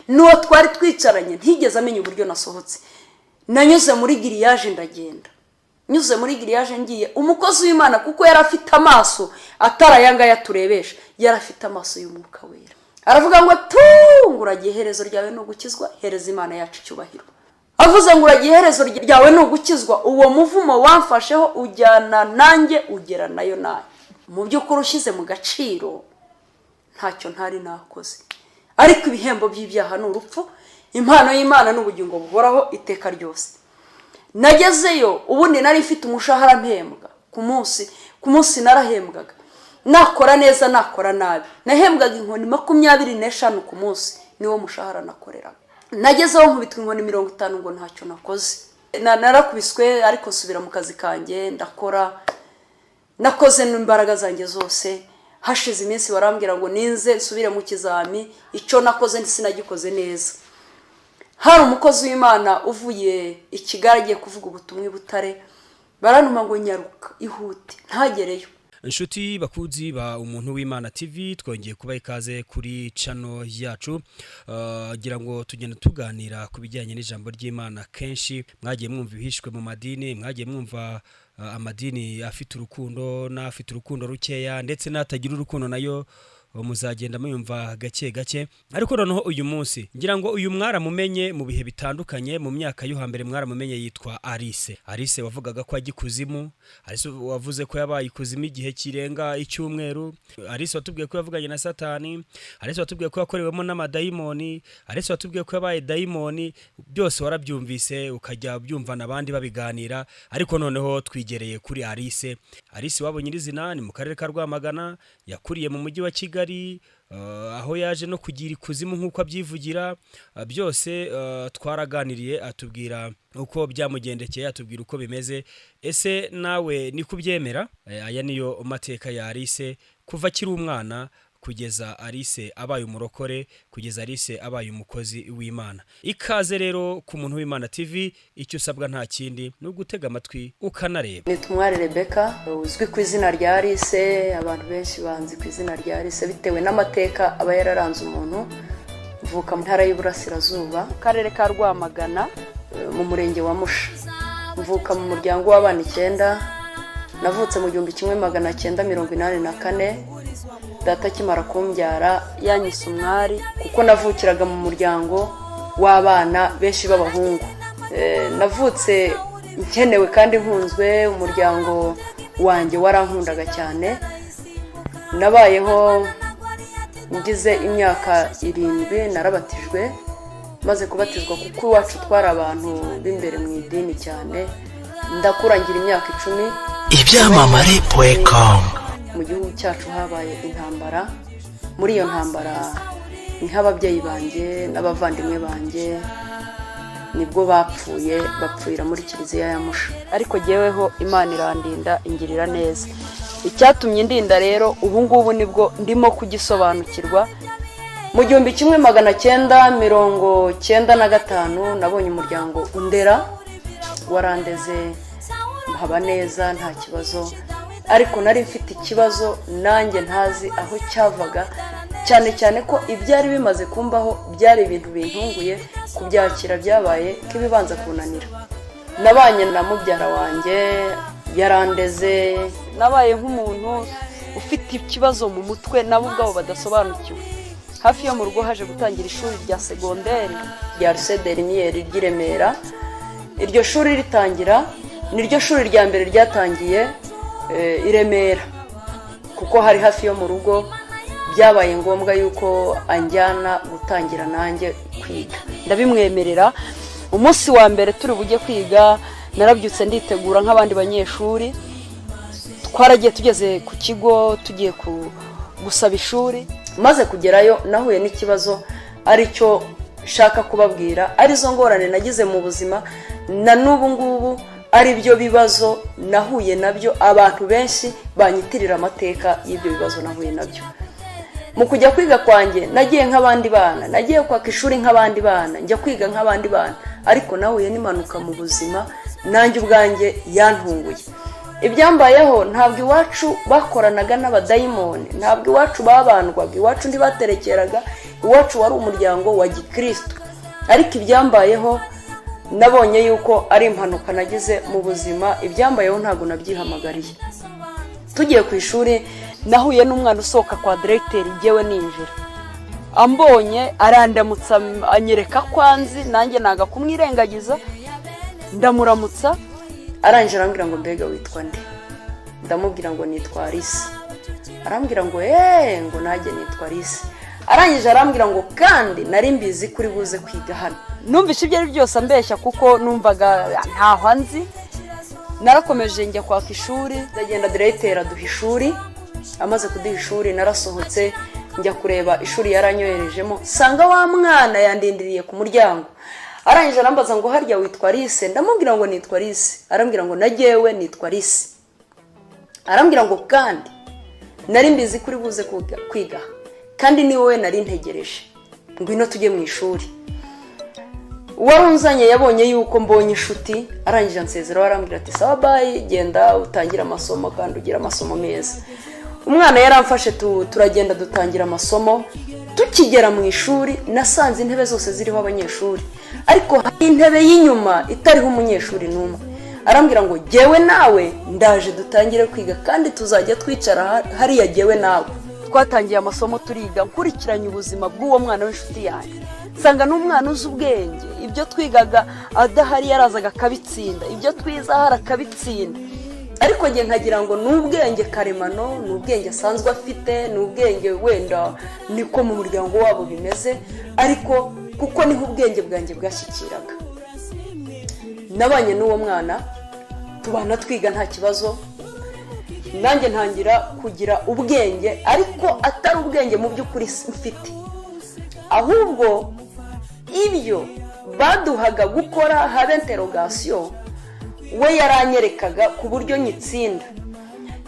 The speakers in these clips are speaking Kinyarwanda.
N'uwo twari twicaranye ntigeze amenya uburyo nasohotse. Nanyuze muri grillage, ndagenda. Nyuze muri grillage ngiye, umukozi w'Imana, kuko yari afite amaso atari aya ngaya turebesha, yari afite amaso y'Umwuka Wera, aravuga ngo: "Tunguragiye, iherezo ryawe ni ugukizwa, hereza Imana yacu icyubahiro." Avuze ngo: "Uragiye, iherezo ryawe ni ugukizwa," uwo muvumo wamfasheho ujyana nanjye ugera nayo nayo. Mu by'ukuri, ushyize mu gaciro, ntacyo ntari nakoze, ariko ibihembo by'ibyaha ni urupfu, impano y'Imana ni ubugingo buhoraho iteka ryose. Nagezeyo, ubundi nari mfite umushahara mpembwa ku munsi. Ku munsi narahembwaga, nakora neza, nakora nabi, nahembwaga inkoni 25 ku munsi, niwo mushahara nakoreraga. Nagezeho nkubitwa inkoni 50 ngo ntacyo nakoze. Narakubiswe, ariko nsubira mu kazi kanjye, ndakora, nakoze n'imbaraga zanjye zose. Hashize iminsi barambwira ngo ninze nsubire mu kizami, icyo nakoze sinagikoze neza. Hari umukozi w'Imana uvuye i Kigali agiye kuvuga ubutumwa i Butare, barantuma ngo: "Nyaruka, ihute," ntagereyo. Inshuti bakunzi ba Umuntu w'Imana TV, twongeye kuba ikaze kuri channel yacu. Gira ngo tugenda tuganira ku bijyanye n'ijambo ry'Imana. Kenshi mwagiye mwumva ibihishwe mu madini, mwagiye mwumva amadini afite urukundo n'afite urukundo rukeya, ndetse n'atagira urukundo nayo muzagenda muyumva gake gake. Ariko noneho uyu munsi ngira ngo uyu mwaramumenye mu bihe bitandukanye, mu myaka yo hambere mwaramumenye, yitwa Alice. Alice wavugaga ko ajya ikuzimu, Alice wavuze ko yabaye ikuzimu igihe kirenga icyumweru, Alice watubwiye ko yavuganye na Satani, Alice watubwiye ko yakorewemo n'amadayimoni, Alice watubwiye ko yabaye dayimoni. Byose warabyumvise, ukajya ubyumva abandi babiganira. Ariko noneho twigereye kuri Alice. Alice wabo nyirizina ni mu karere ka Rwamagana, yakuriye mu mujyi wa Kigali, aho yaje no kugira ikuzimu nk'uko abyivugira. Byose twaraganiriye, atubwira uko byamugendekeye, atubwira uko bimeze. Ese nawe niko ubyemera? Aya niyo mateka ya Alice kuva akiri umwana kugeza Alice abaye umurokore, kugeza Alice abaye umukozi w'Imana. Ikaze rero ku Muntu w'Imana TV. Icyo usabwa nta kindi, ni ugutega amatwi ukanareba. Ni Tumwari Rebecca, uzwi ku izina rya Alice. Abantu benshi banzi ku izina rya Alice bitewe n'amateka aba yararanze umuntu. Mvuka mu Ntara y'Iburasirazuba, mu karere ka Rwamagana, mu murenge wa Musha. Mvuka mu muryango w'abana icyenda. Navutse mu 1984. Data akimara kumbyara yanyise Umwari, kuko navukiraga mu muryango w'abana benshi b'abahungu. Navutse nkenewe kandi nkunzwe, umuryango wanjye warankundaga cyane. Nabayeho, ngize imyaka 7 narabatijwe. Maze kubatizwa, kuko iwacu twari abantu b'imbere mu idini cyane, ndakura ngira imyaka 10. Ibyamamare.com. Mu gihugu cyacu habaye intambara. Muri iyo ntambara niho ababyeyi banjye n'abavandimwe banjye nibwo bapfuye, bapfira muri kiliziya ya Musha. Ariko jyeweho Imana irandinda, ingirira neza. Icyatumye indinda rero, ubu ngubu nibwo ndimo kugisobanukirwa. Mu 1995 nabonye umuryango undera, warandeze, nkaba neza, nta kibazo. Ariko nari mfite ikibazo nanjye ntazi aho cyavaga, cyane cyane ko ibyari bimaze kumbaho byari ibintu bintunguye. Kubyakira byabaye nk'ibibanza kunanira. Nabanye na mubyara wanjye, yarandeze. Nabaye nk'umuntu ufite ikibazo mu mutwe, nabo ubwabo badasobanukiwe. Hafi yo mu rugo haje gutangira ishuri rya segonderi rya Lycée des Lumières ry'i Remera. Iryo shuri ritangira, niryo shuri rya mbere ryatangiye i Remera. Kuko hari hafi yo mu rugo, byabaye ngombwa yuko anjyana gutangira nanjye kwiga, ndabimwemerera. Umunsi wa mbere turi bujye kwiga, narabyutse, nditegura nk'abandi banyeshuri. Twaragiye, tugeze ku kigo tugiye gusaba ishuri. Maze kugerayo nahuye n'ikibazo, aricyo nshaka kubabwira, arizo ngorane nagize mu buzima na n'ubu ngubu, ari byo bibazo nahuye nabyo. Abantu benshi banyitirira amateka y'ibyo bibazo nahuye nabyo. Mu kujya kwiga kwanjye, nagiye nk'abandi bana, nagiye kwaka ishuri nk'abandi bana, njya kwiga nk'abandi bana, ariko nahuye n'impanuka mu buzima nanjye ubwanjye yantunguye. Ibyambayeho, ntabwo iwacu bakoranaga n'abadayimoni, ntabwo iwacu babandwaga, iwacu ntibaterekeraga, iwacu wari umuryango wa gikristo. Ariko ibyambayeho nabonye yuko ari impanuka nagize mu buzima. Ibyambayeho ntabwo nabyihamagariye. Tugiye ku ishuri, nahuye n'umwana usohoka kwa diregiteri, ngewe ninjira, ambonye arandamutsa, anyereka ko anzi, nanjye nanga kumwirengagiza, ndamuramutsa. Arangije arambwira ngo: "Mbega witwa nde?" Ndamubwira ngo: "Nitwa Alice." Arambwira ngo: "Eee," ngo: "Nanjye nitwa Alice." Arangije arambwira ngo: "Kandi nari mbizi kuri buze kwiga hano." Numvise ibyo ari byose ambeshya, kuko numvaga ntaho anzi. Narakomeje njya kwaka ishuri, ndagenda, diregiteri aduha ishuri. Amaze kuduha ishuri, narasohotse njya kureba ishuri yaranyoherejemo, nsanga wa mwana yandindiriye ku muryango. Arangije arambaza ngo: "Harya witwa Alice?" Ndamubwira ngo: "Nitwa Alice." Arambwira ngo: "Nagewe nitwa Alice." Arambwira ngo: "Kandi nari mbizi kuri buze kwiga, kandi ni wowe nari ntegereje, ngwino tujye mu ishuri." Uwari unzanye yabonye yuko mbonye inshuti, arangije ansezeraho, arambwira ati: "Sawa, bye, genda utangire amasomo kandi ugire amasomo meza." Umwana yaramfashe, turagenda, dutangira amasomo. Tukigera mu ishuri, nasanze intebe zose ziriho abanyeshuri, ariko hari intebe y'inyuma itariho umunyeshuri n'umwe. Arambwira ngo: "Jyewe nawe ndaje dutangire kwiga, kandi tuzajya twicara hariya jyewe nawe." Twatangiye amasomo, turiga, nkurikiranye ubuzima bw'uwo mwana w'inshuti yanjye, nsanga n'umwana uzi ubwenge. Ibyo twigaga adahari yarazaga akabitsinda, ibyo twize ahari akabitsinda, ariko njye nkagira ngo ni ubwenge karemano, ni ubwenge asanzwe afite, ni ubwenge wenda niko mu muryango wabo bimeze. Ariko kuko niho ubwenge bwanjye bwashyikiraga. Nabanye n'uwo mwana, tubana, twiga nta kibazo. Nanjye ntangira kugira ubwenge, ariko atari ubwenge mu by'ukuri mfite, ahubwo ibyo baduhaga gukora, habe interrogation, we yaranyerekaga ku buryo nyitsinda.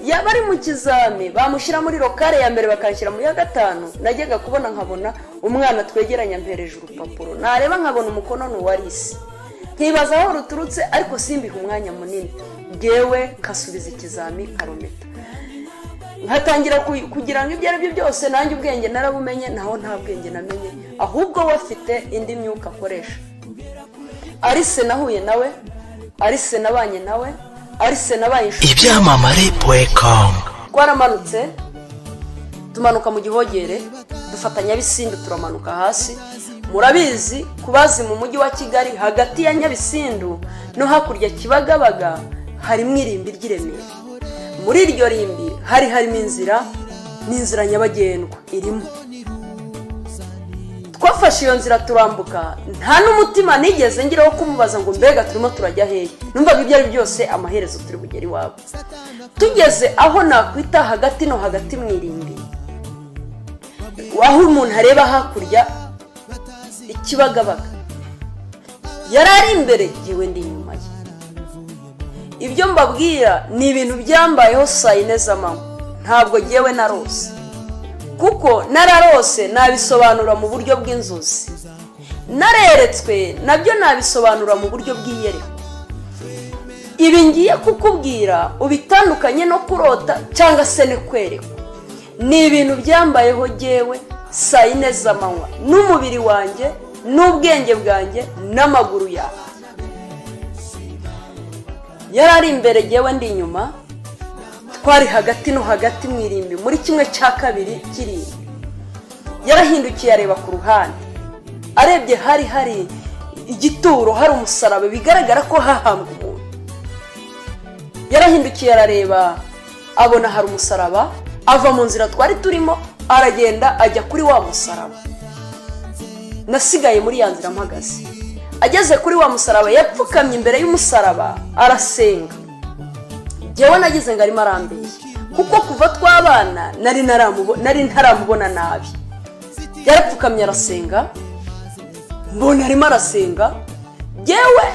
Yaba ari mu kizami, bamushyira muri local ya mbere, bakanshyira mu ya gatanu. Najyaga kubona nkabona umwana twegeranya ampereje urupapuro, nareba nkabona umukono ni uwa Alice, nkibaza aho ruturutse, ariko simbihe umwanya munini. Ngewe nkasubiza ikizami, karometa, nkatangira kugira ngo ibyo ari byo byose nanjye ubwenge narabumenye. Naho nta bwenge namenye, ahubwo we afite indi myuka akoresha. Alice nahuye nawe, Alice nabanye nawe, Alice nabaye inshuti. Ibyamamare.com. Twaramanutse, tumanuka mu Gihogere, dufata Nyabisindu, turamanuka hasi. Murabizi, kubazi mu mujyi wa Kigali, hagati ya Nyabisindu no hakurya Kibagabaga harimo irimbi ry'i Remera. Muri iryo rimbi hari harimo inzira, n'inzira nyabagendwa irimo. Twafashe iyo nzira turambuka, nta n'umutima nigeze ngiraho kumubaza ngo: "Mbega turimo turajya hehe?" Numvaga ibyo ari byose amaherezo turi bugere iwabo. Tugeze aho nakwita hagati no hagati mu irimbi, aho umuntu areba hakurya Ikibagabaga, yari ari imbere, ngewe ndi inyuma ye. Ibyo mbabwira ni ibintu byambayeho saa yine z'amanywa, ntabwo ngewe narose, kuko nararose nabisobanura mu buryo bw'inzozi, nareretswe nabyo nabisobanura mu buryo bw'iyerekwa. Ibi ngiye kukubwira ubitandukanye no kurota cyangwa se no kwerekwa. Ni ibintu byambayeho ngewe saa yine z'amanywa, n'umubiri wanjye n'ubwenge bwanjye n'amaguru yawe. Yari ari imbere, ngewe ndi inyuma, twari hagati no hagati mu irimbi, muri kimwe cya kabiri cy'irimbi. Yarahindukiye areba ku ruhande, arebye hari hari igituro, hari umusaraba, bigaragara ko hahambwa umuntu. Yarahindukiye arareba, abona hari umusaraba, ava mu nzira twari turimo, aragenda ajya kuri wa musaraba. Nasigaye muri ya nzira mpagaze. Ageze kuri wa musaraba, yapfukamye imbere y'umusaraba, arasenga. Ngewe nagize ngo arimo arambeshya, kuko kuva twabana nari ntaramubona nabi. Yarapfukamye arasenga, mbona arimo arasenga. Ngewe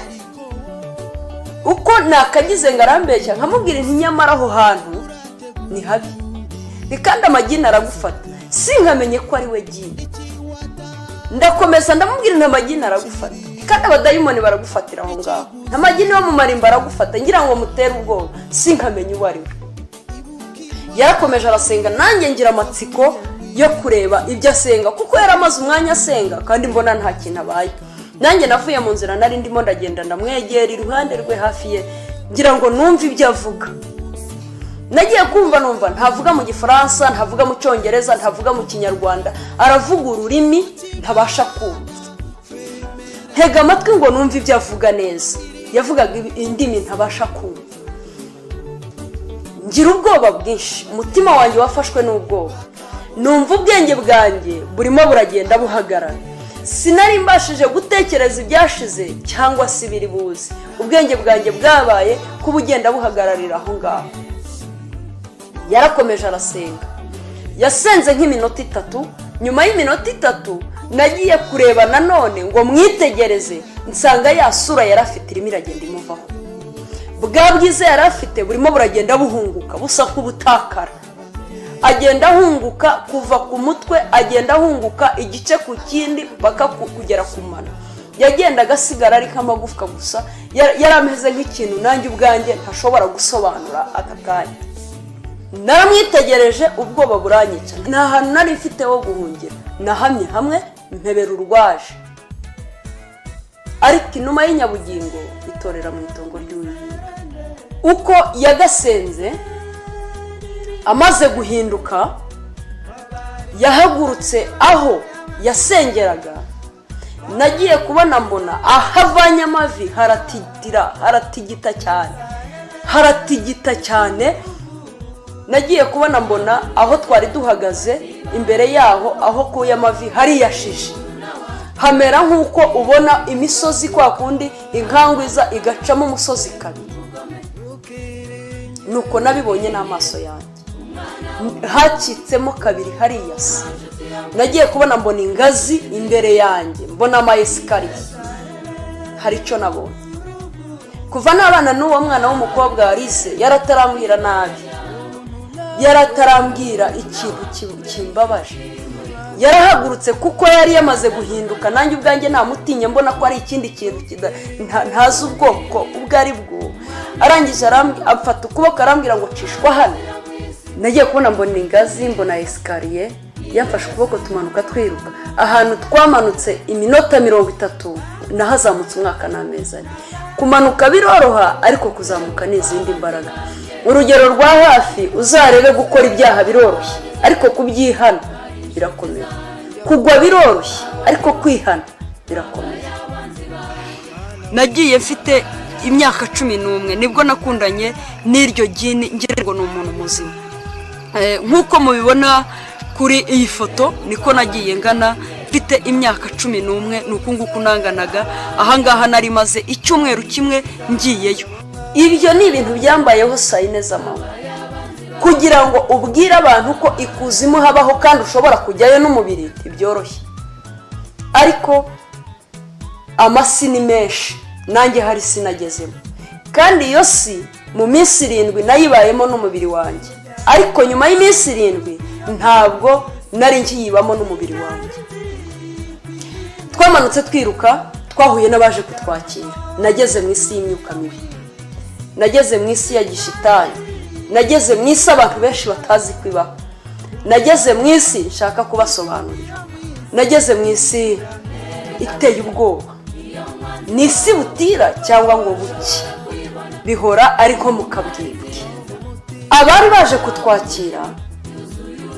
uko nakagize ngo arambeshya, nkamubwira nti: "Nyamara aho hantu ni habi, ni kandi amagini aragufata." Sinkamenye ko ari we gini. Ndakomeza ndamubwira nti: "Amagini aragufata." Kandi abadayimoni baragufatira aho ngaho, amagini yo mu marimba aragufata. Ngira ngo mutere ubwoba, sinkamenya uwo ari we. Yarakomeje arasenga, nanjye ngira amatsiko yo kureba ibyo asenga, kuko yari amaze umwanya asenga kandi mbona nta kintu abaye. Nanjye navuye mu nzira nari ndimo, ndagenda, ndamwegera iruhande rwe, hafi ye, ngira ngo numve ibyo avuga. Nagiye kumva numva ntavuga mu Gifaransa, ntavuga mu Cyongereza, ntavuga mu Kinyarwanda, aravuga ururimi ntabasha kumva. Ntega amatwi ngo numve ibyo avuga neza. Yavugaga indimi ntabasha kumva. Ngira ubwoba bwinshi, umutima wanjye wafashwe n'ubwoba, numva ubwenge bwanjye burimo buragenda buhagarara. Sinari mbashije gutekereza ibyashize cyangwa se ibiri buze. Ubwenge bwanjye bwabaye kuba ugenda buhagararira aho ngaho. Yarakomeje arasenga, yasenze nk'iminota 3. Nyuma y'iminota 3 nagiye kureba nanone ngo mwitegereze, nsanga ya sura yari afite irimo iragenda imuvaho. Bwa bwiza yari afite burimo buragenda buhunguka, busa nk'ubutakara. Agenda ahunguka kuva ku mutwe, agenda ahunguka igice ku kindi mpaka kugera ku mano. Yagendaga asigara ari nk'amagufwa gusa. Yari ameze nk'ikintu nanjye ubwanjye ntashobora gusobanura aka kanya. Naramwitegereje, ubwoba buranyica. Nta hantu nari mfite ho guhungira. Nahamye hamwe mpebera urwaje, ariko inuma y'inyabugingo itorera mu itongo ry'uwihinga. Uko yagasenze, amaze guhinduka, yahagurutse aho yasengeraga. Nagiye kubona mbona aho avanye amavi haratitira, haratigita cyane, haratigita cyane. Nagiye kubona mbona aho twari duhagaze imbere yaho, aho akuye amavi hariyashije, hamera nk'uko ubona imisozi kwa kundi inkangu iza igacamo umusozi kabiri. Nuko nabibonye n'amaso yanjye, hacitsemo kabiri, hariyasa. Nagiye kubona mbona ingazi imbere yanjye, mbona ama escalier. Hari icyo nabonye. Kuva n'abana n'uwo mwana w'umukobwa Alice, yaratarambwira nabi, yaratarambwira ikintu kimbabaje. Yarahagurutse kuko yari yamaze guhinduka. Nanjye ubwanjye namutinye, mbona ko ari ikindi kintu ntazi ubwoko ubwo ari bwo. Arangije amfata ukuboko, arambwira ngo: "Cishwa hano." Nagiye kubona mbona ingazi, mbona escalier. Yamfashe ukuboko tumanuka twiruka. Ahantu twamanutse iminota 30, nahazamutse umwaka n'amezi 4. Kumanuka biroroha, ariko kuzamuka ni izindi mbaraga. Urugero rwa hafi, uzarebe gukora ibyaha biroroshye, ariko kubyihana birakomeye. Kugwa biroroshye, ariko kwihana birakomeye. Nagiye mfite imyaka 11, nibwo nakundanye n'iryo gini, ngira ngo ni umuntu muzima. Nk'uko mubibona kuri iyi foto, niko nagiye ngana mfite imyaka 11. Ni uku nguku nanganaga. Ahangaha nari maze icyumweru kimwe ngiyeyo. Ibyo ni ibintu byambayeho saa 4 z'amanywa. Kugira ngo ubwire abantu ko ikuzimu habaho kandi ushobora kujyayo n'umubiri, ntibyoroshye, ariko amasi ni menshi. Nanjye hari sinagezemo, kandi iyo si mu minsi 7 nayibayemo n'umubiri wanjye, ariko nyuma y'iminsi 7 ntabwo nari nkiyibamo n'umubiri wanjye. Twamanutse twiruka, twahuye n'abaje kutwakira. Nageze mu isi y'imyuka mibi, nageze mu isi ya gishitani, nageze mu isi abantu benshi batazi ko ibaho. Nageze mu isi nshaka kubasobanurira. Nageze mu isi iteye ubwoba. Ni isi butira cyangwa ngo buke, bihora ari nko mu kabwibwi. Abari baje kutwakira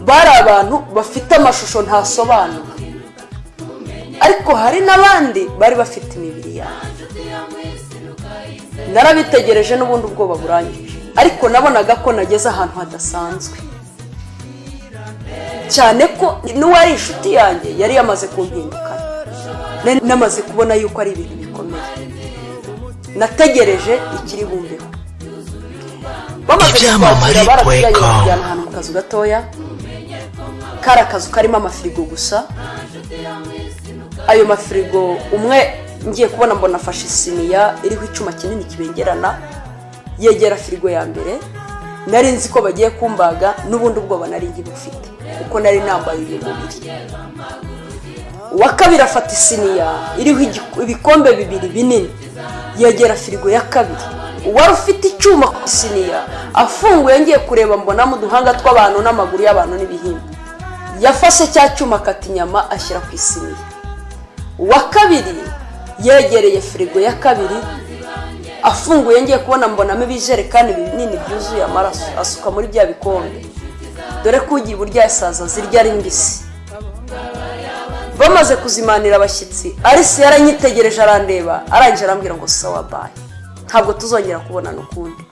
bari abantu bafite amashusho ntasobanura, ariko hari n'abandi bari bafite imibiri yabo. Narabitegereje, n'ubundi ubwoba burangije, ariko nabonaga ko nageze ahantu hadasanzwe, cyane ko n'uwari inshuti yanjye yari yamaze kumpindukana. Nari namaze kubona yuko ari ibintu bikomeye. Nategereje ikiri bumbeho. Bamaze Ibyamamare kutwakira, baratujyanye, com. batujyana ahantu mu kazu gatoya. Kari akazu karimo amafirigo gusa. Ayo mafirigo, umwe ngiye kubona mbona afashe isiniya iriho icyuma kinini kibengerana, yegera firigo ya mbere. Nari nzi ko bagiye kumbaga, n'ubundi ubwoba nari nkibufite kuko nari nambaye uyu mubiri. Uwa kabiri afata isiniya iriho ibikombe bibiri binini, yegera firigo ya kabiri. Uwari ufite icyuma ku isiniya afunguye, ngiye kureba mbonamo uduhanga tw'abantu n'amaguru y'abantu n'ibihimba. Yafashe cya cyuma, akata inyama, ashyira ku isiniya. Uwa kabiri yegereye firigo ya kabiri, afunguye, ngiye kubona mbonamo ibijerekani binini byuzuye amaraso, asuka muri bya bikombe, dore ko ugiye iburyo yasaza zirya ari mbisi. Bamaze kuzimanira abashyitsi, Alice yaranyitegereje, arandeba, arangije arambwira ngo: "Sawa, bye, ntabwo tuzongera kubonana ukundi."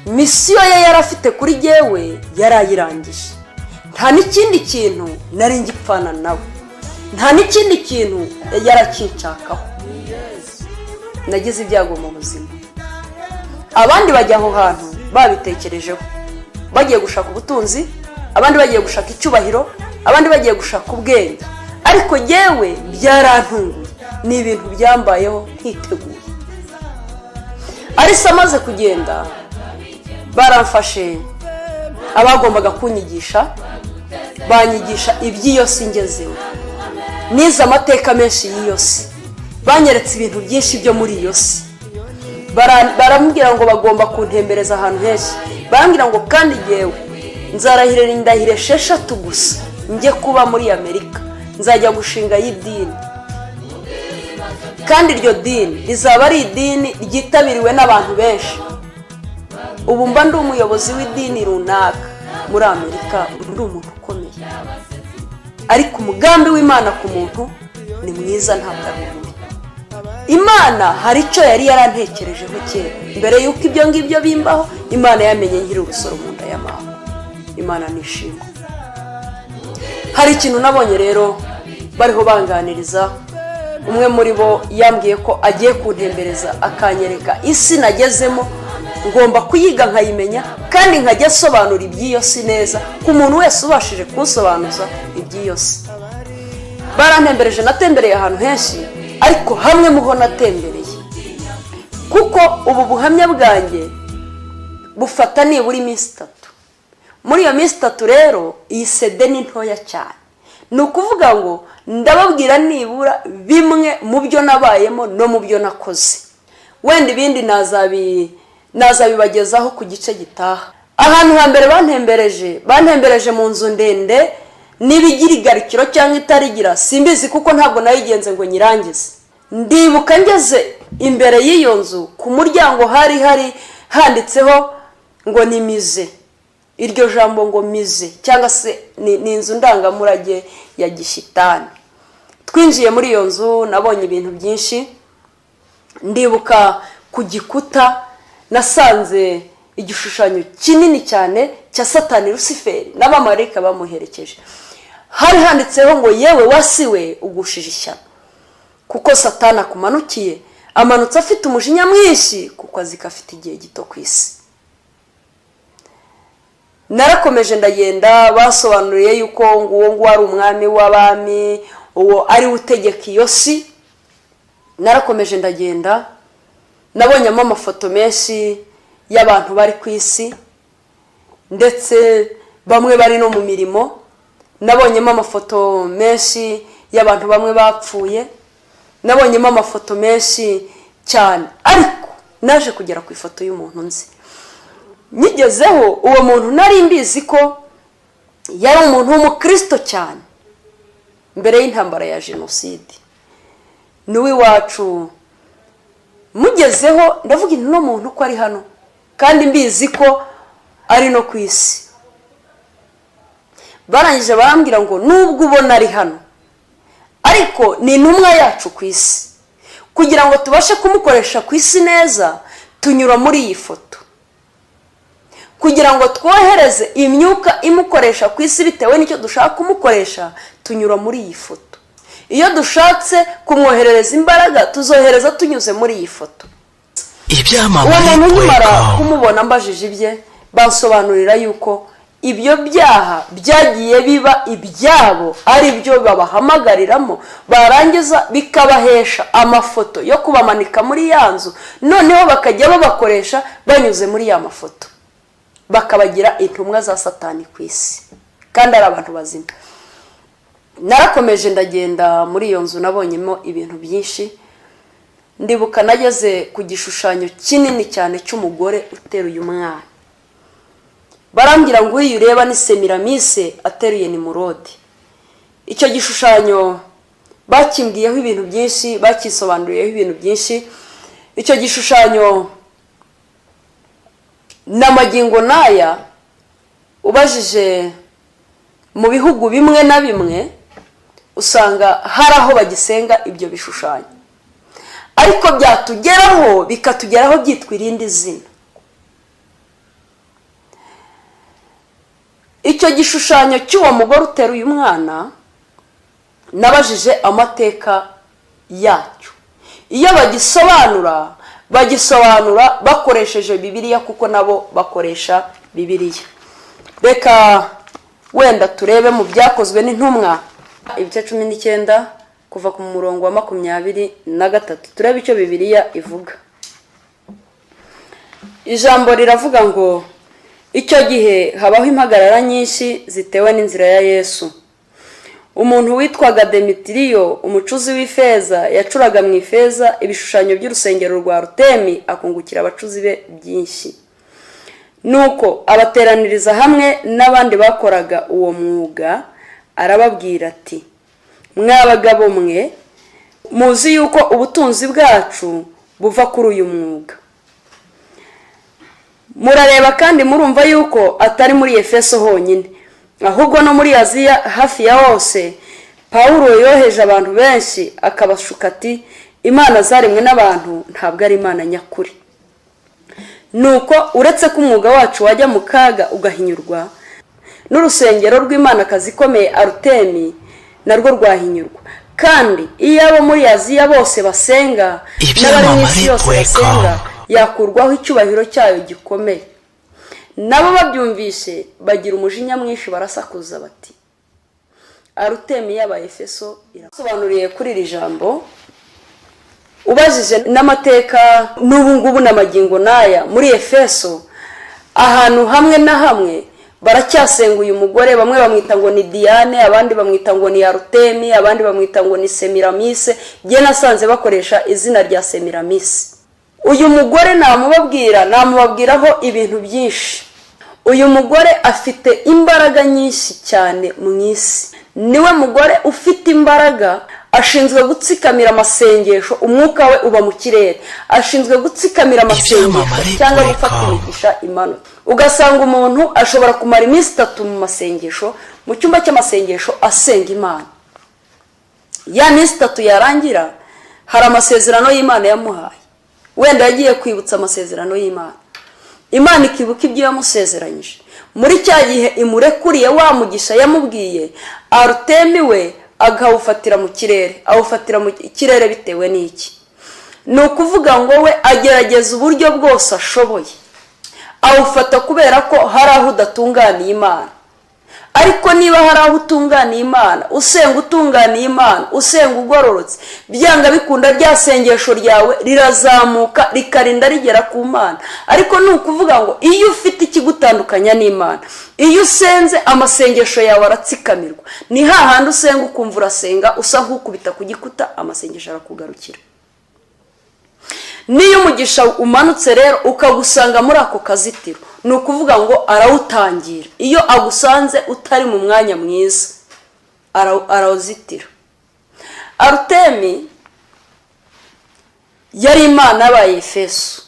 Mission ye yari afite kuri jyewe yarayirangije. Nta n'ikindi kintu nari ngipfana nawe, nta n'ikindi kintu yarakinshakaho. Nagize ibyago mu buzima. Abandi bajya aho hantu babitekerejeho, bagiye gushaka ubutunzi, abandi bagiye gushaka icyubahiro, abandi bagiye gushaka ubwenge, ariko jyewe byarantunguye, ni ibintu byambayeho ntiteguye. Alice amaze kugenda, baramfashe, abagombaga kunyigisha banyigisha iby'iyo si ngezeho. Nize amateka menshi y'iyo si, banyeretse ibintu byinshi byo muri iyo si. Barambwira ngo bagomba kuntembereza ahantu henshi. Barambwira ngo kandi ngewe nzarahirira indahiro esheshatu gusa njye kuba muri Amerika, nzajya gushinga y'idini, kandi iryo dini rizaba ari idini ryitabiriwe n'abantu benshi. Ubu mba ndi umuyobozi w'idini runaka muri Amerika, ndi umuntu ukomeye. Ariko umugambi w'Imana ku muntu ni mwiza, ntabwo ari mubi. Imana hari icyo yari yarantekerejeho kera mbere y'uko ibyo ngibyo bimbaho. Imana yamenye nkiri urusoro mu nda ya mama. Imana nishimwe. Hari ikintu nabonye rero bariho banganiriza. Umwe muri bo yambwiye ko agiye kuntembereza, akanyereka isi nagezemo. Ngomba kuyiga nkayimenya, kandi nkajya asobanura iby'iyo si neza ku muntu wese ubashije kunsobanuza iby'iyo si. Barantembereje, natembereye ahantu henshi, ariko hamwe muho natembereye, kuko ubu buhamya bwanjye bufata nibura iminsi 3. Muri iyo minsi 3 rero, iyi CD ni ntoya cyane. Ni ukuvuga ngo ndababwira nibura bimwe mu byo nabayemo no mu byo nakoze, wenda ibindi nazabibagezaho ku gice gitaha. Ahantu hambere bantembereje, bantembereje mu nzu ndende, niba igira igarukiro cyangwa itarigira simbizi, kuko ntabwo nayigenze ngo nyirangize. Ndibuka ngeze imbere y'iyo nzu, ku muryango hari handitseho ngo ni musée. Iryo jambo ngo musée, cyangwa se ni inzu ndangamurage ya gishitani. Twinjiye muri iyo nzu, nabonye ibintu byinshi. Ndibuka ku gikuta nasanze igishushanyo kinini cyane cya Satani Rusiferi n'abamarayika bamuherekeje. Hari handitseho ngo: "Yewe wasiwe, ugushije ishyano, kuko Satani akumanukiye, amanutse afite umujinya mwinshi, kuko azi ko afite igihe gito ku isi." Narakomeje ndagenda, basobanuriye yuko ngo uwo nguwo ari umwami w'abami, uwo ari we utegeka iyo si. Narakomeje ndagenda, nabonyemo amafoto menshi y'abantu bari ku isi, ndetse bamwe bari no mu mirimo. Nabonyemo amafoto menshi y'abantu bamwe bapfuye, nabonyemo amafoto menshi cyane, ariko naje kugera ku ifoto y'umuntu nzi. Nyigezeho, uwo muntu nari mbizi ko yari umuntu w'umukristo cyane mbere y'intambara ya jenoside, ni uw'iwacu. Mugezeho ndavuga intu uno muntu ko ari hano, kandi mbizi ko ari no ku isi. Barangije barambwira ngo nubwo ubona ari hano, ariko ni intumwa yacu ku isi. Kugira ngo tubashe kumukoresha ku isi neza, tunyura muri iyi foto kugira ngo twohereze imyuka imukoresha ku isi bitewe n'icyo dushaka kumukoresha. Tunyura muri iyi foto. Iyo dushatse kumwoherereza imbaraga, tuzohereza tunyuze muri iyi foto. Uwo Ibyamamare muntu nkimara com. kumubona, mbajije ibye, bansobanurira yuko ibyo byaha byagiye biba ibyabo, ari byo babahamagariramo, barangiza bikabahesha amafoto yo kubamanika muri ya nzu, noneho bakajya babakoresha banyuze muri ya mafoto, bakabagira intumwa za Satani ku isi, kandi ari abantu bazima. Narakomeje ndagenda muri iyo nzu, nabonyemo ibintu byinshi. Ndibuka nageze ku gishushanyo kinini cyane cy'umugore uteruye umwana. Barambwira ngo uriya ureba ni Semiramise ateruye Nimurodi. Icyo gishushanyo bakimbwiyeho ibintu byinshi, bakisobanuriyeho ibintu byinshi. Icyo gishushanyo n'amagingo n'aya, ubajije mu bihugu bimwe na bimwe, usanga hari aho bagisenga ibyo bishushanyo, ariko byatugeraho bikatugeraho byitwa irindi zina. Icyo gishushanyo cy'uwo mugore uteruye umwana, nabajije amateka yacyo. Iyo bagisobanura, bagisobanura bakoresheje Bibiliya, kuko nabo bakoresha Bibiliya. Reka wenda turebe mu Byakozwe n'Intumwa, ibice 19, kuva ku murongo wa 23, turebe icyo Bibiliya ivuga. Ijambo riravuga ngo: "Icyo gihe habaho impagarara nyinshi zitewe n'Inzira ya Yesu. Umuntu witwaga Demitiriyo, umucuzi w'ifeza, yacuraga mu ifeza ibishushanyo by'urusengero rwa Rutemi, akungukira abacuzi be byinshi. Nuko abateraniriza hamwe n'abandi bakoraga uwo mwuga, arababwira ati: 'Mwa bagabo mwe, muzi yuko ubutunzi bwacu buva kuri uyu mwuga. Murareba kandi murumva yuko atari muri Efeso honyine, ahubwo no muri Aziya hafi ya hose, Pawulo yoheje abantu benshi, akabashuka ati: Imana zaremwe n'abantu ntabwo ari Imana nyakuri. Nuko uretse ko umwuga wacu wajya mu kaga ugahinyurwa, n'urusengero rw'imanakazi ikomeye Arutemi narwo rwahinyurwa. Kandi iyo abo muri Aziya bose basenga, n'abari mu isi yose basenga, yakurwaho icyubahiro cyayo gikomeye.' Nabo babyumvise bagira umujinya mwinshi, barasakuza bati: Arutemi y'Abaefeso irasobanuriye.'" Kuri iri jambo, ubajije n'amateka n'ubu ngubu n'amagingo n'aya, muri Efeso ahantu hamwe na hamwe baracyasenga uyu mugore. Bamwe bamwita ngo ni Diane, abandi bamwita ngo ni Arutemi, abandi bamwita ngo ni Semiramise. Njye nasanze bakoresha izina rya Semiramise. Uyu mugore namubabwira, namubabwiraho ibintu byinshi. Uyu mugore afite imbaraga nyinshi cyane mu isi. Niwe mugore ufite imbaraga, ashinzwe gutsikamira amasengesho. Umwuka we uba mu kirere, ashinzwe gutsikamira amasengesho cyangwa gufata imigisha imanuka. Ugasanga umuntu ashobora kumara iminsi 3 mu masengesho, mu cyumba cy'amasengesho, asenga Imana. Ya minsi 3 yarangira, hari amasezerano y'Imana yamuhaye, wenda yagiye kwibutsa amasezerano y'Imana, Imana ikibuka ibyo yamusezeranyije muri cya gihe imurekuriye wa mugisha yamubwiye. Arutemi we akawufatira mu kirere. Awufatira mu kirere bitewe n'iki? Ni ukuvuga ngo we agerageza uburyo bwose ashoboye awufata, kubera ko hari aho udatunganiye Imana. Ariko niba hari aho utunganiye Imana, usenga utunganiye Imana, usenga ugororotse, byanga bikunda rya sengesho ryawe rirazamuka, rikarinda rigera ku Mana. Ariko ni ukuvuga ngo iyo ufite ikigutandukanya n'Imana, iyo usenze amasengesho yawe aratsikamirwa. Ni hahandi usenga ukumva urasenga usa nk'ukubita ku gikuta, amasengesho arakugarukira. Niyo umugisha umanutse rero ukagusanga muri ako kazitiro, ni ukuvuga ngo arawutangira. Iyo agusanze utari mu mwanya mwiza, arawuzitira. Arutemi yari imana y'Abayefeso.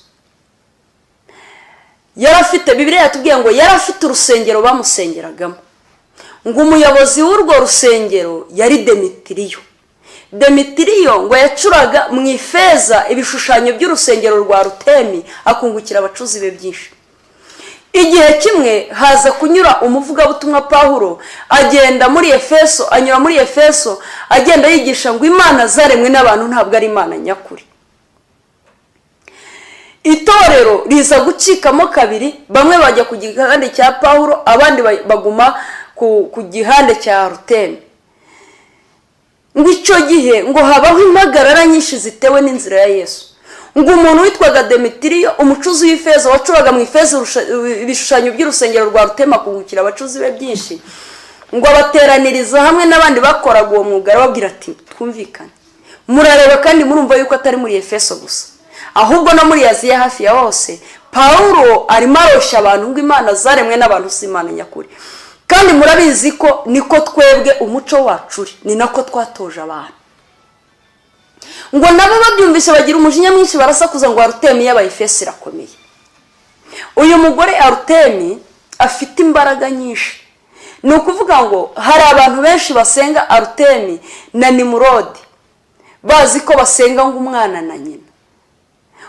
Yari afite, Bibiliya yatubwiye ngo yari afite urusengero bamusengeragamo. Ngo umuyobozi w'urwo rusengero yari Demitiriyo. Demitiriyo ngo yacuraga mu ifeza ibishushanyo by'urusengero rwa Rutemi, akungukira abacuzi be byinshi. Igihe kimwe haza kunyura umuvugabutumwa Pawulo, agenda muri Efeso, anyura muri Efeso, agenda yigisha ngo imana zaremwe n'abantu ntabwo ari Imana nyakuri. Itorero riza gucikamo kabiri, bamwe bajya ku gihande cya Pawulo, abandi baguma ku gihande cya Rutemi. Ngo icyo gihe ngo habaho impagarara nyinshi zitewe n'Inzira ya Yesu. Ngo umuntu witwaga Demitiriyo, umucuzi w'ifeza, wacuraga mu ifeza ibishushanyo by'urusengero rwa Rutema, akungukira abacuzi be byinshi. Ngo abateraniriza hamwe n'abandi bakoraga uwo mwuga, arababwira ati twumvikane, murareba kandi murumva yuko atari muri Efeso gusa, ahubwo no muri Aziya hafi ya hose Pawulo arimo aroshya abantu ngo imana zaremwe n'abantu si imana nyakuri. Kandi murabizi ko niko twebwe umuco wacu uri, ni nako twatoje abantu. Ngo nabo babyumvise bagira umujinya mwinshi, barasakuza ngo Arutemi y'Abayefeso irakomeye. Uyu mugore Arutemi afite imbaraga nyinshi. Ni ukuvuga ngo hari abantu benshi basenga Arutemi na Nimurodi, bazi ko basenga ngo umwana na nyina.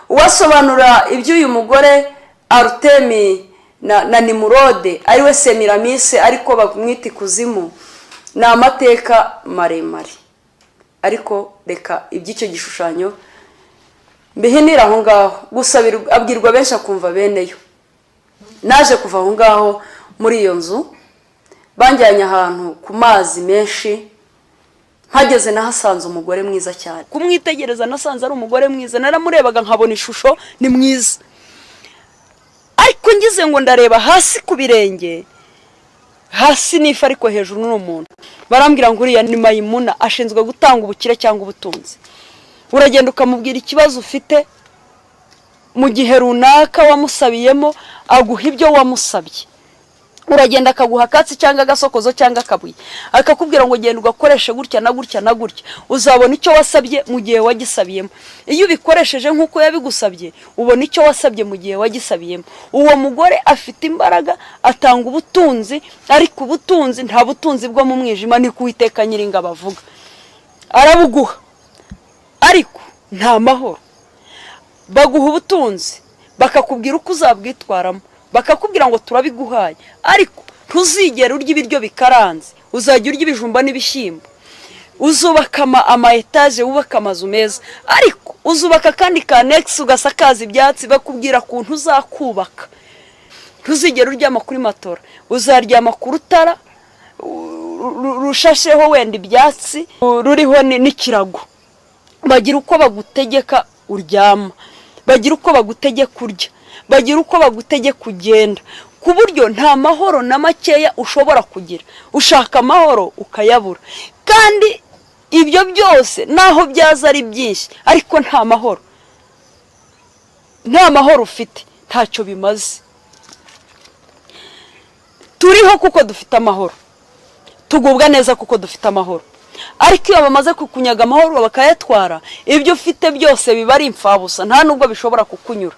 Uwasobanura iby'uyu mugore Arutemi na Nimurode, ariwe Semiramise ariko bamwita ikuzimu, ni amateka maremare. Ariko reka iby'icyo gishushanyo mbihinira aho ngaho gusa, abwirwa benshi akumva beneyo. Naje kuva aho ngaho muri iyo nzu, banjyanye ahantu ku mazi menshi, mpageze nahasanze umugore mwiza cyane. Kumwitegereza nasanze ari umugore mwiza, naramurebaga nkabona ishusho ni mwiza. Ariko ngize ngo ndareba hasi ku birenge, hasi nifa ariko hejuru ni umuntu. Barambwira ngo uriya ni Mayimuna, ashinzwe gutanga ubukire cyangwa ubutunzi. Uragenda ukamubwira ikibazo ufite mu gihe runaka wamusabiyemo, aguha ibyo wamusabye. Uragenda akaguha akatsi cyangwa agasokozo cyangwa akabuye, akakubwira ngo genda ugakoreshe gutya na gutya na gutya, uzabona icyo wasabye mu gihe wagisabiyemo. Iyo ubikoresheje nk'uko yabigusabye, ubona icyo wasabye mu gihe wagisabiyemo. Uwo mugore afite imbaraga, atanga ubutunzi, ariko ubutunzi nta butunzi bwo mu mwijima, ni ku Uwiteka Nyiringabo avuga. Arabuguha ariko nta mahoro. Baguha ubutunzi bakakubwira uko uzabwitwaramo, bakakubwira ngo turabiguhaye, ariko ntuzigera urya ibiryo bikaranze, uzajya urya ibijumba n'ibishyimbo. Uzubaka ama etaje, wubaka amazu meza, ariko uzubaka kandi ka annexe ugasakaza ibyatsi, bakubwira kuntu uzakubaka. Ntuzigera uryama kuri matora, uzaryama ku rutara rushasheho wenda ibyatsi, ruriho n'ikirago. Bagira uko bagutegeka uryama, bagira uko bagutegeka urya, bagira uko bagutegeka ugenda, ku buryo nta mahoro na makeya ushobora kugira. Ushaka amahoro ukayabura, kandi ibyo byose naho byaza ari byinshi, ariko nta mahoro, nta mahoro ufite, ntacyo bimaze. Turiho kuko dufite amahoro, tugubwa neza kuko dufite amahoro. Ariko iyo bamaze kukunyaga amahoro bakayatwara, ibyo ufite byose biba ari imfabusa, nta nubwo bishobora kukunyura.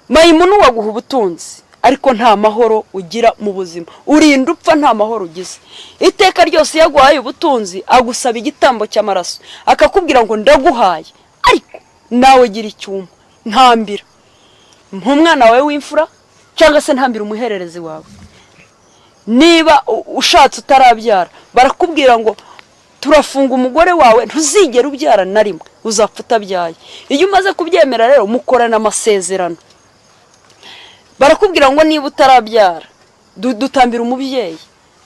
Mayimunu waguha ubutunzi, ariko nta mahoro ugira mu buzima, urinda upfa nta mahoro ugize. Iteka ryose iyo aguhaye ubutunzi agusaba igitambo cy'amaraso, akakubwira ngo ndaguhaye, ariko nawe gira icyuma, ntambira nk'umwana wawe w'imfura, cyangwa se ntambira umuhererezi wawe. Niba ushatse utarabyara, barakubwira ngo turafunga umugore wawe, ntuzigera ubyara na rimwe, uzapfa utabyaye. Iyo umaze kubyemera rero mukorana amasezerano. Barakubwira ngo niba utarabyara dutambira umubyeyi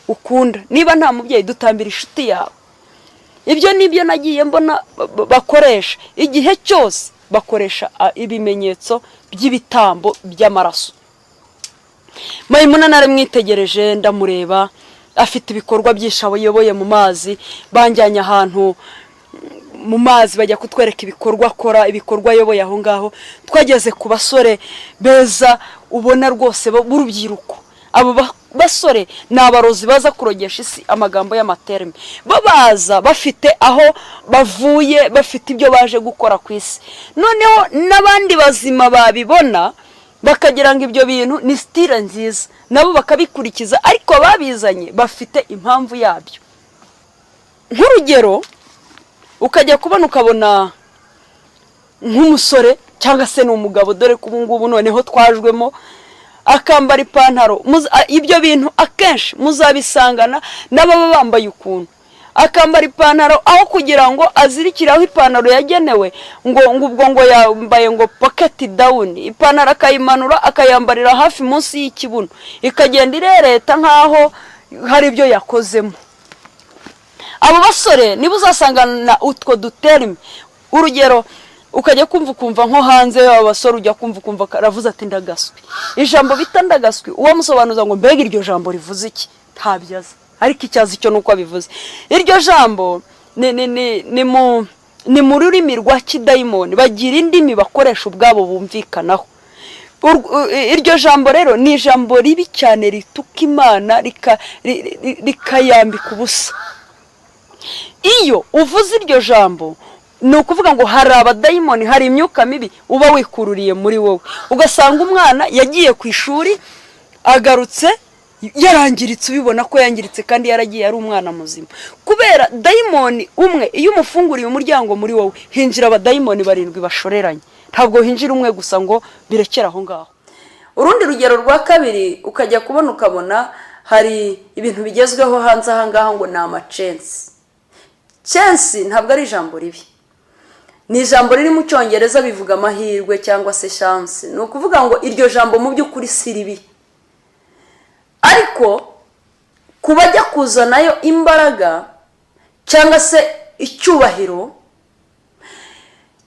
ukunda, niba nta mubyeyi dutambira inshuti yawe. Ibyo nibyo nagiye mbona bakoresha igihe cyose, bakoresha ibimenyetso by'ibitambo by'amaraso. Mayimuna naramwitegereje ndamureba, afite ibikorwa byinshi ayoboye mu mazi. Banjyanye ahantu mu mazi bajya kutwereka ibikorwa akora, ibikorwa ayoboye aho ngaho. Twageze ku basore beza ubona rwose b'urubyiruko. Abo basore ni abarozi baza kurogesha isi amagambo y'amaterme. Bo baza bafite aho bavuye, bafite ibyo baje gukora ku isi. Noneho n'abandi bazima babibona bakagira ngo ibyo bintu ni style nziza, nabo bakabikurikiza, ariko babizanye bafite impamvu yabyo. Nk'urugero, ukajya kubona ukabona nk'umusore cyangwa se ni umugabo, dore ko ubu ngubu noneho twajwemo, akambara ipantaro. Ibyo bintu akenshi muzabisangana n'ababa bambaye ukuntu. Akambara ipantaro aho kugira ngo azirikire aho ipantaro yagenewe, ngo ubwo ngo yambaye ngo pocket down, ipantaro akayimanura akayambarira hafi munsi y'ikibuno, ikagenda irereta nkaho hari ibyo yakozemo. Abo basore niba uzasangana utwo duterme. Urugero, ukajya kumva ukumva nko hanze y'aba basore, ujya kumva ukumva aravuze ati ndagaswi. Ijambo bita ndagaswi, uwo musobanuza ngo mbega iryo jambo rivuze iki, ntabyo azi. Ariko icyazi cyo ni uko abivuze. Iryo jambo ni mu rurimi rwa kidayimoni, bagira indimi bakoresha ubwabo bumvikanaho. Iryo jambo rero ni ijambo ribi cyane, rituka Imana, rikayambika ubusa. Iyo uvuze iryo jambo, ni ukuvuga ngo hari abadayimoni, hari imyuka mibi uba wikururiye muri wowe. Ugasanga umwana yagiye ku ishuri, agarutse yarangiritse, ubibona ko yangiritse kandi yaragiye ari umwana muzima, kubera dayimoni umwe. Iyo umufunguriye umuryango muri wowe, hinjira abadayimoni barindwi bashoreranye. Ntabwo hinjira umwe gusa ngo birekere aho ngaho. Urundi rugero rwa kabiri, ukajya kubona ukabona hari ibintu bigezweho hanze aha ngaha ngo ni amacensi. Censi ntabwo ari ijambo ribi, ni ijambo riri mu Cyongereza, bivuga amahirwe cyangwa se chance. Ni ukuvuga ngo iryo jambo mu by'ukuri si ribi, ariko ku bajya kuzanayo imbaraga cyangwa se icyubahiro,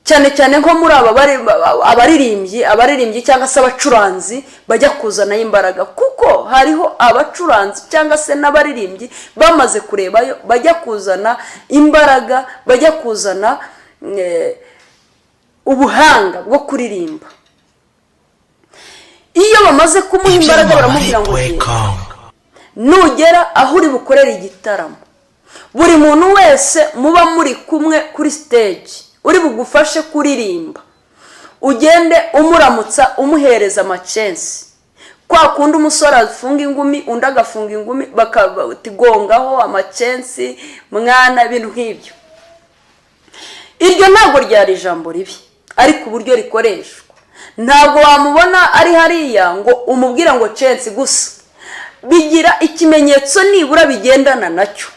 cyane cyane nko muri aba abaririmbyi cyangwa se abacuranzi bajya kuzanayo imbaraga, kuko hariho abacuranzi cyangwa se n'abaririmbyi bamaze kurebayo, bajya kuzana imbaraga, bajya kuzana ubuhanga bwo kuririmba. Iyo bamaze kumuha imbaraga, baramubwira ngo genda, Ibyamamare.com. nugera aho uri bukorere igitaramo, buri muntu wese muba muri kumwe kuri stage uri bugufashe kuririmba, ugende umuramutsa, umuhereza amacensi. Kwa kundi umusore afunga ingumi, undi agafunga ingumi, bakatigongaho amacensi mwana, ibintu nk'ibyo. Iryo ntabwo ryari ijambo ribi, ariko uburyo rikoreshwa, ntabwo wamubona ari hariya ngo umubwire ngo censi gusa. Bigira ikimenyetso nibura bigendana nacyo.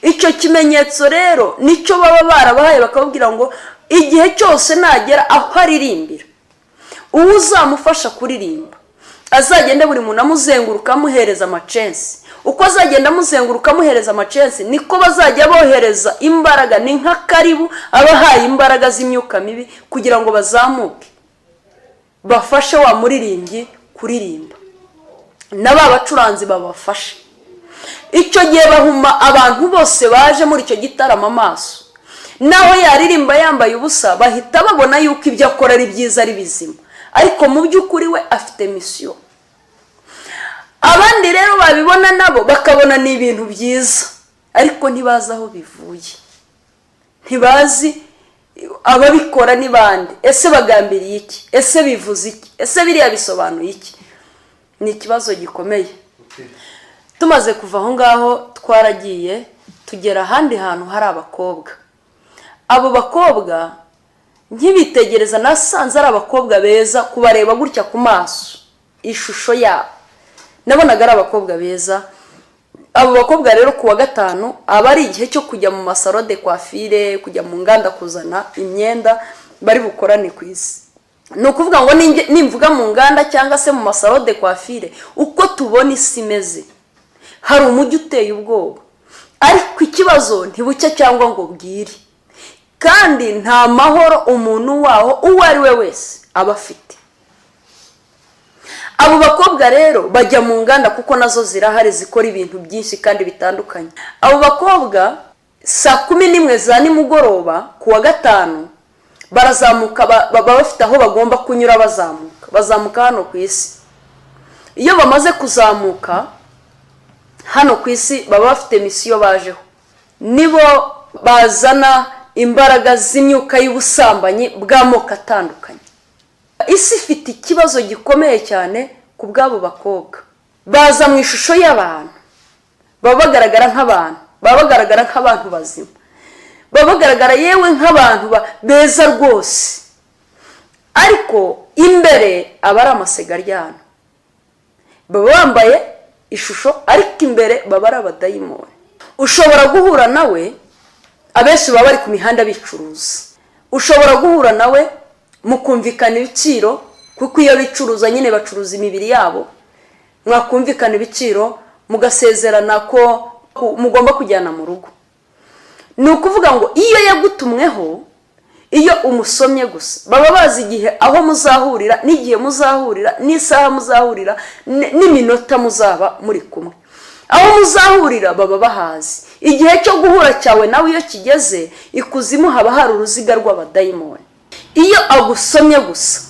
Icyo kimenyetso rero nicyo baba barabahaye, bakababwira ngo igihe cyose nagera aho aririmbira, uwo uzamufasha kuririmba azagende buri muntu amuzenguruka, amuhereza amacensi. Uko azagenda amuzenguruka, amuhereza amacensi, niko bazajya bohereza imbaraga. Ni nk'akaribu abahaye imbaraga z'imyuka mibi kugira ngo bazamuke, bafashe wa muririmbyi kuririmba, na ba bacuranzi babafashe. Icyo gihe bahuma abantu bose baje muri icyo gitaramo amaso. Naho yaririmba yambaye ubusa, bahita babona yuko ibyo akora ari byiza, ari bizima, ariko mu by'ukuri we afite mission. Abandi rero babibona nabo bakabona ni ibintu byiza, ariko ntibazi aho bivuye, ntibazi ababikora ni bande, ese bagambiriye iki, ese bivuze iki, ese biriya bisobanuye iki? Ni ikibazo gikomeye. Tumaze kuva aho ngaho, twaragiye tugera ahandi hantu hari abakobwa. Abo bakobwa nkibitegereza, nasanze ari abakobwa beza. Kubareba gutya ku maso, ishusho yabo, nabonaga ari abakobwa beza. Abo bakobwa rero, ku wa gatanu aba ari igihe cyo kujya mu ma salon de coiffure, kujya mu nganda kuzana imyenda bari bukorane ku isi. Ni ukuvuga ngo nimvuga mu nganda cyangwa se mu ma salon de coiffure, uko tubona isi imeze, hari umujyi uteye ubwoba, ariko ikibazo ntibucya cyangwa ngo bwire, kandi nta mahoro umuntu waho uwo ari we wese aba afite. Abo bakobwa rero bajya mu nganda, kuko nazo zirahari, zikora ibintu byinshi kandi bitandukanye. Abo bakobwa saa 11 za nimugoroba ku wa gatanu barazamuka, baba bafite aho bagomba kunyura bazamuka, bazamuka hano ku isi. Iyo bamaze kuzamuka hano ku isi, baba bafite mission bajeho. Nibo bazana imbaraga z'imyuka y'ubusambanyi bw'amoko atandukanye. Isi ifite ikibazo gikomeye cyane ku bw'abo bakobwa. Baza mu ishusho y'abantu, baba bagaragara nk'abantu, baba bagaragara nk'abantu bazima, baba bagaragara yewe nk'abantu beza rwose, ariko imbere aba ari amasega aryana. Baba bambaye ishusho, ariko imbere baba ari abadayimoni. Ushobora guhura nawe, abenshi baba bari ku mihanda bicuruza. Ushobora guhura nawe mukumvikana ibiciro, kuko iyo bicuruza nyine bacuruza imibiri yabo. Mwakumvikana ibiciro, mugasezerana ko mugomba kujyana mu rugo. Ni ukuvuga ngo iyo yagutumweho, iyo umusomye gusa, baba bazi igihe aho muzahurira, n'igihe muzahurira, n'isaha muzahurira, n'iminota muzaba muri kumwe. Aho muzahurira baba bahazi. Igihe cyo guhura cyawe nawe iyo kigeze, ikuzimu haba hari uruziga rw'abadayimoni. Iyo agusomye gusa,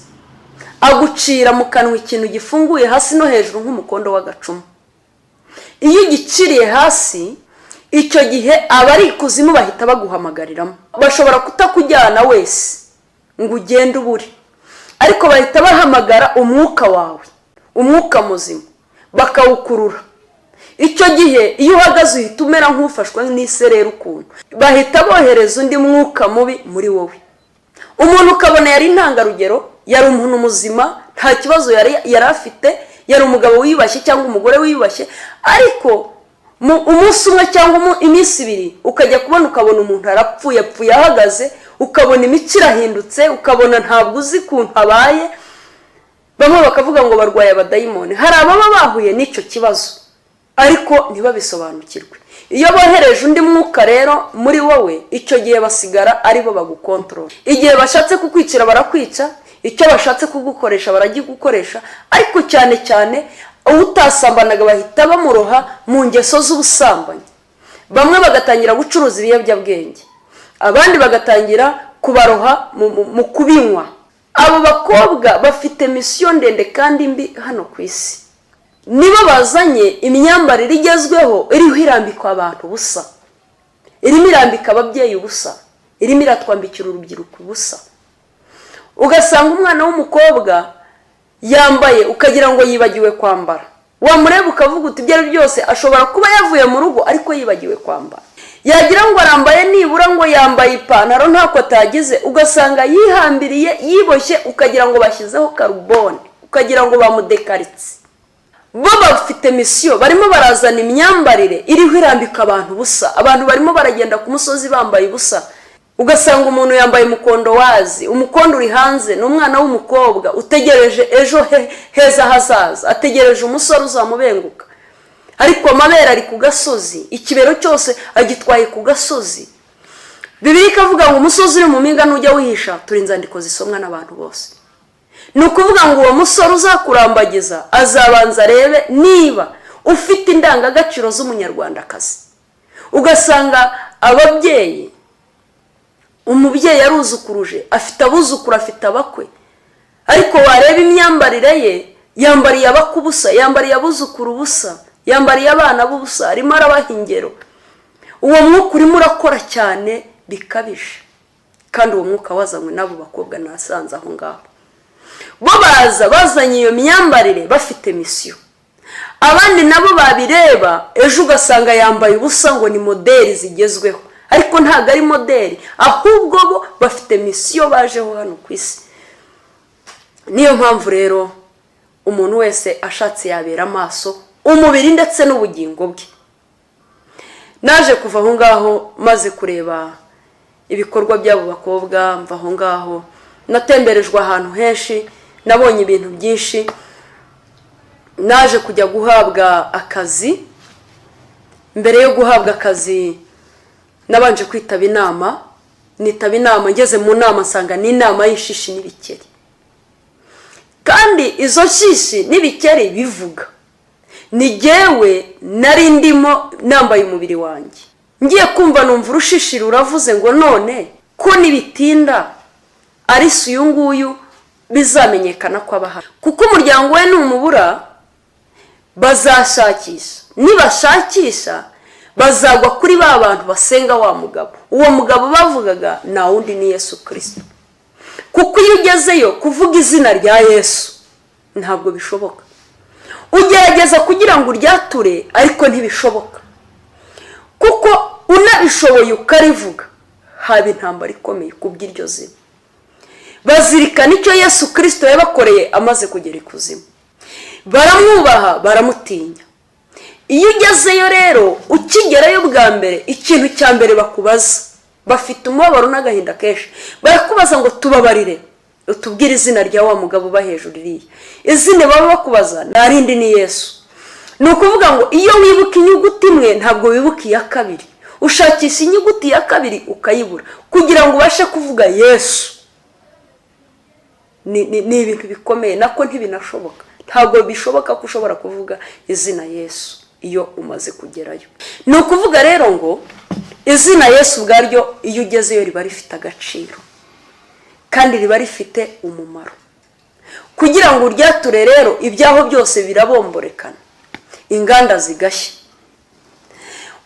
agucira mu kanwa ikintu gifunguye hasi no hejuru nk'umukondo w'agacuma. Iyo ugiciriye hasi, icyo gihe abari ikuzimu bahita baguhamagariramo. Bashobora kutakujyana wese ngo ugende ubure, ariko bahita bahamagara umwuka wawe, umwuka muzima, bakawukurura. Icyo gihe iyo uhagaze uhita umera nk'ufashwe n'isereri ukuntu. Bahita bohereza undi mwuka mubi muri wowe. Umuntu ukabona yari intangarugero, yari umuntu muzima, nta kibazo yari afite, yari umugabo wiyubashye cyangwa umugore wiyubashye, ariko umunsi umwe cyangwa iminsi ibiri ukajya kubona ukabona umuntu arapfuye, apfuye ahagaze, ukabona imico irahindutse, ukabona ntabwo uzi ukuntu abaye. Bamwe bakavuga ngo barwaye abadayimoni. Hari ababa bahuye n'icyo kibazo ariko ntibabisobanukirwe. Iyo bohereje undi mwuka rero muri wowe, icyo gihe basigara aribo bagukontorora. Igihe bashatse kukwicira barakwica, icyo bashatse kugukoresha baragigukoresha, ariko cyane cyane utasambanaga bahita bamuroha mu ngeso z'ubusambanyi. Bamwe bagatangira gucuruza ibiyobyabwenge, abandi bagatangira kubaroha mu kubinywa. Abo bakobwa bafite misiyo ndende kandi mbi hano ku isi. Nibo bazanye imyambarire igezweho iriho irambikwa abantu ubusa, irimo irambika ababyeyi ubusa, irimo iratwambikira urubyiruko ubusa. Ugasanga umwana w'umukobwa yambaye ukagira ngo yibagiwe kwambara, wamureba ukavuga uti ibyo ari byose ashobora kuba yavuye mu rugo ariko yibagiwe kwambara. Yagira ngo arambaye nibura ngo yambaye ipantaro ntako atagize, ugasanga yihambiriye yiboshye, ukagira ngo bashyizeho karubone, ukagira ngo bamudekaritse. Bo bafite misiyo, barimo barazana imyambarire iriho irambika abantu ubusa. Abantu barimo baragenda ku musozi bambaye ubusa, ugasanga umuntu yambaye umukondo wazi, umukondo uri hanze, ni umwana w'umukobwa utegereje ejo heza hazaza, ategereje umusore uzamubenguka, ariko amabere ari ku gasozi, ikibero cyose agitwaye ku gasozi. Bibiliya ikavuga ngo umusozi uri mu mpinga nujya wihisha, turi inzandiko zisomwa n'abantu bose. Ni ukuvuga ngo uwo musore uzakurambagiza azabanza arebe niba ufite indangagaciro z'umunyarwandakazi. Ugasanga ababyeyi, umubyeyi aruzukuruje, afite abuzukuru, afite abakwe, ariko wareba imyambarire ye, yambariye abakwe ubusa, yambariye abuzukuru ubusa, yambariye abana b'ubusa, arimo arabaha ingero. Uwo mwuka urimo urakora cyane bikabije, kandi uwo mwuka wazanywe n'abo bakobwa nasanze aho ngaho. Bo baza bazanye iyo myambarire bafite misiyo. Abandi nabo babireba ejo ugasanga yambaye ubusa ngo ni modeli zigezweho, ariko ntabwo ari modeli, ahubwo bo bafite misiyo bajeho hano ku isi. Niyo mpamvu rero umuntu wese ashatse yabera amaso umubiri ndetse n'ubugingo bwe. Naje kuva aho ngaho maze kureba ibikorwa by'abo bakobwa, mva aho ngaho natemberejwe ahantu henshi, nabonye ibintu byinshi. Naje kujya guhabwa akazi. Mbere yo guhabwa akazi nabanje kwitaba inama, nitaba inama, ngeze mu nama nsanga ni inama y'ishishi n'ibikeri, kandi izo shishi n'ibikeri bivuga ni jyewe nari ndimo nambaye umubiri wanjye. Ngiye kumva numva urushishi ruravuze ngo none ko nibitinda Alice uyu nguyu bizamenyekana ko aba ahari, kuko umuryango we numubura bazashakisha, nibashakisha bazagwa kuri ba bantu basenga wa mugabo. Uwo mugabo bavugaga nta wundi ni Yesu Kirisito. Kuko iyo ugezeyo kuvuga izina rya Yesu ntabwo bishoboka. Ugerageza kugira ngo uryature ariko ntibishoboka, kuko unabishoboye ukarivuga haba intambara ikomeye kubw'iryo zina. Bazirikana icyo Yesu Kirisito yabakoreye amaze kugera ikuzimu, baramwubaha, baramutinya. Iyo ugezeyo rero, ukigerayo bwa mbere, ikintu cya mbere bakubaza, bafite umubabaro n'agahinda kenshi, barakubaza ngo tubabarire utubwire izina rya wa mugabo uba hejuru iriya. Izina baba bakubaza nta rindi, ni Yesu. Ni ukuvuga ngo iyo wibuka inyuguti imwe ntabwo wibuka iya kabiri, ushakisha inyuguti ya kabiri ukayibura kugira ngo ubashe kuvuga Yesu. Ni ibintu bikomeye, nako ntibinashoboka, ntabwo bishoboka ko ushobora kuvuga izina Yesu. Iyo umaze kugerayo, ni ukuvuga rero ngo izina Yesu ubwaryo, iyo ugezeyo riba rifite agaciro kandi riba rifite umumaro. Kugira ngo uryature rero, ibyaho byose birabomborekana, inganda zigashya.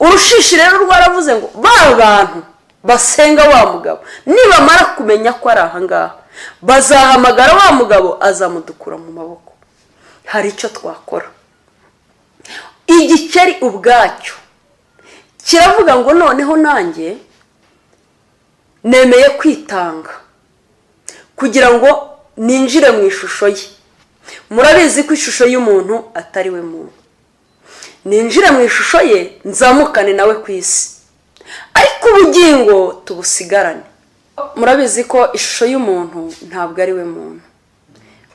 Urushishi rero rwaravuze ngo ba bantu basenga wa mugabo, nibamara kumenya ko ari ahangaha, bazahamagara wa mugabo, azamudukura mu maboko. Hari icyo twakora. Igikeri ubwacyo kiravuga ngo noneho nanjye nemeye kwitanga kugira ngo ninjire mu ishusho ye. Murabizi ko ishusho y'umuntu atari we muntu. Ninjire mu ishusho ye, nzamukane nawe ku isi, ariko ubugingo tubusigarane. Murabizi ko ishusho y'umuntu ntabwo ari we muntu.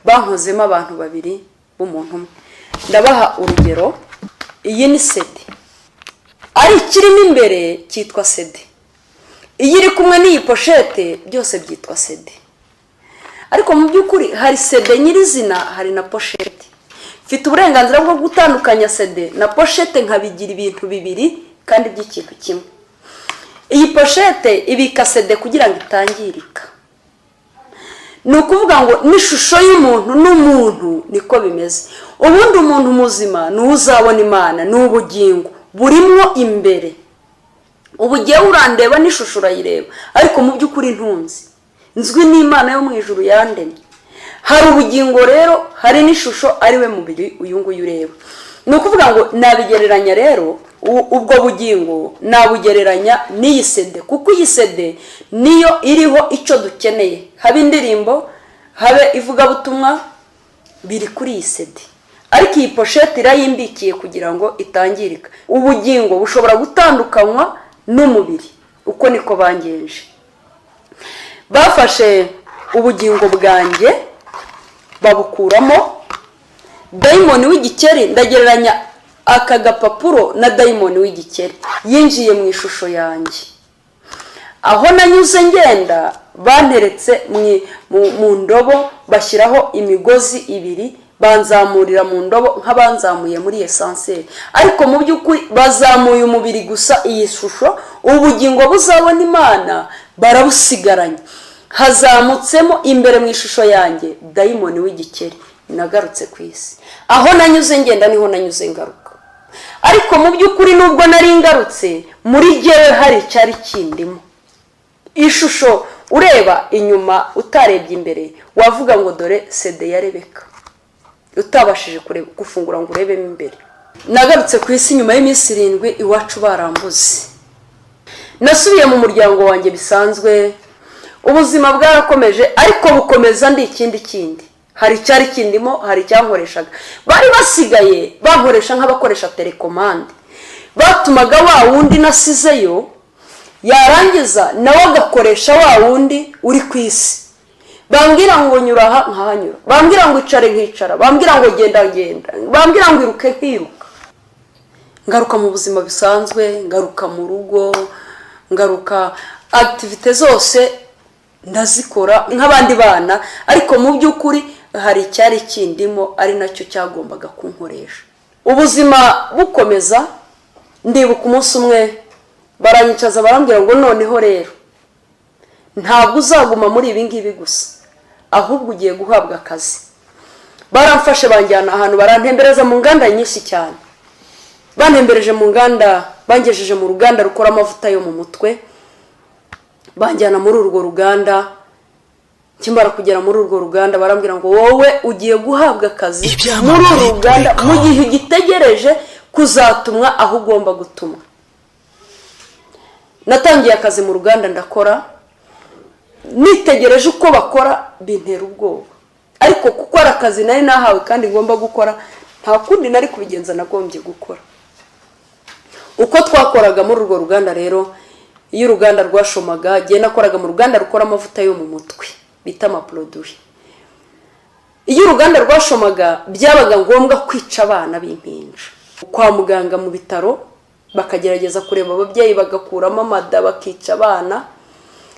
Bankozemo abantu babiri b'umuntu umwe. Ndabaha urugero: iyi ni CD, ari ikirimo imbere cyitwa CD. Iyo iri kumwe n'iyi pochette, byose byitwa CD. Ariko mu by'ukuri hari CD nyirizina, hari na pochette. Mfite uburenganzira bwo gutandukanya CD na pochette, nkabigira ibintu bibiri kandi by'ikintu kimwe. Iyi pochette ibika CD kugira ngo itangirika. Ni ukuvuga ngo n'ishusho y'umuntu n'umuntu niko bimeze. Ubundi umuntu muzima ni uzabona Imana, ni ubugingo burimo imbere. Ubu ugiye urandeba n'ishusho urayireba, ariko mu by'ukuri ntunzi, nzwi n'Imana yo mu ijuru yandemye. Hari ubugingo rero, hari n'ishusho, ari we mubiri uyu nguyu ureba. Ni ukuvuga ngo nabigereranya rero, ubwo bugingo nabugereranya n'iyi CD, kuko iyi CD niyo iriho icyo dukeneye. Habe indirimbo, habe ivugabutumwa, biri kuri iyi CD, ariko iyi pochette irayimbikiye kugira ngo itangirika. Ubugingo bushobora gutandukanywa n'umubiri. Uko niko bangenje. Bafashe ubugingo bwanjye babukuramo dayimoni w'igikeri. Ndagereranya aka gapapuro na dayimoni w'igikeri yinjiye mu ishusho yanjye. Aho nanyuze ngenda, banteretse mu ndobo, bashyiraho imigozi ibiri, banzamurira mu ndobo nk'abanzamuye muri ascenseur, ariko mu by'ukuri bazamuye umubiri gusa, iyi shusho. Ubugingo buzabona Imana barabusigaranye. Hazamutsemo imbere mu ishusho yanjye dayimoni w'igikeri. Nagarutse ku isi, aho nanyuze ngenda niho nanyuze ngaruka. Ariko mu by'ukuri, nubwo nari ngarutse, muri jyewe hari icyari kindimo. Ishusho ureba inyuma utarebye imbere, wavuga ngo dore CD ya Rebeka, utabashije gufungura ngo urebemo imbere. Nagarutse ku isi nyuma y'iminsi 7 iwacu barambuze. Nasubiye mu muryango wanjye bisanzwe, ubuzima bwarakomeje, ariko bukomeza ndi ikindi kindi. Hari icyari kindimo, hari icyankoreshaga. Bari basigaye bankoresha nk'abakoresha télécommande. Batumaga wa wundi nasizeyo, yarangiza nawe agakoresha wa wundi uri ku isi. Bambwira ngo nyura aha, nkahanyura. Bambwira ngo icare, nkicara. Bambwira ngo genda, genda. Bambwira ngo iruke, nkiruka. Ngaruka mu buzima busanzwe, ngaruka mu rugo, ngaruka activités zose ndazikora nk'abandi bana, ariko mu by'ukuri hari icyari kindimo, ari nacyo cyagombaga kunkoresha. Ubuzima bukomeza. Ndibuka umunsi umwe baranyicaza, barambwira ngo noneho rero ntabwo uzaguma muri ibi ngibi gusa, ahubwo ugiye guhabwa akazi. Baramfashe banjyana ahantu, barantembereza mu nganda nyinshi cyane. Bantembereje mu nganda, bangejeje mu ruganda rukora amavuta yo mu mutwe. Banjyana muri urwo ruganda. Nkimara kugera muri urwo ruganda, barambwira ngo wowe ugiye guhabwa akazi muri uru ruganda mu gihe ugitegereje kuzatumwa aho ugomba gutumwa. Natangiye akazi mu ruganda, ndakora. Nitegereje uko bakora, bintera ubwoba, ariko kuko ari akazi nari nahawe kandi ngomba gukora, nta kundi nari kubigenza, nagombye gukora. Uko twakoraga muri urwo ruganda rero, iyo uruganda rwashomaga, igihe nakoraga mu ruganda rukora amavuta yo mu mutwe bita amaproduits, iyo uruganda rwashomaga byabaga ngombwa kwica abana b'impinja. Kwa muganga mu bitaro bakagerageza kureba ababyeyi, bagakuramo amada, bakica abana.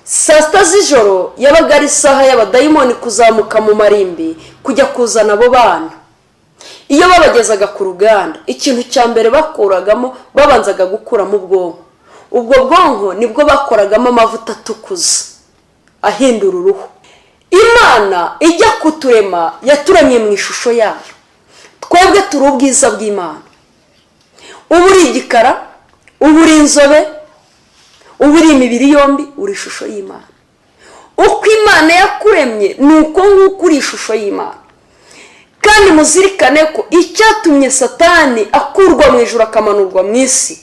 Saa 6 z'ijoro yabaga ari isaha y'abadayimoni kuzamuka mu marimbi kujya kuzana abo bana. Iyo babagezaga ku ruganda, ikintu cya mbere bakuragamo, babanzaga gukuramo ubwonko. Ubwo bwonko nibwo bakoragamo amavuta atukuza ahindura uruhu. Imana ijya kuturema yaturemye mu ishusho yayo. Twebwe turi ubwiza bw'Imana. Uba uri igikara, uba uri inzobe, uba uri imibiri yombi, uri ishusho y'Imana. Uko Imana yakuremye ni uko nguko uri ishusho y'Imana. Kandi muzirikane ko icyatumye Satani akurwa mu ijuru akamanurwa mu isi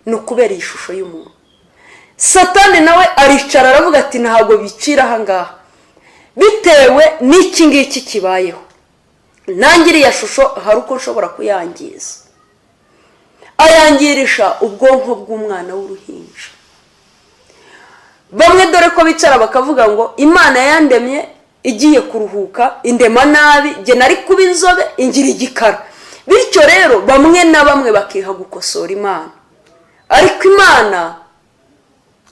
ni ukubera iyi shusho y'umuntu. Satani nawe aricara aravuga ati ntabwo bicira aha ngaha, bitewe n'iki ngiki kibayeho, nanjye iriya shusho hari uko nshobora kuyangiza. Ayangirisha ubwonko bw'umwana w'uruhinja. Bamwe dore ko bicara bakavuga ngo Imana yandemye igiye kuruhuka, indema nabi, jye nari kuba inzobe ingira igikara. Bityo rero bamwe na bamwe bakiha gukosora Imana, ariko Imana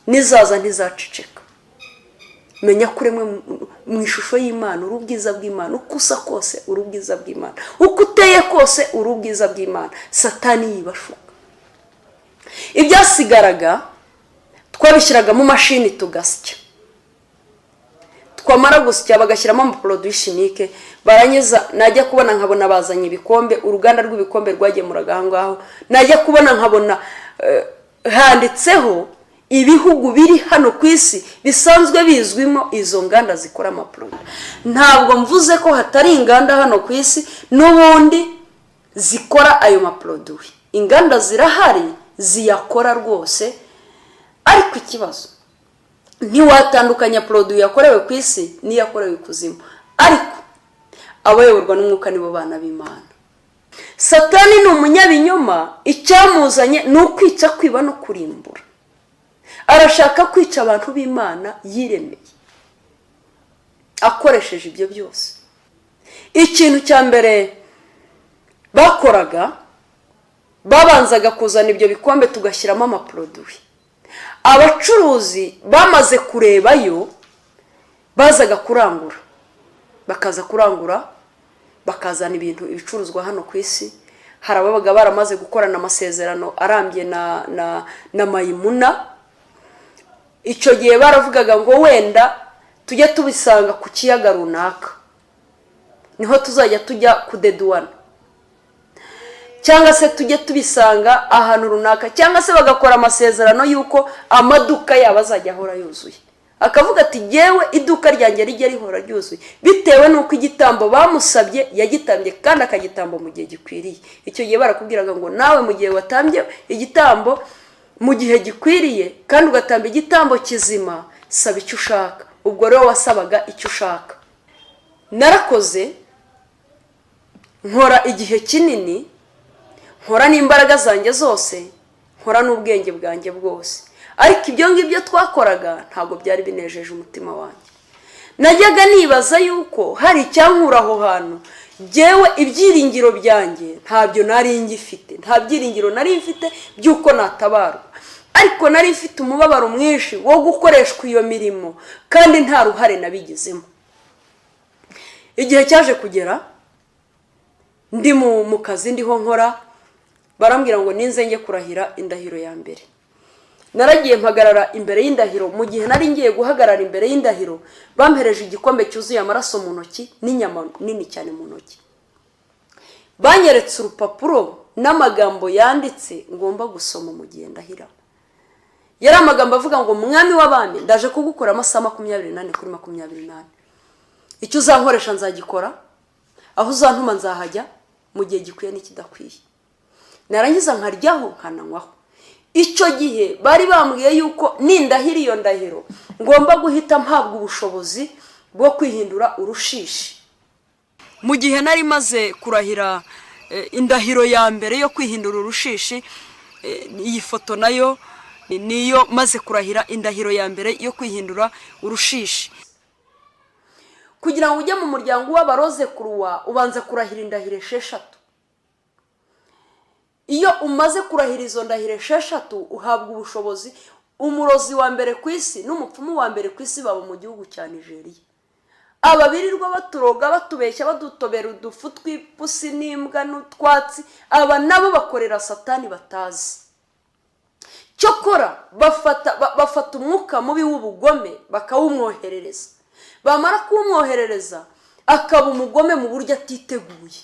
nizaza ntizaceceka. Menya ko uremwe mu ishusho y'Imana, uri ubwiza bw'Imana, uko usa kose uri ubwiza bw'Imana, uko uteye kose uri ubwiza bw'Imana. Satani yibashuka. Ibyasigaraga twabishyiraga mu mashini tugasya, twamara gusya bagashyiramo amaporoduwi chimique, barangiza najya kubona nkabona bazanye ibikombe, uruganda rw'ibikombe rwagemuraga aho ngaho. Najya kubona nkabona handitseho ibihugu biri hano ku isi bisanzwe bizwimo izo nganda zikora amaporoduwi. Ntabwo mvuze ko hatari inganda hano ku isi n'ubundi zikora ayo maporoduwi, inganda zirahari ziyakora rwose, ariko ikibazo ntiwatandukanya poroduwi yakorewe ku isi n'iyakorewe ikuzimu. Ariko abayoborwa n'umwuka nibo bana b'Imana. Satani ni umunyabinyoma, icyamuzanye ni ukwica, kwiba no kurimbura. Arashaka kwica abantu b'Imana yiremeye akoresheje ibyo byose. Ikintu cya mbere bakoraga, babanzaga kuzana ibyo bikombe tugashyiramo amaporoduwi. Abacuruzi bamaze kurebayo bazaga kurangura, bakaza kurangura bakazana ibintu, ibicuruzwa hano ku isi. Hari ababaga baramaze gukorana amasezerano arambye na Mayimuna. Icyo gihe baravugaga ngo wenda tujye tubisanga ku kiyaga runaka, niho tuzajya tujya kudeduwana, cyangwa se tujye tubisanga ahantu runaka, cyangwa se bagakora amasezerano y'uko amaduka yabo azajya ahora yuzuye. Akavuga ati yewe iduka ryanjye rijye rihora ryuzuye, bitewe n'uko igitambo bamusabye yagitambye kandi akagitamba mu gihe gikwiriye. Icyo gihe barakubwiraga ngo nawe mu gihe watambye igitambo mu gihe gikwiriye kandi ugatamba igitambo kizima, saba icyo ushaka. Ubwo rero wasabaga icyo ushaka. Narakoze, nkora igihe kinini, nkora n'imbaraga zanjye zose, nkora n'ubwenge bwanjye bwose, ariko ibyo ngibyo twakoraga ntabwo byari binejeje umutima wanjye. Najyaga nibaza yuko hari icyankura aho hantu. Jyewe ibyiringiro byanjye ntabyo nari ngifite, nta byiringiro nari mfite by'uko natabarwa, ariko nari mfite umubabaro mwinshi wo gukoreshwa iyo mirimo kandi nta ruhare nabigizemo. Igihe cyaje kugera ndi mu kazi ndiho nkora, barambwira ngo ninze njye kurahira indahiro ya mbere. Naragiye mpagarara imbere y'indahiro. Mu gihe nari ngiye guhagarara imbere y'indahiro, bampereje igikombe cyuzuye amaraso mu ntoki n'inyama nini cyane mu ntoki. Banyeretse urupapuro n'amagambo yanditse ngomba gusoma mu gihe ndahira. Yari amagambo avuga ngo mwami w'abami, ndaje kugukora amasaha 24 kuri 24, icyo uzankoresha nzagikora, aho uzantuma nzahajya mu gihe gikwiye n'ikidakwiye. Narangiza nkaryaho nkananywaho. Icyo gihe bari bambwiye yuko nindahira iyo ndahiro ngomba guhita mpabwa ubushobozi bwo kwihindura urushishi. Mu gihe nari maze kurahira indahiro ya mbere yo kwihindura urushishi, iyi foto nayo niyo maze kurahira indahiro ya mbere yo kwihindura urushishi. Kugira ngo ujye mu muryango w'abaroze kuruwa, ubanza kurahira indahiro 6. Iyo umaze kurahira izo ndahiro 6 uhabwa ubushobozi. Umurozi wa mbere ku isi n'umupfumu wa mbere ku isi baba mu gihugu cya Nigeria. Aba birirwa baturoga, batubeshya, badutobera udufu tw'ipusi n'imbwa n'utwatsi, aba nabo bakorera Satani batazi. Cyokora bafata umwuka mubi w'ubugome bakawumwoherereza, bamara kuwumwoherereza akaba umugome mu buryo atiteguye,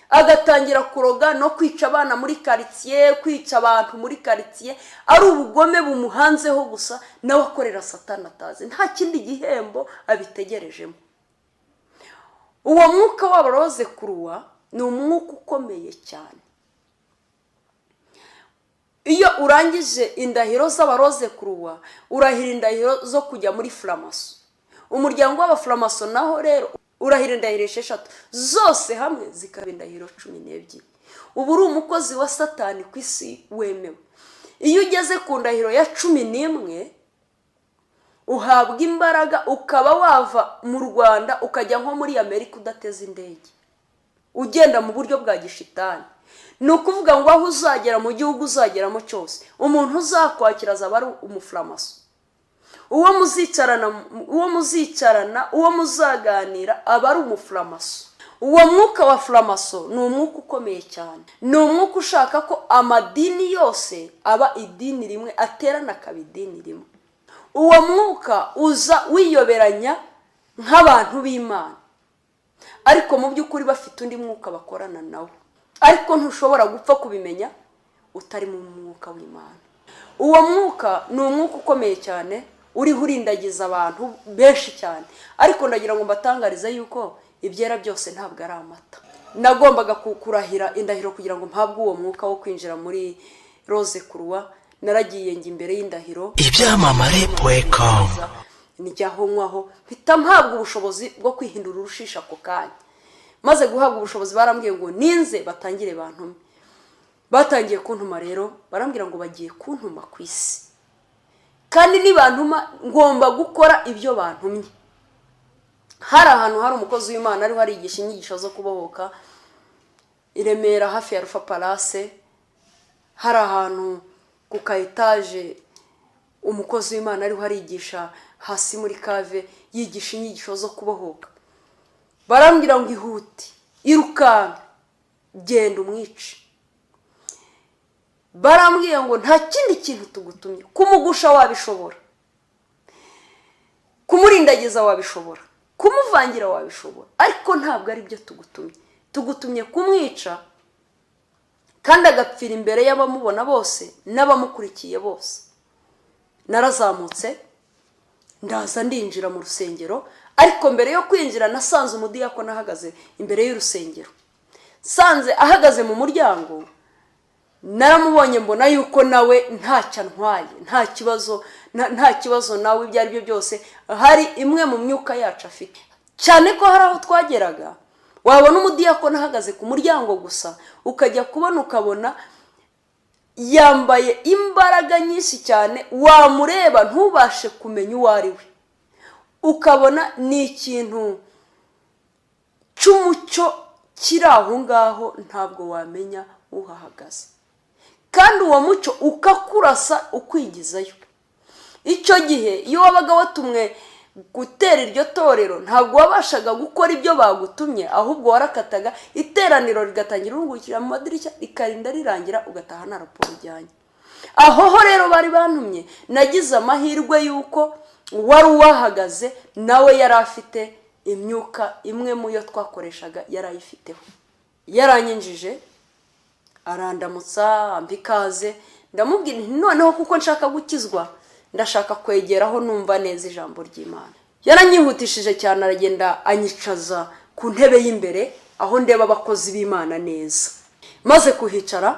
agatangira kuroga no kwica abana muri karitsiye, kwica abantu muri karitsiye, ari ubugome bumuhanzeho gusa, nawe akorera Satani atazi, nta kindi gihembo abitegerejemo. Uwo mwuka w'abaroze kuruwa ni umwuka ukomeye cyane. Iyo urangije indahiro z'abaroze kuruwa, urahira indahiro zo kujya muri furamaso. Umuryango w'abafuramaso naho rero urahira indahiro 6 zose hamwe zikaba indahiro 12. Ubu uri umukozi wa Satani ku isi wemewe. Iyo ugeze ku ndahiro ya 11 uhabwa imbaraga, ukaba wava mu Rwanda ukajya nko muri Amerika udateze indege, ugenda mu buryo bwa gishitani. Ni ukuvuga ngo aho uzagera mu gihugu uzageramo cyose, umuntu uzakwakira azaba ari umufuramaso. Uwo muzicarana, uwo muzaganira aba ari umufuramaso. Uwo mwuka wa furamaso ni umwuka ukomeye cyane, ni umwuka ushaka ko amadini yose aba idini rimwe, aterana akaba idini rimwe. Uwo mwuka uza wiyoberanya nk'abantu b'Imana, ariko mu by'ukuri bafite undi mwuka bakorana nawo, ariko ntushobora gupfa kubimenya utari mu mwuka w'Imana. Uwo mwuka ni umwuka ukomeye cyane, uriho urindagiza abantu benshi cyane. Ariko ndagira ngo mbatangarize yuko ibyera byose ntabwo ari amata. Nagombaga kurahira indahiro kugira ngo mpabwe uwo mwuka wo kwinjira muri Rose Kuruwa. Naragiye njya imbere y'indahiro Ibyamamare.com nijyaho nkwaho, mpita mpabwa ubushobozi bwo kwihindura urushisha ako kanya. Maze guhabwa ubushobozi barambwiye ngo ninze batangire bantume. Batangiye kuntuma rero, barambwira ngo bagiye kuntuma ku isi, kandi nibantuma ngomba gukora ibyo bantumye. Hari ahantu hari umukozi w'Imana ariho arigisha inyigisho zo kubohoka i Remera hafi ya Rufa Palace. Hari ahantu ku ka etaje umukozi w'Imana ariho arigisha hasi muri kave, yigisha inyigisho zo kubohoka. Barambwira ngo ihute, irukanka, genda umwice. Barambwiye ngo nta kindi kintu tugutumye, kumugusha wabishobora, kumurindagiza wabishobora, kumuvangira wabishobora, ariko ntabwo ari byo tugutumye. Tugutumye kumwica kandi agapfira imbere y'abamubona bose n'abamukurikiye bose. Narazamutse ndaza ndinjira mu rusengero, ariko mbere yo kwinjira nasanze umudiyakoni ahagaze imbere y'urusengero. Sanze ahagaze mu muryango, naramubonye mbona yuko nawe ntacyo antwaye, nta kibazo, nta kibazo nawe ibyo ari byo byose, hari imwe mu myuka yacu afite. Cyane ko hari aho twageraga wabona umudiyakoni ahagaze ku muryango gusa, ukajya kubona ukabona yambaye imbaraga nyinshi cyane, wamureba ntubashe kumenya uwo ari we, ukabona ni ikintu cy'umucyo kiri aho ngaho, ntabwo wamenya uhahagaze, kandi uwo mucyo ukakurasa ukwigizayo. Icyo gihe iyo wabaga watumwe gutera iryo torero, ntabwo wabashaga gukora ibyo bagutumye, ahubwo warakataga iteraniro rigatangira urungukira mu madirishya, rikarinda rirangira, ugataha nta raporo ujyanye. Aho ho rero bari bantumye, nagize amahirwe y'uko wari uwahagaze nawe yari afite imyuka imwe mu yo twakoreshaga, yari ayifiteho. Yaranyinjije arandamutsa, ampa ikaze, ndamubwira nti noneho kuko nshaka gukizwa, ndashaka kwegeraho numva neza ijambo ry'Imana. Yaranyihutishije cyane, aragenda anyicaza ku ntebe y'imbere aho ndeba abakozi b'Imana neza. Maze kuhicara,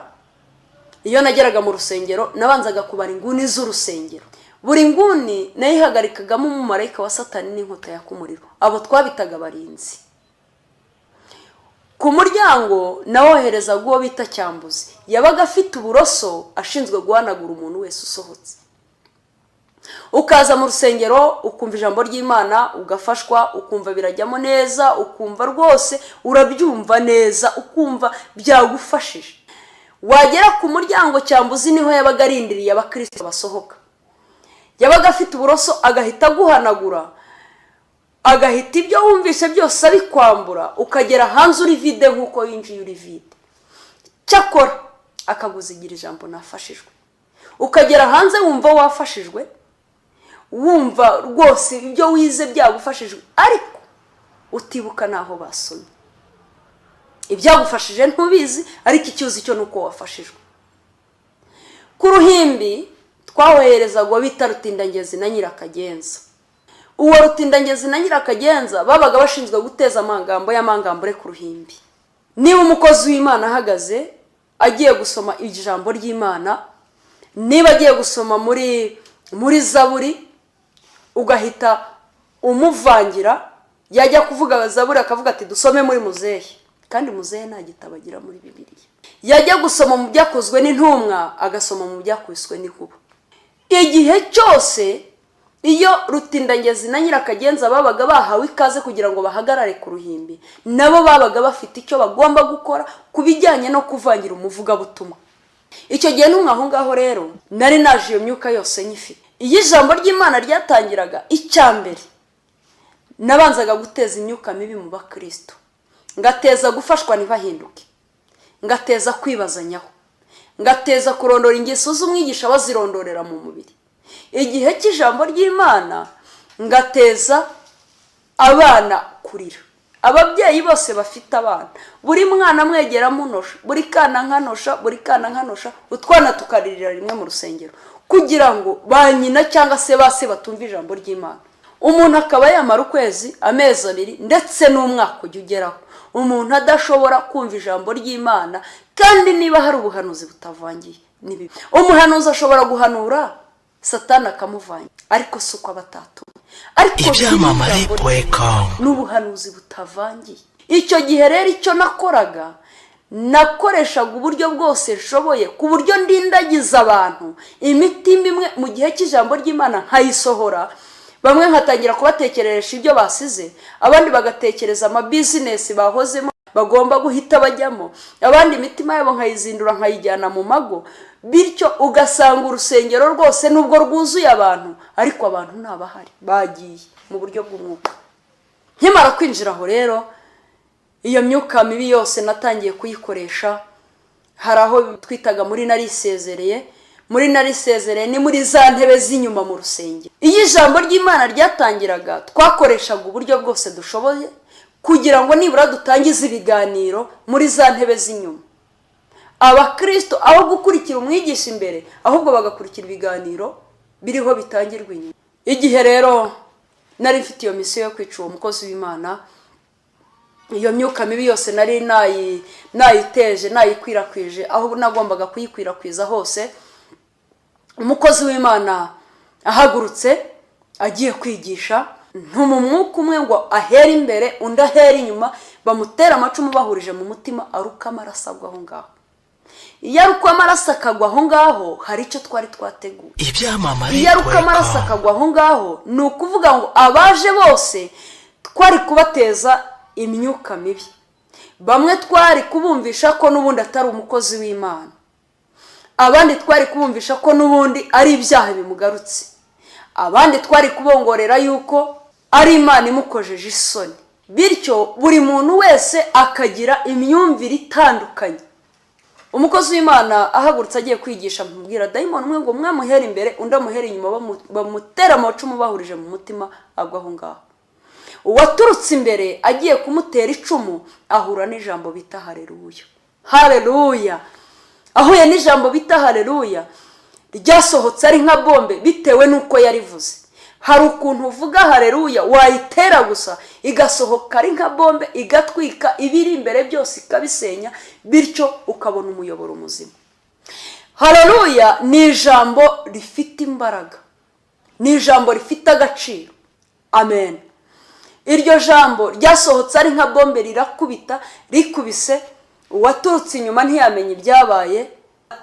iyo nageraga mu rusengero nabanzaga kubara inguni z'urusengero. Buri nguni nayihagarikagamo umumarayika wa Satani n'inkota yaka umuriro, abo twabitaga abarinzi. Ku muryango nawoherezaga uwo bita Cyambuzi, yabaga afite uburoso ashinzwe guhanagura umuntu wese usohotse. Ukaza mu rusengero ukumva ijambo ry'Imana, ugafashwa, ukumva birajyamo neza, ukumva rwose urabyumva neza, ukumva byagufashije. Wagera ku muryango Cyambuzi niho yabaga arindiriye abakristo basohoka, yabaga afite uburoso agahita aguhanagura, Agahita ibyo wumvise byose abikwambura, ukagera hanze uri vide nk'uko winjiye uri vide. Cyakora akaguzigira ijambo nafashijwe, ukagera hanze wumva wafashijwe, wumva rwose ibyo wize byagufashijwe, ariko utibuka n'aho basomye. Ibyagufashije ntubizi, ariko icyo uzi cyo ni uko wafashijwe. Ku ruhimbi twahoherezaga uwo bita Rutindangezi na Nyirakagenza. Uwo Rutindangezi na Nyirakagenza babaga bashinzwe guteza amagambo y'amangambure ku ruhimbi. Niba umukozi w'Imana ahagaze agiye gusoma ijambo ry'Imana, niba agiye gusoma muri Zaburi, ugahita umuvangira, yajya kuvuga Zaburi akavuga ati dusome muri Muzehe, kandi Muzehe nta gitabo agira muri Bibiliya. Yajya gusoma mu byakozwe n'intumwa, agasoma mu byakubiswe n'inkuba. Igihe cyose iyo Rutindangezi na Nyirakagenza babaga bahawe ikaze kugira ngo bahagarare ku ruhimbi, nabo babaga bafite icyo bagomba gukora ku bijyanye no kuvangira umuvugabutumwa. Icyo gihe n'umwe aho ngaho rero nari naje iyo myuka yose nyifite. Iyo ijambo ry'Imana ryatangiraga, icya mbere nabanzaga guteza imyuka mibi mu bakristo, ngateza gufashwa ntibahinduke, ngateza kwibazanyaho, ngateza kurondora ingeso z'umwigisha bazirondorera mu mubiri. Igihe cy'ijambo ry'Imana ngateza abana kurira. Ababyeyi bose bafite abana, buri mwana amwegera amunosha, buri kana nkanosha, buri kana nkanosha, utwana tukaririra rimwe mu rusengero, kugira ngo ba nyina cyangwa se ba se batumva ijambo ry'Imana. Umuntu akaba yamara ukwezi, amezi abiri, ndetse n'umwaka ujya ugeraho, umuntu adashobora kumva ijambo ry'Imana. Kandi niba hari ubuhanuzi butavangiye ni bibi. Umuhanuzi ashobora guhanura Satani akamuvanga, ariko si uko aba atatumwe. Ariko Ibyamamare ijambo com. n'ubuhanuzi butavangiye. Icyo gihe rero icyo nakoraga, nakoreshaga uburyo bwose nshoboye ku buryo ndindagiza abantu imitima imwe mu gihe cy'ijambo ry'Imana nkayisohora. Bamwe nkatangira kubatekereresha ibyo basize, abandi bagatekereza amabizinesi bahozemo bagomba guhita bajyamo, abandi imitima yabo nkayizindura nkayijyana mu mago. Bityo ugasanga urusengero rwose nubwo rwuzuye abantu, ariko abantu ntabahari, bagiye mu buryo bw'umwuka. Nkimara kwinjira aho rero, iyo myuka mibi yose natangiye kuyikoresha. Hari aho twitaga muri narisezereye. Muri narisezereye ni muri za ntebe z'inyuma mu rusengero. Iyo ijambo ry'Imana ryatangiraga, twakoreshaga uburyo bwose dushoboye kugira ngo nibura dutangize ibiganiro muri za ntebe z'inyuma. Abakristo aho gukurikira umwigisha imbere, ahubwo bagakurikira ibiganiro biriho bitangirwa inyuma. Igihe rero nari mfite iyo misiyo yo kwica uwo mukozi w'Imana, iyo myuka mibi yose nari nayiteje, nayikwirakwije aho nagombaga kuyikwirakwiza hose. Umukozi w'Imana ahagurutse agiye kwigisha, ntuma umwuka umwe ngo ahere imbere undi ahere inyuma, bamutera amacumu bahurije mu mutima, aruka amaraso agwa aho ngaho. Iyo aruka amaraso akagwa aho ngaho, hari icyo twari twateguye. Ibyamamare Iyo aruka amaraso com. akagwa aho ngaho, ni ukuvuga ngo abaje bose twari kubateza imyuka mibi. Bamwe twari kubumvisha ko n'ubundi atari umukozi w'Imana, abandi twari kubumvisha ko n'ubundi ari ibyaha bimugarutse, abandi twari kubongorera yuko ari Imana imukojeje isoni. Bityo buri muntu wese akagira imyumvire itandukanye. Umukozi w'Imana ahagurutse agiye kwigisha, amubwira dayimoni umwe ngo umwe amuhere imbere undi amuhere inyuma, bamutera amacumu bahurije mu mutima, agwa aho ngaho. Uwaturutse imbere agiye kumutera icumu ahura n'ijambo bita haleluya. Haleluya! Ahuye n'ijambo bita haleluya ryasohotse ari nka bombe, bitewe n'uko yarivuze. Hari ukuntu uvuga haleluya wayitera gusa igasohoka ari nka bombe, igatwika ibiri imbere byose ikabisenya, bityo ukabona umuyoboro muzima. Haleluya ni ijambo rifite imbaraga, ni ijambo rifite agaciro. Amen. Iryo jambo ryasohotse ari nka bombe, rirakubita, rikubise uwaturutse inyuma ntiyamenya ibyabaye,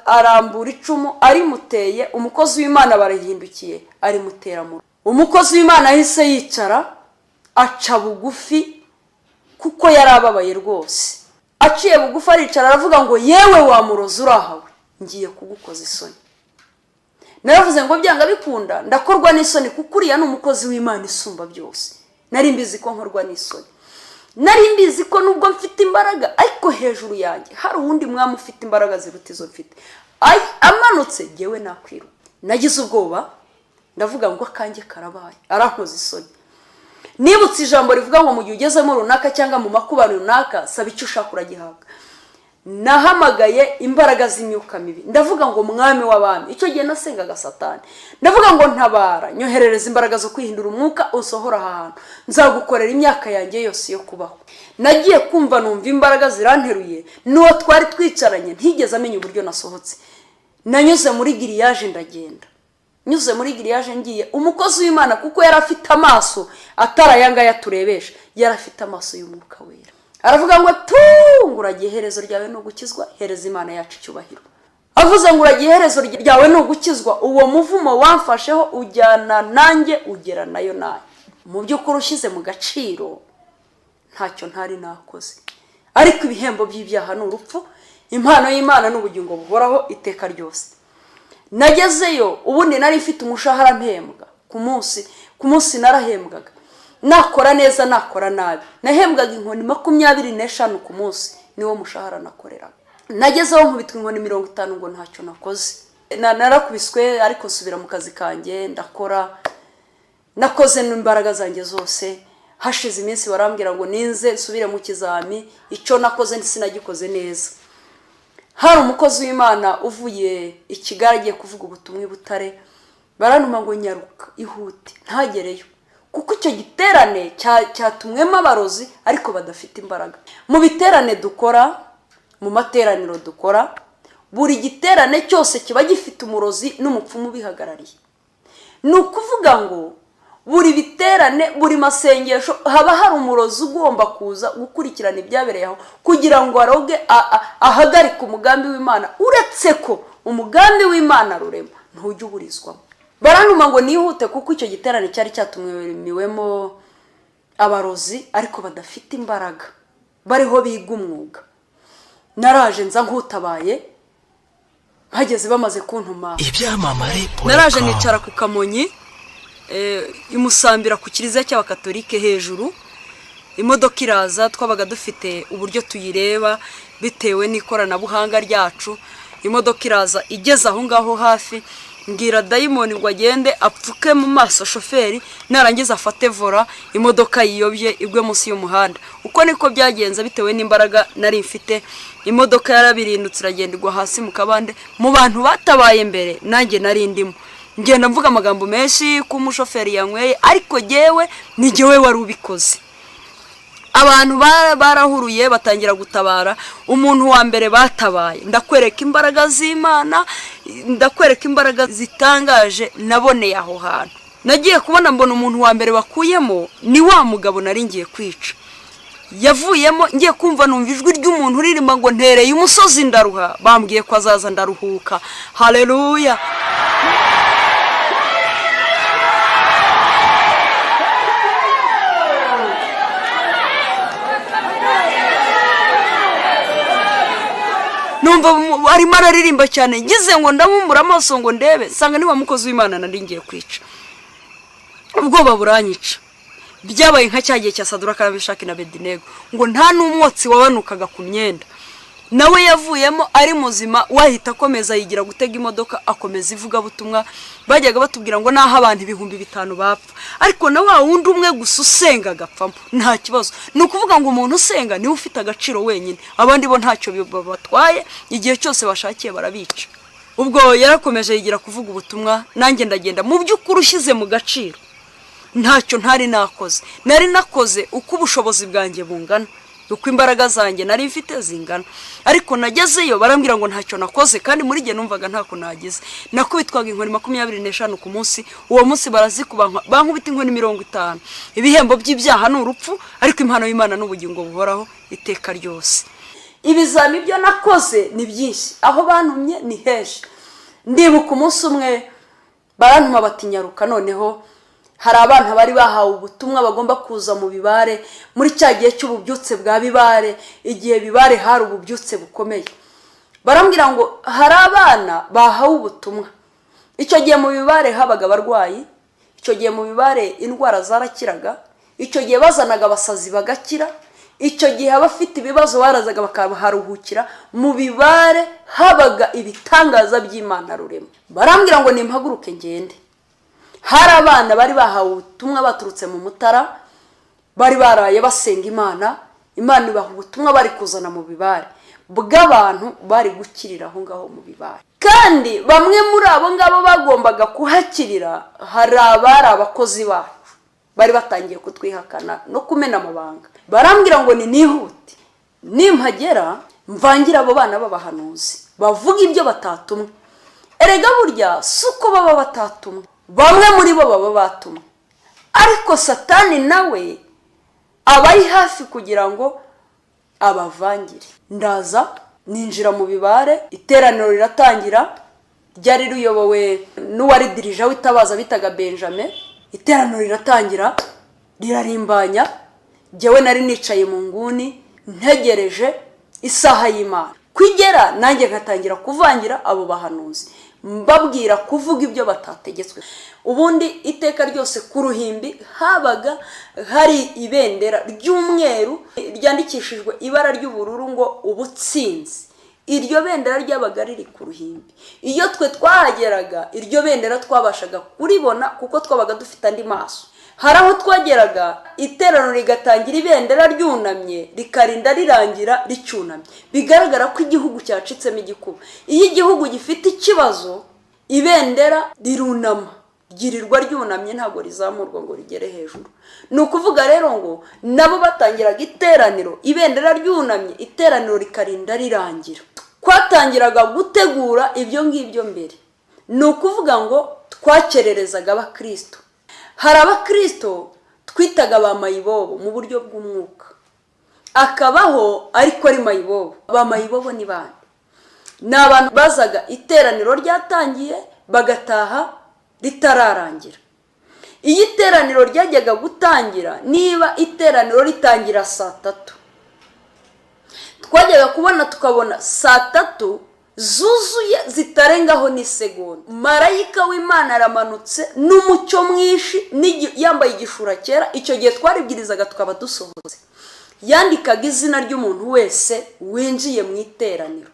arambura icumu arimuteye. Umukozi w'Imana barahindukiye arimutera mu umukozi w'Imana ahise yicara aca bugufi, kuko yari ababaye rwose. Aciye bugufi aricara aravuga ngo yewe wa murozi urahawe, ngiye kugukoza isoni. Naravuze ngo byanga bikunda ndakorwa n'isoni, kuko uriya ni umukozi w'Imana isumba byose. Nari mbizi ko nkorwa n'isoni, nari mbizi ko nubwo mfite imbaraga ariko hejuru yanjye hari uwundi mwami ufite imbaraga ziruta izo mfite. Amanutse ngewe nakwiruka. Nagize ubwoba, ndavuga ngo akanjye karabaye, arankoza isoni. Nibutse ijambo rivuga ngo mu gihe ugezemo runaka cyangwa mu makuba runaka, saba icyo ushaka uragihabwa. Nahamagaye imbaraga z'imyuka mibi, ndavuga ngo mwami w'abami, icyo gihe nasengaga Satani, ndavuga ngo ntabara, nyoherereza imbaraga zo kwihindura umwuka, usohora aha hantu, nzagukorera imyaka yanjye yose yo kubaho. Nagiye kumva numva imbaraga ziranteruye, n'uwo twari twicaranye ntigeze amenya uburyo nasohotse. Nanyuze muri grillage ndagenda, nyuze muri grillage ngiye, umukozi w'Imana kuko yari afite amaso atari aya ngaya turebesha, yari afite amaso y'umwuka wera, aravuga ngo tunguragiye, iherezo ryawe ni ugukizwa, hereza Imana yacu icyubahiro. Avuze ngo uragiye, iherezo ryawe ni ugukizwa, uwo muvumo wamfasheho ujyana nanjye ugera nayo nayo. Mu by'ukuri ushyize mu gaciro ntacyo ntari nakoze, ariko ibihembo by'ibyaha ni urupfu, impano y'Imana ni ubugingo buhoraho iteka ryose. Nagezeyo ubundi nari mfite umushahara mpembwa ku munsi, ku munsi narahembwaga, nakora neza nakora nabi, nahembwaga inkoni 25 ku munsi, niwo mushahara nakoreraga. Nagezeho nkubitwa inkoni 50 ngo ntacyo nakoze. Narakubiswe ariko nsubira mu kazi kanjye ndakora, nakoze n'imbaraga zanjye zose. Hashize iminsi barambwira ngo ninze nsubire mu kizami, icyo nakoze sinagikoze neza. Hari umukozi w'Imana uvuye i Kigali agiye kuvuga ubutumwa i Butare, barantuma ngo nyaruka ihute ntagereyo, kuko icyo giterane cyatumwemo abarozi ariko badafite imbaraga. Mu biterane dukora, mu materaniro dukora, buri giterane cyose kiba gifite umurozi n'umupfumu ubihagarariye. Ni ukuvuga ngo buri biterane, buri masengesho haba hari umurozi ugomba kuza gukurikirana ibyabereye aho kugira ngo aroge, ahagarike umugambi w'Imana. Uretse ko umugambi w'Imana rurema ntujya uburizwamo. Barantuma ngo nihute kuko icyo giterane cyari cyatumiwemo abarozi ariko badafite imbaraga, bariho biga umwuga. Naraje nza nk'utabaye, mpageze bamaze kuntuma. Ibyamamare. Naraje nicara ku Kamonyi, imusambira ku kiliziya cy'abakatolike hejuru. Imodoka iraza, twabaga dufite uburyo tuyireba bitewe n'ikoranabuhanga ryacu. Imodoka iraza igeze aho ngaho hafi, mbwira dayimoni ngo agende apfuke mu maso shoferi, narangiza afate volant, imodoka yiyobye igwe munsi y'umuhanda. Uko niko byagenze bitewe n'imbaraga nari mfite. Imodoka yarabirindutse iragenda igwa hasi mu kabande. Mu bantu batabaye mbere nanjye nari ndimo, ngenda mvuga amagambo menshi ko umushoferi yanyweye, ariko jyewe ni jyewe wari ubikoze. Abantu barahuruye batangira gutabara. Umuntu wa mbere batabaye, ndakwereka imbaraga z'Imana, ndakwereka imbaraga zitangaje naboneye aho hantu. Nagiye kubona mbona umuntu wa mbere bakuyemo ni wa mugabo nari ngiye kwica. Yavuyemo, ngiye kumva numva ijwi ry'umuntu uririmba ngo ntereye umusozi ndaruha, bambwiye ko azaza ndaruhuka. Haleluya. Numva arimo araririmba cyane, ngize ngo ndabumbura amaso ngo ndebe, nsanga ni wa mukozi w'Imana nari ngiye kwica. Ubwoba buranyica. Byabaye nka cya gihe cya Saduraka na Meshaki na Abedinego, ngo nta n'umwotsi wabanukaga ku myenda. Nawe yavuyemo ari muzima, wahita akomeza yigira gutega imodoka, akomeza ivugabutumwa. Bajyaga batubwira ngo naho abantu 5000 bapfa, ariko na wa wundi umwe gusa usenga agapfamo nta kibazo. Ni ukuvuga ngo umuntu usenga niwe ufite agaciro wenyine, abandi bo ntacyo batwaye, igihe cyose bashakiye barabica. Ubwo yarakomeje yigira kuvuga ubutumwa, nanjye ndagenda. Mu by'ukuri ushyize mu gaciro ntacyo ntari nakoze, nari nakoze uko ubushobozi bwanjye bungana, uko imbaraga zanjye nari mfite zingana. Ariko nagezeyo barambwira ngo ntacyo nakoze, kandi muri gihe numvaga ntako nagize. Nakubitwaga inkoni 25 ku munsi, uwo munsi barazikuba bankubita inkoni 50. Ibihembo by'ibyaha ni urupfu, ariko impano y'Imana n'ubugingo buhoraho iteka ryose. Ibizami byo nakoze ni byinshi, aho bantumye ni henshi. Ndibuka umunsi umwe barantuma bati nyaruka, noneho hari abana bari bahawe ubutumwa bagomba kuza mu Bibare muri cya gihe cy'ububyutse bwa Bibare, igihe Bibare hari ububyutse bukomeye. Barambwira ngo hari abana bahawe ubutumwa. Icyo gihe mu Bibare habaga abarwayi, icyo gihe mu Bibare indwara zarakiraga, Icyo gihe bazanaga abasazi bagakira. Icyo gihe abafite ibibazo barazaga bakaharuhukira. Mu Bibare habaga ibitangaza by'Imana rurema. Barambwira ngo nimpaguruke ngende. Hari abana bari bahawe ubutumwa baturutse mu Mutara, bari baraye basenga Imana, Imana ibaha ubutumwa bari kuzana mu Bibare bw'abantu bari gukirira aho ngaho mu Bibare. Kandi bamwe muri abo ngabo bagombaga kuhakirira, hari abari abakozi bacu bari batangiye kutwihakana no kumena amabanga. Barambwira ngo ni nihute, nimpagera mvangire abo bana b'abahanuzi bavuga ibyo batatumwe. Erega burya si uko baba batatumwe, bamwe muri bo baba batumwe, ariko Satani nawe aba ari hafi kugira ngo abavangire. Ndaza ninjira mu Bibare, iteraniro riratangira, ryari riyobowe n'uwari dirija w'Itabaza bitaga Benjamin. Iteraniro riratangira, rirarimbanya. Njyewe nari nicaye mu nguni ntegereje isaha y'Imana kwigera, nanjye nkatangira kuvangira abo bahanuzi, mbabwira kuvuga ibyo batategetswe. Ubundi iteka ryose ku ruhimbi habaga hari ibendera ry'umweru ryandikishijwe ibara ry'ubururu ngo "Ubutsinzi". Iryo bendera ryabaga riri ku ruhimbi. Iyo twe twahageraga, iryo bendera twabashaga kuribona kuko twabaga dufite andi maso. Hari aho twageraga iteraniro rigatangira ibendera ryunamye, rikarinda rirangira ricyunamye, bigaragara ko igihugu cyacitsemo igikuba. Iyo igihugu gifite ikibazo, ibendera rirunama, ryirirwa ryunamye, ntabwo rizamurwa ngo rigere hejuru. Ni ukuvuga rero ngo nabo batangiraga iteraniro ibendera ryunamye, iteraniro rikarinda rirangira. Twatangiraga gutegura ibyo ngibyo mbere, ni ukuvuga ngo twakererezaga abakristo. Hari abakristo twitaga ba mayibobo mu buryo bw'umwuka, akabaho ariko ari mayibobo. Ba mayibobo ni bande? Ni abantu bazaga iteraniro ryatangiye, bagataha ritararangira. Iyo iteraniro ryajyaga gutangira, niba iteraniro ritangira saa 3, twajyaga kubona tukabona saa 3 zuzuye zitarengaho n'isegonda, marayika w'Imana aramanutse n'umucyo mwinshi, yambaye igishura cyera. Icyo gihe twaribwirizaga tukaba dusohotse. Yandikaga izina ry'umuntu wese winjiye mu iteraniro.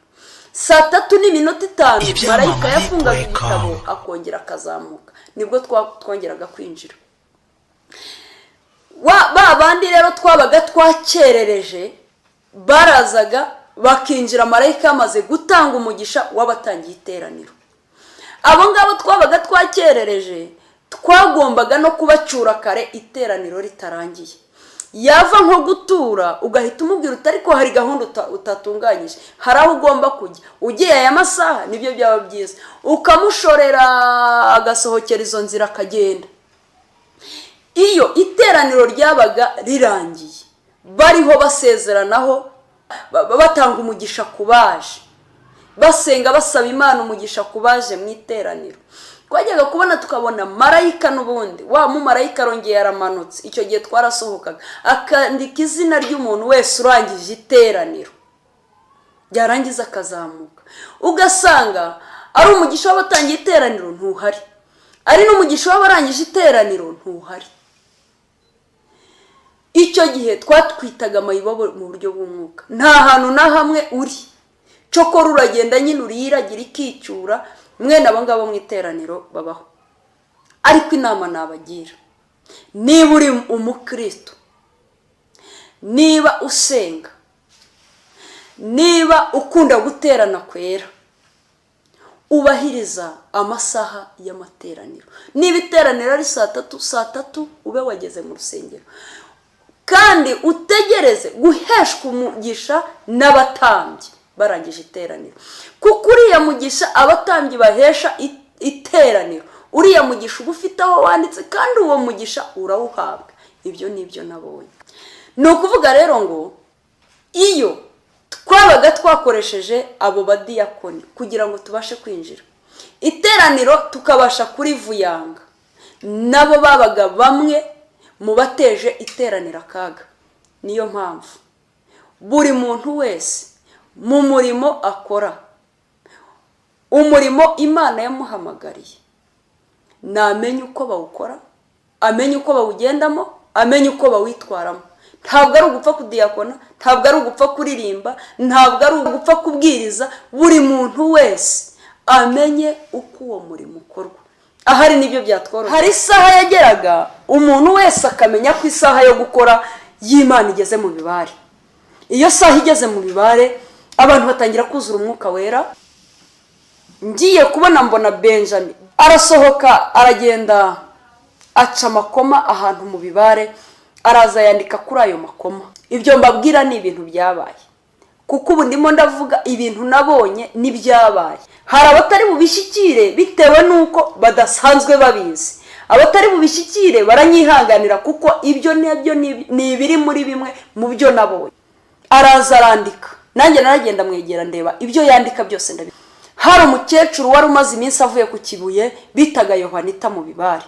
Saa 3:05 marayika yafungaga igitabo, akongera akazamuka, nibwo twongeraga kwinjira. Ba bandi rero twabaga twakerereje barazaga bakinjira marayika yamaze gutanga umugisha w'abatangiye iteraniro. Abo ngabo twabaga twakerereje twagombaga no kubacyura kare iteraniro ritarangiye. Yava nko gutura, ugahita umubwira uti: "Ariko hari gahunda utatunganyije, hari aho ugomba kujya, ugiye aya masaha nibyo byaba byiza." Ukamushorera agasohokera izo nzira, akagenda. Iyo iteraniro ryabaga rirangiye, bariho basezeranaho, batanga umugisha ku baje, basenga, basaba Imana umugisha ku baje mu iteraniro, twajyaga kubona tukabona marayika n'ubundi, wa mumarayika arongeye aramanutse. Icyo gihe twarasohokaga, akandika izina ry'umuntu wese urangije iteraniro, byarangiza akazamuka. Ugasanga ari umugisha w'abatangiye iteraniro ntuhari, ari n'umugisha w'abarangije iteraniro ntuhari. Icyo gihe twatwitaga amayibobo mu buryo bw'umwuka. Nta hantu na hamwe uri, cokora uragenda nyine uriyiragira ikicyura. Mwene abo ngabo mu iteraniro babaho. Ariko inama nabagira, niba uri umukristo, niba usenga, niba ukunda guterana kwera, ubahiriza amasaha y'amateraniro. Niba iteraniro ari saa 3, saa 3 ube wageze mu rusengero, kandi utegereze guheshwa umugisha n'abatambyi barangije iteraniro, kuko uriya mugisha abatambyi bahesha iteraniro, uriya mugisha uba ufite aho wanditse, kandi uwo mugisha urawuhabwa. Ibyo ni ibyo nabonye. Ni ukuvuga rero ngo iyo twabaga twakoresheje abo badiyakoni kugira ngo tubashe kwinjira iteraniro, tukabasha kurivuyanga, nabo babaga bamwe mu bateje iteraniro akaga. Niyo mpamvu buri muntu wese mu murimo akora, umurimo Imana yamuhamagariye, namenye uko bawukora, amenye uko bawugendamo. amenye uko bawitwaramo. Ntabwo ari ugupfa kudiyakona, ntabwo ari ugupfa kuririmba, ntabwo ari ugupfa kubwiriza. Buri muntu wese amenye uko uwo murimo ukorwa. Ahari nibyo byatworohera. Hari isaha yageraga umuntu wese akamenya ko isaha yo gukora y'Imana igeze mu Bibare. Iyo saha igeze mu Bibare, abantu batangira kuzura Umwuka Wera. Ngiye kubona mbona Benjamin arasohoka, aragenda aca amakoma ahantu mu Bibare, araza yandika kuri ayo makoma. Ibyo mbabwira ni ibintu byabaye, kuko ubu ndimo ndavuga ibintu nabonye n'ibyabaye. Hari abatari bubishyikire bitewe n'uko badasanzwe babizi. Abatari bubishyikire baranyihanganira, kuko ibyo nabyo ni ibiri muri bimwe mu byo nabonye. Araza arandika, nanjye naragenda mwegera, ndeba ibyo yandika byose ndabi. Hari umukecuru wari umaze iminsi avuye ku Kibuye bitaga Yohanita mu Bibare.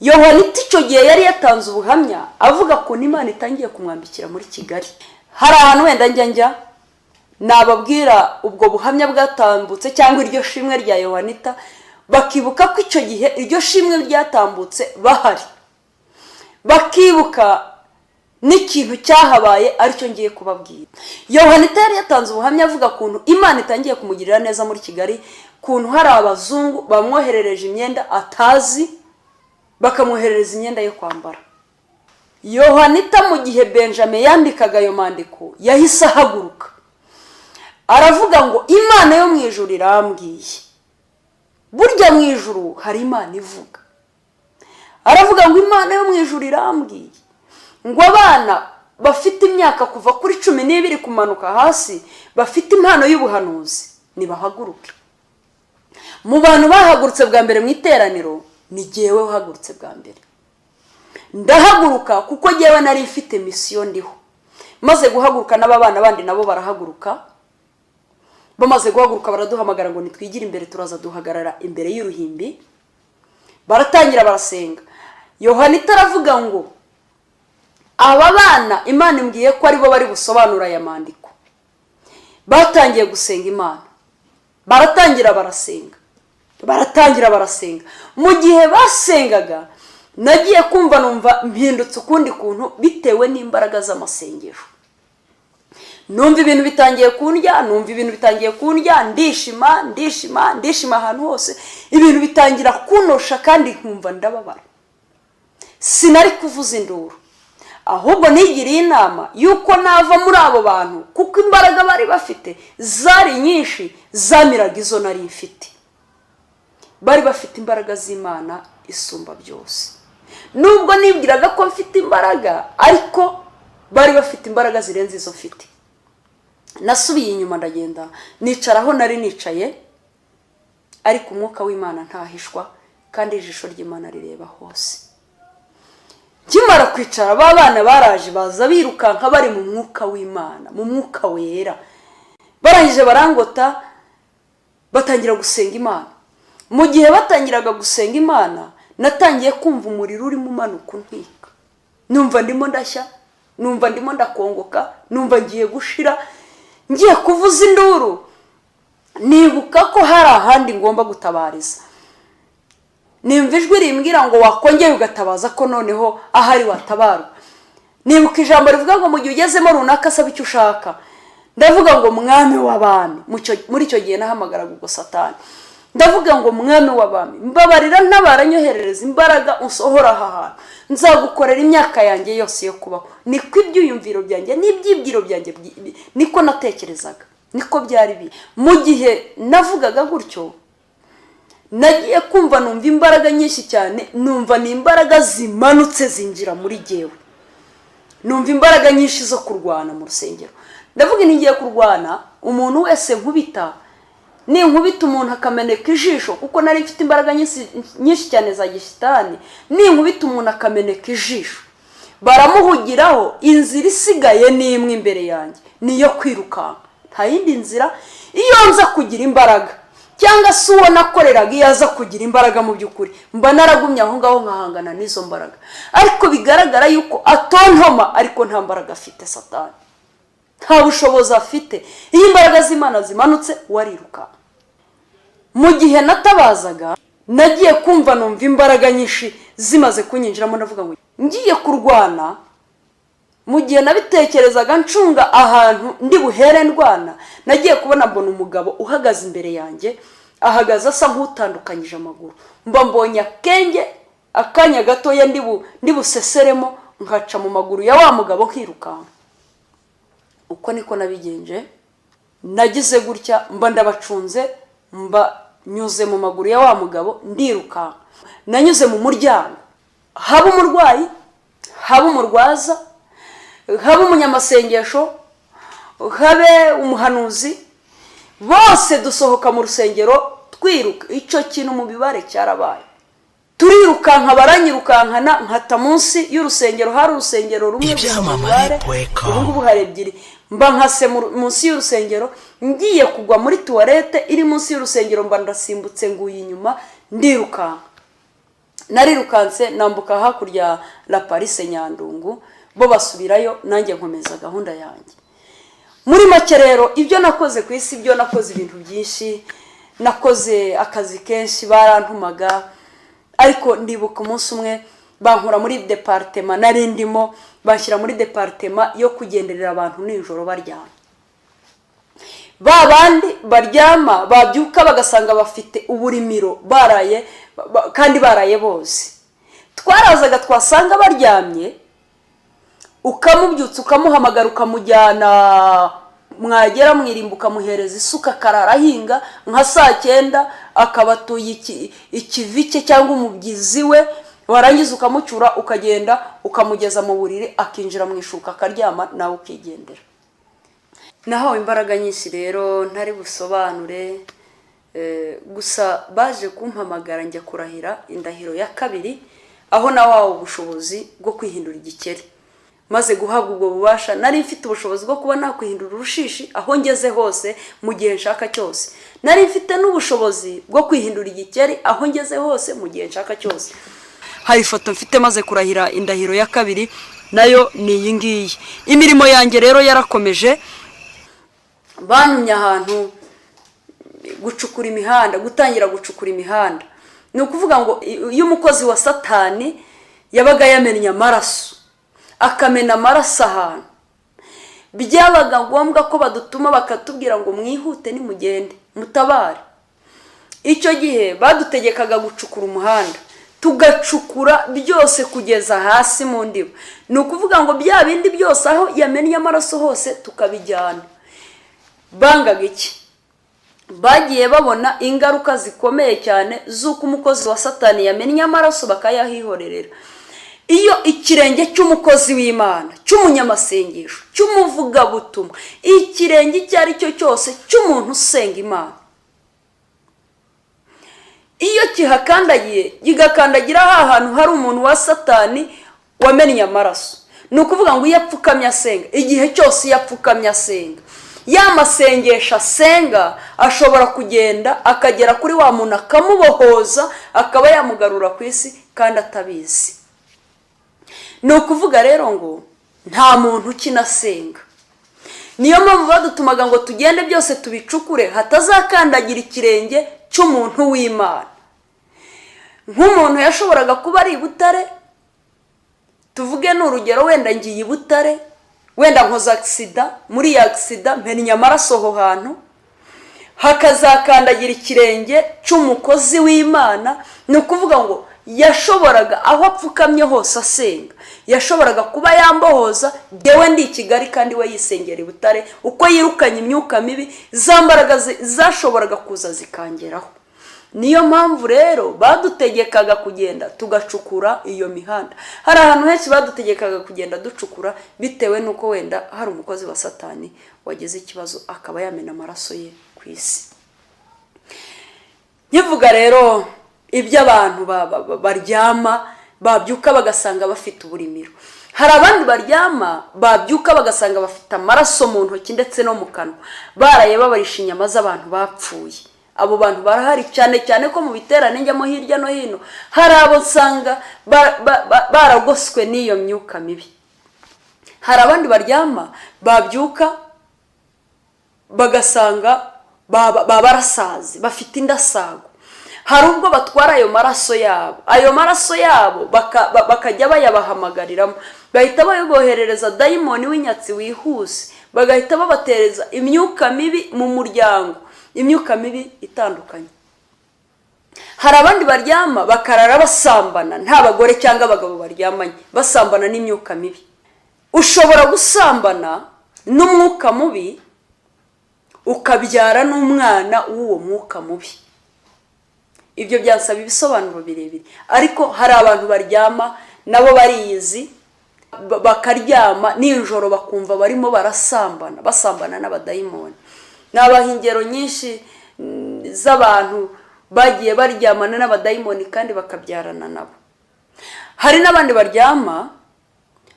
Yohanita icyo gihe yari yatanze ubuhamya avuga ukuntu Imana itangiye kumwambikira muri Kigali. Hari ahantu wenda njya nababwira ubwo buhamya bwatambutse cyangwa iryo shimwe rya Yohanita, bakibuka ko icyo gihe iryo shimwe ryatambutse bahari, bakibuka n'ikintu cyahabaye aricyo ngiye kubabwira. Yohanita yari yatanze ubuhamya avuga ukuntu Imana itangiye kumugirira neza muri Kigali, ukuntu hari abazungu bamwoherereje imyenda atazi, bakamwoherereza imyenda yo kwambara. Yohanita, mu gihe Benjamin yandikaga ayo mandiko, yahise ahaguruka aravuga ngo: "Imana yo mu ijuru irambwiye." Burya mu ijuru hari Imana ivuga. Aravuga ngo: "Imana yo mu ijuru irambwiye ngo abana bafite imyaka kuva kuri 12 kumanuka hasi bafite impano y'ubuhanuzi nibahaguruke." Mu bantu bahagurutse bwa mbere mu iteraniro, ni jyewe uhagurutse bwa mbere. Ndahaguruka kuko jyewe nari mfite mission ndiho. Maze guhaguruka, n'aba bana bandi nabo barahaguruka. Bamaze guhaguruka, baraduhamagara ngo nitwigire imbere. Turaza duhagarara imbere y'uruhimbi, baratangira barasenga. Yohanita aravuga ngo: "Aba bana Imana imbwiye ko aribo bari busobanura aya mandiko." Batangiye gusenga Imana, baratangira barasenga, baratangira barasenga. Mu gihe basengaga, nagiye kumva numva mpindutse ukundi kuntu bitewe n'imbaraga z'amasengesho. Numva ibintu bitangiye kundya, numva ibintu bitangiye kundya, ndishima, ndishima, ndishima ahantu hose. Ibintu bitangira kunosha kandi nkumva ndababara. Sinari kuvuza induru, ahubwo nigiriye inama y'uko nava muri abo bantu, kuko imbaraga bari bafite zari nyinshi, zamiraga izo nari mfite. Bari bafite imbaraga z'Imana isumba byose. Nubwo nibwiraga ko mfite imbaraga, ariko bari bafite imbaraga zirenze izo mfite. Nasubiye inyuma, ndagenda nicara aho nari nicaye. Ariko umwuka w'Imana ntahishwa, kandi ijisho ry'Imana rireba hose. Nkimara kwicara, ba bana baraje, baza birukanka bari mu mwuka w'Imana, mu Mwuka Wera. Barangije barangota, batangira gusenga Imana. Mu gihe batangiraga gusenga Imana, natangiye kumva umuriro urimo umanuka untwika. Numva ndimo ndashya, numva ndimo ndakongoka, numva ngiye gushira, ngiye kuvuza induru. Nibuka ko hari ahandi ngomba gutabariza. Nimva ijwi rimbwira ngo: "Wakongera ugatabaza ko noneho ahari watabarwa." Nibuka ijambo rivuga ngo mu gihe ugezemo runaka asaba icyo ushaka. Ndavuga ngo: "Mwami w'abami." Muri icyo gihe nahamagaraga ubwo Satani. Ndavuga ngo: "Mwami w'abami, mbabarira, ntabara, nyoherereza imbaraga unsohora aha hantu, nzagukorera imyaka yanjye yose yo kubaho." Niko ibyiyumviro byanjye n'ibyibwiro byanjye, niko natekerezaga, niko byari biri. Mu gihe navugaga gutyo, nagiye kumva numva imbaraga nyinshi cyane, numva ni imbaraga zimanutse zinjira muri jyewe. Numva imbaraga nyinshi zo kurwana mu rusengero. Ndavuga nti: "Ngiye kurwana, umuntu wese nkubita, ninkubita umuntu akameneka ijisho," kuko nari mfite imbaraga nyinshi cyane za gishitani, "ninkubita umuntu akameneka ijisho, baramuhugiraho. Inzira isigaye ni imwe imbere yanjye, ni iyo kwirukanka, nta yindi nzira." Iyo nza kugira imbaraga, cyangwa se uwo nakoreraga iyo aza kugira imbaraga, mu by'ukuri mba naragumye aho ngaho nkahangana n'izo mbaraga. Ariko bigaragara yuko atontoma, ariko nta mbaraga afite. Satani nta bushobozi afite. Iyo imbaraga z'Imana zimanutse, wariruka. Mu gihe natabazaga, nagiye kumva numva imbaraga nyinshi zimaze kunyinjiramo. Ndavuga ngo Ngiye kurwana, mu gihe nabitekerezaga ncunga ahantu ndi buhere ndwana, nagiye kubona mbona umugabo uhagaze imbere yanjye, ahagaze asa nk'utandukanyije amaguru. Mba mbonye akenge, akanya gatoya ndi buseseremo nkaca mu maguru ya wa mugabo nkirukanka. Uko niko nabigenje. Nagize gutya mba ndabacunze, mba nyuze mu maguru ya wa mugabo ndirukanka. Nanyuze mu muryango, haba umurwayi, haba umurwaza, haba umunyamasengesho, habe umuhanuzi, bose dusohoka mu rusengero twiruka. Icyo kintu mu bibare cyarabaye. Turirukanka, baranyirukankana, nkata munsi y'urusengero. Hari urusengero rumwe gusa mu Ibyamamare Bibare, com. ubu ngubu hari ebyiri. Mba nkase munsi y'urusengero, ngiye kugwa muri toilette iri munsi y'urusengero, mba ndasimbutse nguye inyuma, ndirukanka. Narirukanse nambuka hakurya la Paris Nyandungu, bo basubirayo, nanjye nkomeza gahunda yanjye. Muri make rero, ibyo nakoze ku isi, ibyo nakoze ibintu byinshi, nakoze akazi kenshi, barantumaga. Ariko ndibuka umunsi umwe bankura muri département nari ndimo, banshyira muri département yo kugenderera abantu nijoro baryama, ba bandi baryama babyuka bagasanga bafite uburimiro baraye kandi baraye bose. Twarazaga twasanga baryamye, ukamubyutsa, ukamuhamagara, ukamujyana, mwagera mu irimbo ukamuhereza isuka, akarara ahinga nka saa 9, akaba atuye ikivi cye cyangwa umubyizi we. Warangiza ukamucyura, ukagenda ukamugeza mu buriri, akinjira mu ishuka akaryama, nawe ukigendera. Nahawe imbaraga nyinshi rero ntari busobanure. Gusa baje kumpamagara njya kurahira indahiro ya kabiri, aho nawawe ubushobozi bwo kwihindura igikeri. Maze guhabwa ubwo bubasha, nari mfite ubushobozi bwo kuba nakwihindura urushishi aho ngeze hose mu gihe nshaka cyose. Nari mfite n'ubushobozi bwo kwihindura igikeri aho ngeze hose mu gihe nshaka cyose. Hari ifoto mfite maze kurahira indahiro ya kabiri, nayo ni iyi ngiyi. Imirimo yanjye rero yarakomeje. Bantumye ahantu gucukura imihanda, gutangira gucukura imihanda. Ni ukuvuga ngo iyo umukozi wa Satani yabaga yamennye amaraso, akamena amaraso ahantu, byabaga ngombwa ko badutuma, bakatubwira ngo mwihute, nimugende mutabare. Icyo gihe badutegekaga gucukura umuhanda, tugacukura byose kugeza hasi mu ndiba. Ni ukuvuga ngo bya bindi byose aho yamennye amaraso hose tukabijyana. Bangaga iki? Bagiye babona ingaruka zikomeye cyane z'uko umukozi wa Satani yamennye amaraso bakayahihorerera. Iyo ikirenge cy'umukozi w'Imana, cy'umunyamasengesho, cy'umuvugabutumwa, ikirenge icyo ari cyo cyose cy'umuntu usenga Imana, iyo kihakandagiye, kigakandagira ha hantu hari umuntu wa Satani wamennye amaraso, ni ukuvuga ngo iyo apfukamye asenga, igihe cyose iyo apfukamye asenga, ya masengesho asenga ashobora kugenda akagera kuri wa muntu, akamubohoza, akaba yamugarura ku isi kandi atabizi. Ni ukuvuga rero ngo nta muntu ukina asenga. Niyo mpamvu badutumaga ngo tugende byose tubicukure, hatazakandagira ikirenge cy'umuntu w'Imana. Nk'umuntu yashoboraga kuba ari i Butare, tuvuge ni urugero, wenda ngiye i Butare, wenda nkoze accident, muri iyi accident mpennye amaraso aho hantu, hakazakandagira ikirenge cy'umukozi w'Imana, ni ukuvuga ngo yashoboraga, aho apfukamye hose asenga, yashoboraga kuba yambohoza ngewe ndi i Kigali kandi we yisengera i Butare. Uko yirukanye imyuka mibi, za mbaraga zashoboraga kuza zikangeraho. Niyo mpamvu rero badutegekaga kugenda tugacukura iyo mihanda. Hari ahantu henshi badutegekaga kugenda ducukura, bitewe n'uko wenda hari umukozi wa Satani wagize ikibazo akaba yamena amaraso ye ku isi. Nkivuga rero ibyo abantu baryama babyuka bagasanga bafite uburimiro, hari abandi baryama babyuka bagasanga bafite amaraso mu ntoki ndetse no mu kanwa, baraye babarisha inyama z'abantu bapfuye. Abo bantu barahari, cyane cyane ko mu biterane njyamo hirya no hino hari abo nsanga baragoswe n'iyo myuka mibi. Hari abandi baryama babyuka bagasanga barasaze, bafite indasago. Hari ubwo batwara ayo maraso yabo, ayo maraso yabo bakajya bayabahamagariramo, bahita bayoboherereza dayimoni w'inyatsi wihuse, bagahita babatereza imyuka mibi mu muryango, imyuka mibi itandukanye. Hari abandi baryama bakarara basambana, nta bagore cyangwa abagabo baryamanye, basambana n'imyuka mibi. Ushobora gusambana n'umwuka mubi ukabyara n'umwana w'uwo mwuka mubi. Ibyo byasaba ibisobanuro birebire, ariko hari abantu baryama nabo bariyizi, bakaryama nijoro bakumva barimo barasambana, basambana n'abadayimoni. Nabaha ingero nyinshi z'abantu bagiye baryamana n'abadayimoni kandi bakabyarana nabo. Hari n'abandi baryama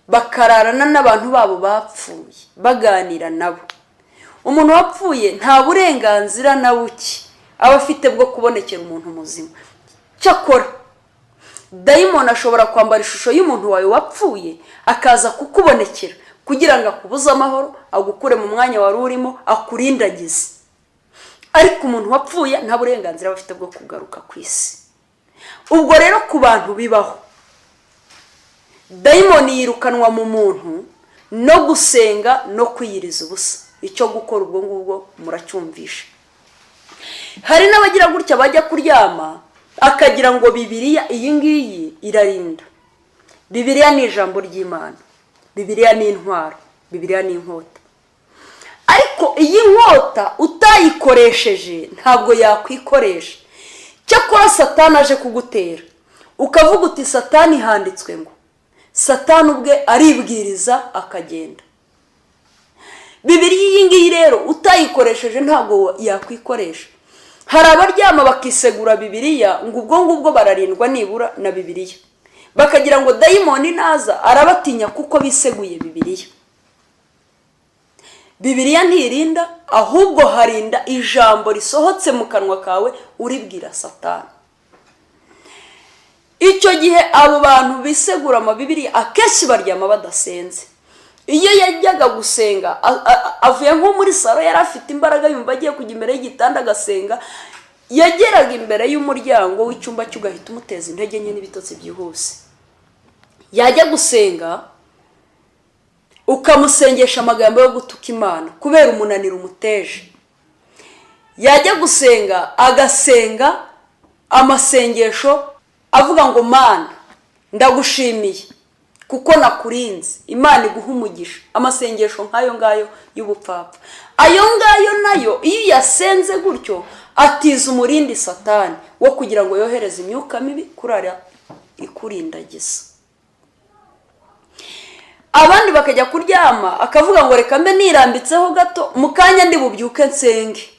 bakararana n'abantu babo bapfuye, baganira nabo. Umuntu wapfuye nta burenganzira na buke aba afite bwo kubonekera umuntu muzima. Cyakora dayimoni ashobora kwambara ishusho y'umuntu wawe wapfuye, akaza kukubonekera kugira ngo akubuze amahoro, agukure mu mwanya wari urimo, akurindagize. Ariko umuntu wapfuye nta burenganzira aba afite bwo kugaruka ku isi. Ubwo rero ku bantu bibaho, dayimoni yirukanwa mu muntu no gusenga no kwiyiriza ubusa. Icyo gukora ubwo ngubwo muracyumvisha. Hari n'abagira gutya, bajya kuryama akagira ngo Bibiliya iyi ngiyi irarinda. Bibiliya ni ijambo ry'Imana, Bibiliya ni intwaro, Bibiliya ni inkota. Ariko iyi nkota utayikoresheje ntabwo yakwikoresha. Cyakora Satani aje kugutera, ukavuga uti: "Satani, handitswe ngo", Satani ubwe aribwiriza akagenda. Bibiliya iyi ngiyi rero utayikoresheje ntabwo yakwikoresha. Hari abaryama bakisegura Bibiliya ngo ubwo ngubwo bararindwa nibura na Bibiliya, bakagira ngo dayimoni naza arabatinya kuko biseguye Bibiliya. Bibiliya ntirinda, ahubwo harinda ijambo risohotse mu kanwa kawe uribwira Satani. Icyo gihe abo bantu bisegura amabibiriya akenshi baryama badasenze. Iyo yajyaga gusenga avuye nko muri salo, yari afite imbaraga, yumva agiye kujya imbere y'igitanda agasenga, yageraga imbere y'umuryango w'icyumba cye ugahita umuteza intege nke n'ibitotsi byihuse. Yajya gusenga ukamusengesha amagambo yo gutuka Imana kubera umunaniro umuteje. Yajya gusenga agasenga amasengesho avuga ngo: "Mana, ndagushimiye kuko nakurinze, Imana iguha umugisha." Amasengesho nk'ayo ngayo y'ubupfapfa, ayo ngayo nayo iyo uyasenze gutyo atiza umurindi Satani wo kugira ngo yohereze imyuka mibi kurara ikurindagiza. Abandi bakajya kuryama akavuga ngo: "Reka mbe nirambitseho gato, mu kanya ndi bubyuke nsenge."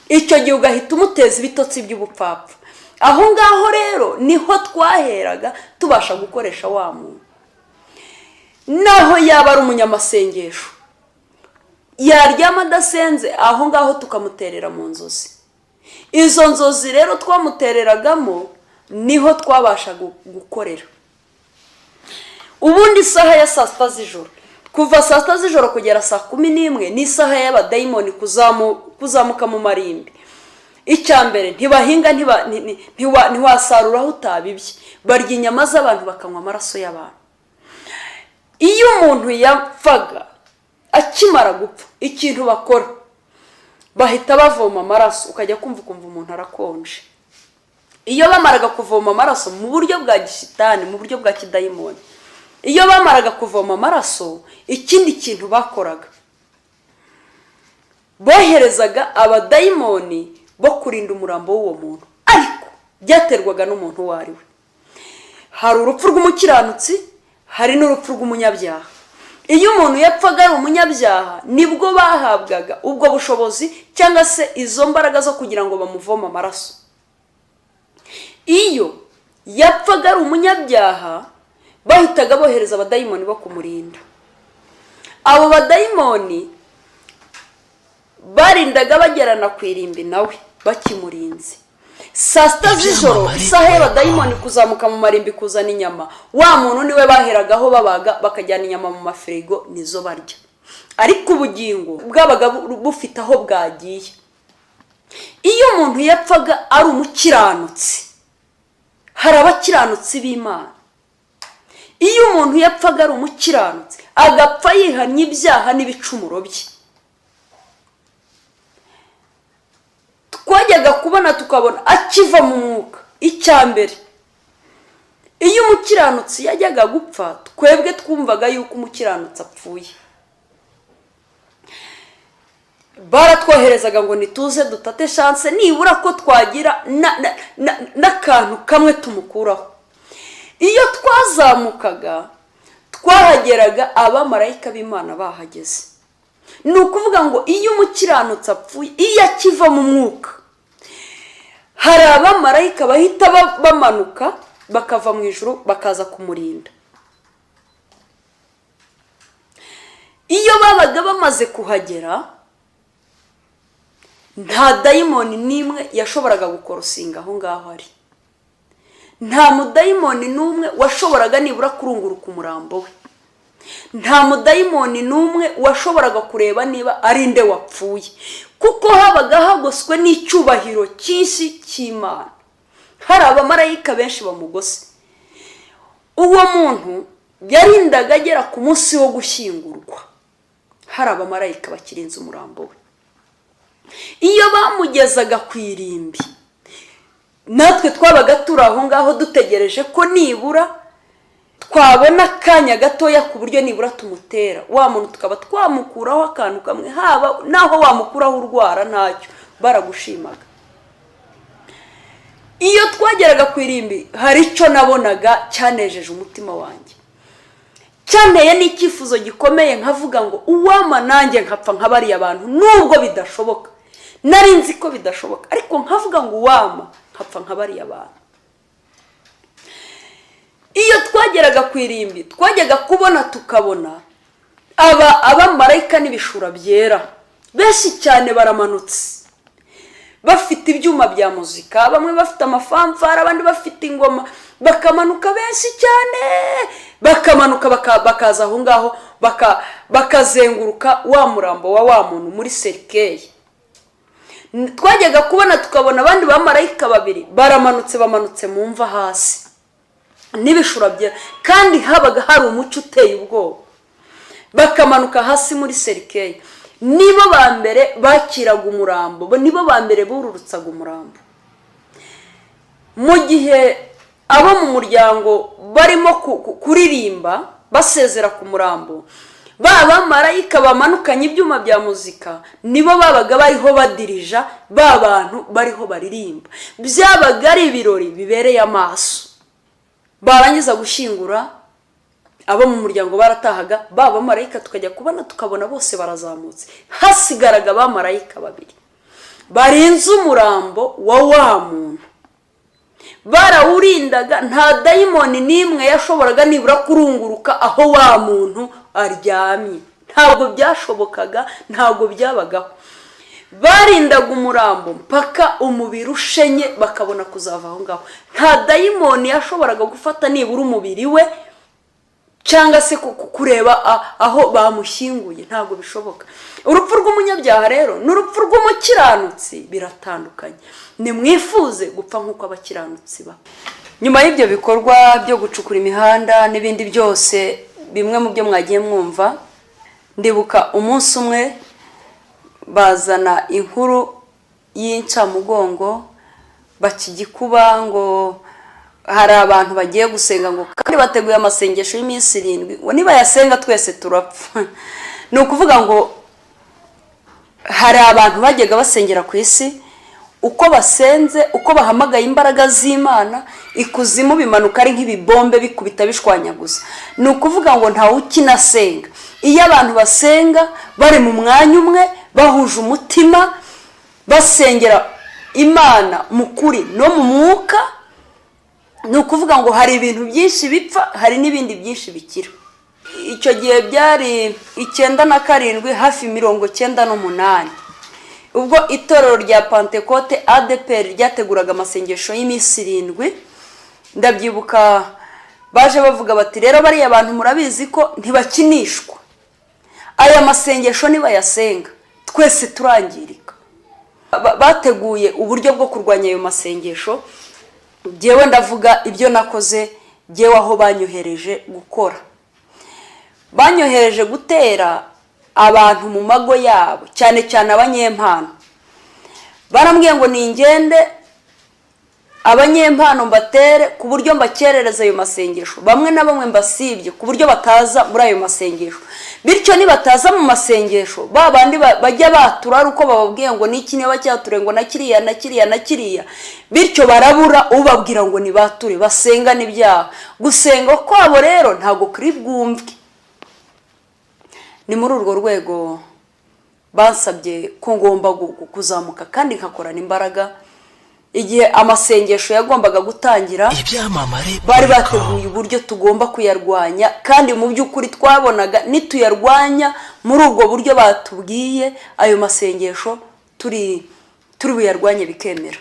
Icyo gihe ugahita umuteza ibitotsi by'ubupfapfa. Aho ngaho rero niho twaheraga tubasha gukoresha wa muntu, naho yaba ari umunyamasengesho, yaryama adasenze, aho ngaho tukamuterera mu nzozi. Izo nzozi rero twamutereragamo niho twabasha gukorera. Ubundi isaha ya saa 6 z'ijoro, kuva saa 6 z'ijoro kugera saa 11, ni isaha y'abadayimoni kuzamuka mu marimbi. Icya mbere, ntibahinga, ntiwasarura aho utabibye. Barya inyama z'abantu, bakanywa amaraso y'abantu. Iyo umuntu yapfaga, akimara gupfa, ikintu bakora bahita bavoma amaraso, ukajya kumva ukumva umuntu arakonje. Iyo bamaraga kuvoma amaraso mu buryo bwa gishitani, mu buryo bwa kidayimoni, iyo bamaraga kuvoma amaraso, ikindi kintu bakoraga, boherezaga abadayimoni bo kurinda umurambo w'uwo muntu. Ariko byaterwaga n'umuntu uwo ari we. Hari urupfu rw'umukiranutsi, hari n'urupfu rw'umunyabyaha. Iyo umuntu yapfaga ari umunyabyaha, nibwo bahabwaga ubwo bushobozi cyangwa se izo mbaraga zo kugira ngo bamuvome amaraso. Iyo yapfaga ari umunyabyaha, bahitaga bohereza abadayimoni bo kumurinda. Abo badayimoni barindaga bagerana ku irimbi nawe bakimurinze. Saa 6 z'ijoro, isaha y'abadayimoni kuzamuka mu marimbi kuzana inyama, wa muntu niwe baheragaho babaga, bakajyana inyama mu mafirigo, nizo barya. Ariko ubugingo bwabaga bufite aho bwagiye. Iyo umuntu yapfaga ari umukiranutsi, hari abakiranutsi b'Imana. Iyo umuntu yapfaga ari umukiranutsi, agapfa yihannye ibyaha n'ibicumuro bye, twajyaga kubona tukabona akiva mu mwuka. Icya mbere, iyo umukiranutsi yajyaga gupfa, twebwe twumvaga yuko umukiranutsi apfuye. Baratwoherezaga ngo nituze dutate chance, nibura ko twagira n'akantu kamwe tumukuraho. Iyo twazamukaga, twahageraga abamarayika b'Imana bahageze. Ni ukuvuga ngo iyo umukiranutsi apfuye, iyo akiva mu mwuka, hari abamarayika bahita bamanuka bakava mu ijuru bakaza kumurinda. Iyo babaga bamaze kuhagera, nta dayimoni n'imwe yashoboraga gukorosinga aho ngaho ari. Nta mudayimoni n'umwe washoboraga nibura kurunguruka umurambo we. Nta mudayimoni n'umwe washoboraga kureba niba ari nde wapfuye, kuko habaga hagoswe n'icyubahiro cyinshi cy'Imana, hari abamarayika benshi bamugose. Uwo muntu yarindaga agera ku munsi wo gushyingurwa, hari abamarayika bakirinze umurambo we. Iyo bamugezaga ku irimbi, natwe twabaga turi aho ngaho dutegereje ko nibura twabona akanya gatoya ku buryo nibura tumutera wa muntu, tukaba twamukuraho akantu kamwe, haba naho wamukuraho urwara ntacyo, baragushimaga. Iyo twageraga ku irimbi, hari icyo nabonaga cyanejeje umutima wanjye, cyanteye n'icyifuzo gikomeye, nkavuga ngo uwama nanjye nkapfa nka bariya bantu, nubwo bidashoboka, nari nzi ko bidashoboka, ariko nkavuga ngo uwama nkapfa nka bariya bantu. Iyo twageraga ku irimbi, twajyaga kubona tukabona aba abamarayika n'ibishura byera benshi cyane baramanutse, bafite ibyuma bya muzika, bamwe bafite amafamfara, abandi bafite ingoma, bakamanuka benshi cyane, bakamanuka bakaza aho ngaho, bakazenguruka wa murambo wa wa muntu muri cercueil. Twajyaga kubona tukabona abandi bamarayika babiri baramanutse, bamanutse mu mva hasi n'ibishura byera, kandi habaga hari umucyo uteye ubwoba, bakamanuka hasi muri cercueil. Nibo ba mbere bakiraga umurambo, nibo ba mbere bururutsaga umurambo. Mu gihe abo mu muryango barimo kuririmba basezera ku murambo, ba bamarayika bamanukanye ibyuma bya muzika nibo babaga bariho badirija ba bantu bariho baririmba. Byabaga ari ibirori bibereye amaso. Barangiza gushyingura, abo mu muryango baratahaga, ba bamarayika tukajya kubona tukabona bose barazamutse, hasigaraga abamarayika babiri barinze umurambo wa wa muntu. Barawurindaga, nta dayimoni n'imwe yashoboraga nibura kurunguruka aho wa muntu aryamye. Ntabwo byashobokaga, ntabwo byabagaho. Barindaga umurambo mpaka umubiri ushenye, bakabona kuzava aho ngaho. Nta dayimoni yashoboraga gufata nibura umubiri we, cyangwa se kureba aho bamushyinguye, ntabwo bishoboka. Urupfu rw'umunyabyaha rero n'urupfu rw'umukiranutsi biratandukanye. Nimwifuze gupfa nk'uko abakiranutsi ba. Nyuma y'ibyo bikorwa byo gucukura imihanda n'ibindi byose, bimwe mu byo mwagiye mwumva, ndibuka umunsi umwe bazana inkuru y'incamugongo, baca igikuba ngo hari abantu bagiye gusenga, ngo kandi bateguye amasengesho y'iminsi 7, ngo nibayasenga twese turapfa. Ni ukuvuga ngo hari abantu bajyaga basengera ku isi, uko basenze, uko bahamagaye imbaraga z'Imana, ikuzimu bimanuka ari nk'ibibombe bikubita bishwanyaguza. Ni ukuvuga ngo ntawe ukinasenga. Iyo abantu basenga bari mu mwanya umwe, bahuje umutima, basengera Imana mu kuri no mu mwuka, ni ukuvuga ngo hari ibintu byinshi bipfa, hari n'ibindi byinshi bikira. Icyo gihe byari 97, hafi 98, ubwo itorero rya Pantekote ADEPR ryateguraga amasengesho y'iminsi 7. Ndabyibuka baje bavuga bati: "Rero bariya bantu murabizi ko ntibakinishwa, aya masengesho nibayasenga twese turangirika." Bateguye uburyo bwo kurwanya ayo masengesho. Jyewe ndavuga ibyo nakoze jyewe, aho banyohereje gukora. Banyohereje gutera abantu mu mago yabo, cyane cyane abanyempano. Barambwiye ngo ningende abanyempano mbatere ku buryo mbakerereza ayo masengesho, bamwe na bamwe mbasibye ku buryo bataza muri ayo masengesho. Bityo nibataza mu masengesho, ba bandi bajya batura ari uko bababwiye ngo niki, niba cyature ngo na kiriya na kiriya na kiriya. Bityo barabura ubabwira ngo nibature, basengane ibyaha. Gusenga kwabo rero ntabwo kuri bwumvwe. Ni muri urwo rwego bansabye ko ngomba kuzamuka kandi nkakorana imbaraga. Igihe amasengesho yagombaga gutangira, Ibyamamare bari bateguye uburyo tugomba kuyarwanya, kandi mu by'ukuri twabonaga nituyarwanya muri ubwo buryo batubwiye, ayo masengesho turi buyarwanye bikemera,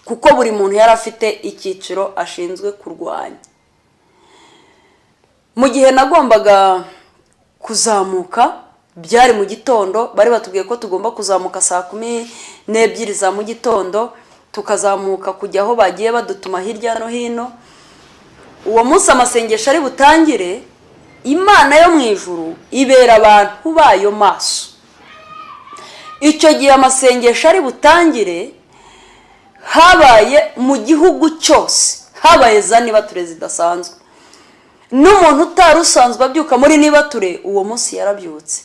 kuko buri muntu yari afite icyiciro ashinzwe kurwanya. Mu gihe nagombaga kuzamuka, byari mu gitondo, bari batubwiye ko tugomba kuzamuka saa 12 za mu gitondo, tukazamuka kujya aho bagiye badutuma hirya no hino. Uwo munsi amasengesho ari butangire, Imana yo mu ijuru ibera abantu bayo maso. Icyo gihe amasengesho ari butangire, habaye mu gihugu cyose, habaye za nibature zidasanzwe. N'umuntu utari usanzwe abyuka muri nibature, uwo munsi yarabyutse.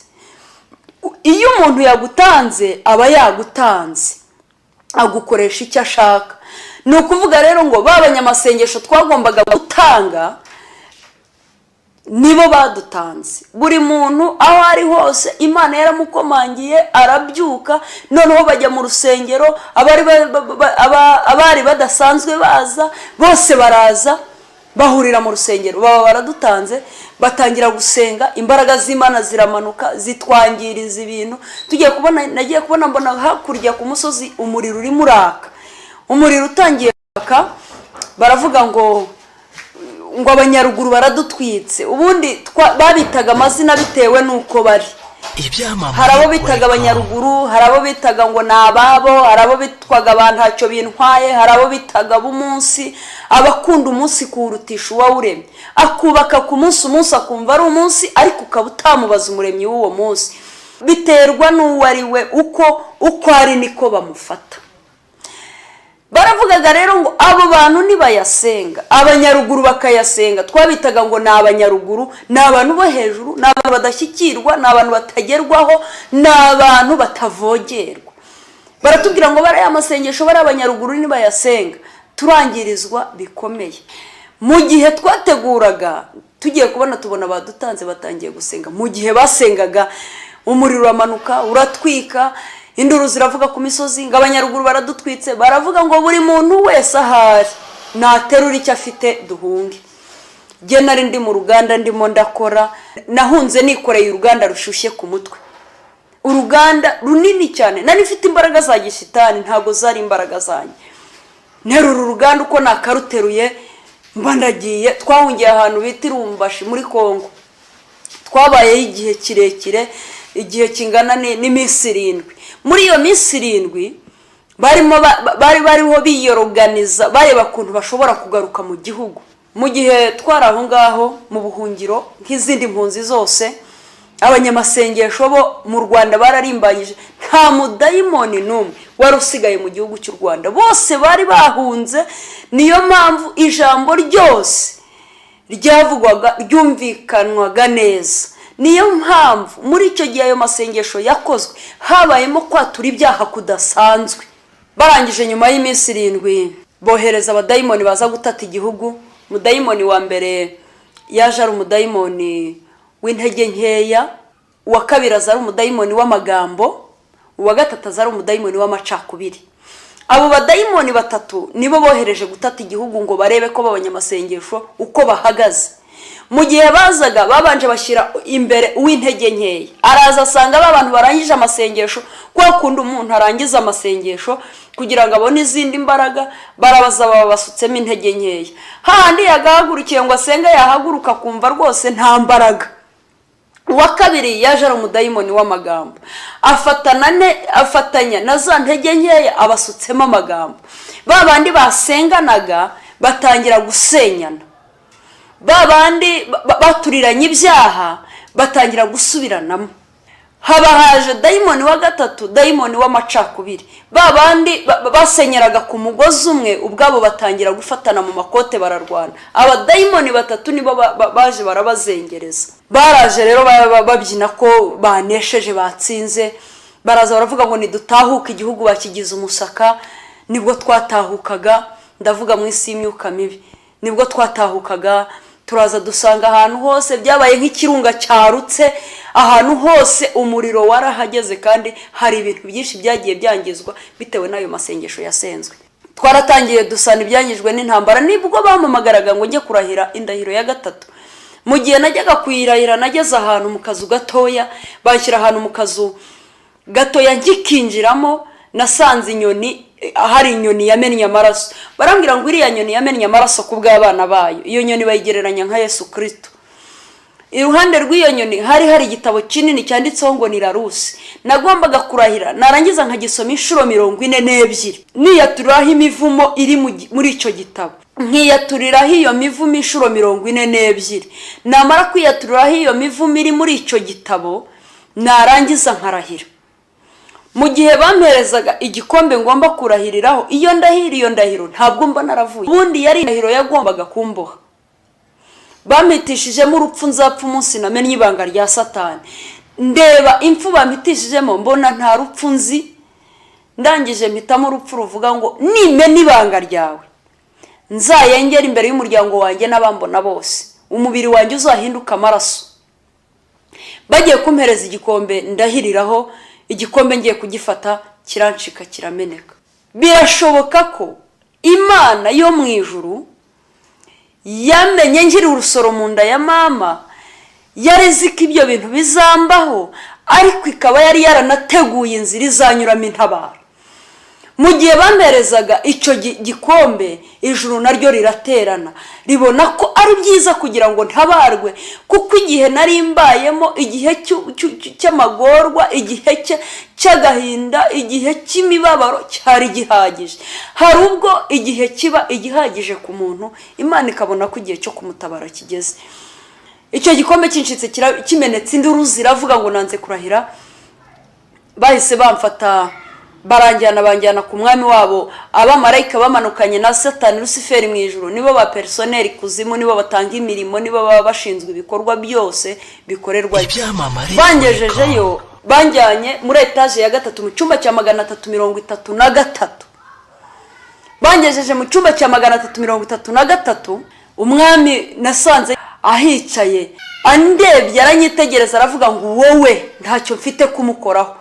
Iyo umuntu yagutanze, aba yagutanze, agukoresha icyo ashaka. Ni ukuvuga rero ngo ba banyamasengesho twagombaga gutanga nibo badutanze. Buri muntu aho ari hose, Imana yaramukomangiye arabyuka. Noneho bajya mu rusengero, abari badasanzwe baza bose baraza, bahurira mu rusengero, baba baradutanze, batangira gusenga. Imbaraga z'Imana ziramanuka, zitwangiriza ibintu. Tugiye kubona, nagiye kubona mbona hakurya ku musozi umuriro urimo uraka. Umuriro utangiye kwaka, baravuga ngo abanyaruguru baradutwitse. Ubundi babitaga amazina bitewe n'uko bari. Ibyamamare Hari abo bitaga abanyaruguru, hari abo bitaga ngo ni ababo, hari abo bitwaga ba ntacyo bintwaye, hari abo bitaga ab'umunsi, abakunda umunsi kuwurutisha uwawuremye, akubaka ku munsi, umunsi akumva ari umunsi, ariko ukaba utamubaza umuremyi w'uwo munsi. Biterwa n'uwo ari we, uko ari niko bamufata. Baravugaga rero ngo abo bantu nibayasenga, abanyaruguru bakayasenga, twabitaga ngo ni abanyaruguru, ni abantu bo hejuru, ni abantu badashyikirwa, ni abantu batagerwaho, ni abantu batavogerwa. Baratubwira ngo bariya amasengesho, bariya abanyaruguru nibayasenga turangirizwa bikomeye. Mu gihe twateguraga, tugiye kubona tubona badutanze, batangiye gusenga. Mu gihe basengaga, umuriro uramanuka uratwika, induru ziravuga ku misozi ngo abanyaruguru baradutwitse. Baravuga ngo buri muntu wese ahari naterura icyo afite duhunge. Njye nari ndi mu ruganda ndimo ndakora, nahunze nikoreye uruganda rushyushye ku mutwe, uruganda runini cyane. Nari mfite imbaraga za gishitani, ntabwo zari imbaraga zanjye. Nterura uruganda uko nakaruteruye mba ndagiye. Twahungiye ahantu bita Irumbashi muri Kongo. Twabayeho igihe kirekire, igihe kingana n'iminsi 7. Muri iyo minsi 7 barimo bari bariho biyoroganiza, bareba ukuntu bashobora kugaruka mu gihugu. Mu gihe twari aho ngaho mu buhungiro nk'izindi mpunzi zose, abanyamasengesho bo mu Rwanda bararimbanyije. Nta mudayimoni n'umwe wari usigaye mu gihugu cy'u Rwanda, bose bari bahunze. Niyo mpamvu ijambo ryose ryavugwaga ryumvikanwaga neza. Niyo mpamvu muri icyo gihe ayo masengesho yakozwe, habayemo kwatura ibyaha kudasanzwe. Barangije, nyuma y'iminsi 7 bohereza abadayimoni baza gutata igihugu. Umudayimoni wa mbere yaje ari umudayimoni w'intege nkeya, uwa kabiri aza ari umudayimoni w'amagambo, uwa gatatu aza ari umudayimoni w'amacakubiri. Abo badayimoni batatu nibo bohereje gutata igihugu ngo barebe ko b'abanyamasengesho uko bahagaze. Mu gihe bazaga, babanje bashyira imbere uw'intege nkeya. Araza asanga ba bantu barangije amasengesho, kwa kundi umuntu arangiza amasengesho kugira ngo abone izindi mbaraga, barabaza baba basutsemo intege nkeya. Hahandi yagahagurukiye ngo asenge, yahaguruka akumva rwose nta mbaraga. Uwo Uwa kabiri yaje ari umudayimoni w'amagambo, afatanya na za ntege nkeya, abasutsemo amagambo. Ba bandi basenganaga batangira gusenyana, ba bandi baturiranye ibyaha batangira gusubiranamo. Haba haje dayimoni wa gatatu, dayimoni w'amacakubiri. Ba bandi basenyeraga ku mugozi umwe ubwabo batangira gufatana mu makote, bararwana. Abadayimoni batatu nibo baje barabazengereza. Baraje rero babyina ko banesheje, batsinze. Baraza baravuga ngo nidutahuke, igihugu bakigize umusaka. Nibwo twatahukaga, ndavuga mu isi y'imyuka mibi, nibwo twatahukaga. Turaza dusanga ahantu hose byabaye nk'ikirunga cyarutse, ahantu hose umuriro warahageze, kandi hari ibintu byinshi byagiye byangizwa bitewe n'ayo masengesho yasenzwe. Twaratangiye dusana ibyangijwe n'intambara. Nibwo bampamagaraga ngo njye kurahira indahiro ya gatatu. Mu gihe najyaga kuyirahira, nageze ahantu mu kazu gatoya, banshyira ahantu mu kazu gatoya. Nkikinjiramo nasanze inyoni, hari inyoni yamennye amaraso. Barambwira ngo iriya nyoni yamennye amaraso ku bw'abana bayo. Iyo nyoni bayigereranya nka Yesu Kirisito. Iruhande rw'iyo nyoni hari hari igitabo kinini cyanditseho ngo ni Larousse. Nagombaga kurahira, narangiza nkagisoma inshuro 42, niyaturiraho imivumo iri muri icyo gitabo, nkiyaturiraho iyo mivumo inshuro 42. Namara kwiyaturiraho iyo mivumo iri muri icyo gitabo, narangiza nkarahira. Mu gihe bamperezaga igikombe ngomba kurahiriraho iyo ndahira, iyo ndahiro ntabwo mba naravuye. Ubundi yari indahiro yagombaga kumboha. Bampitishijemo urupfu nzapfa umunsi namenye ibanga rya Satani. Ndeba impfu bampitishijemo, mbona nta rupfu nzi. Ndangije mpitamo urupfu ruvuga ngo nimena ibanga ryawe, nzayengera imbere y'umuryango wanjye n'abambona bose, umubiri wanjye uzahinduka amaraso. Bagiye kumpereza igikombe ndahiriraho, igikombe ngiye kugifata kirancika, kirameneka. Birashoboka ko Imana yo mu ijuru yamenye nkiri urusoro mu nda ya mama, yari izi ko ibyo bintu bizambaho, ariko ikaba yari yaranateguye inzira izanyuramo intabara. Mu gihe bamperezaga icyo gikombe, ijuru naryo riraterana, ribona ko ari byiza kugira ngo ntabarwe, kuko igihe nari mbayemo, igihe cy'amagorwa, igihe cy'agahinda, igihe cy'imibabaro cyari gihagije. Hari ubwo igihe kiba igihagije ku muntu, Imana ikabona ko igihe cyo kumutabara kigeze. Icyo gikombe kincitse, kimenetse, induru ziravuga ngo nanze kurahira. Bahise bamfata baranjyana, banjyana ku mwami wabo. Abamarayika bamanukanye na Satani Rusiferi mu ijuru nibo ba personnel kuzimu, nibo batanga imirimo, nibo baba bashinzwe ibikorwa byose bikorerwa. Ibyamamare. Bangejejeyo, banjyanye muri etaje ya gatatu mu cyumba cya 333. Bangejeje mu cyumba cya 333, umwami nasanze ahicaye. Andebye aranyitegereza, aravuga ngo wowe ntacyo mfite kumukoraho,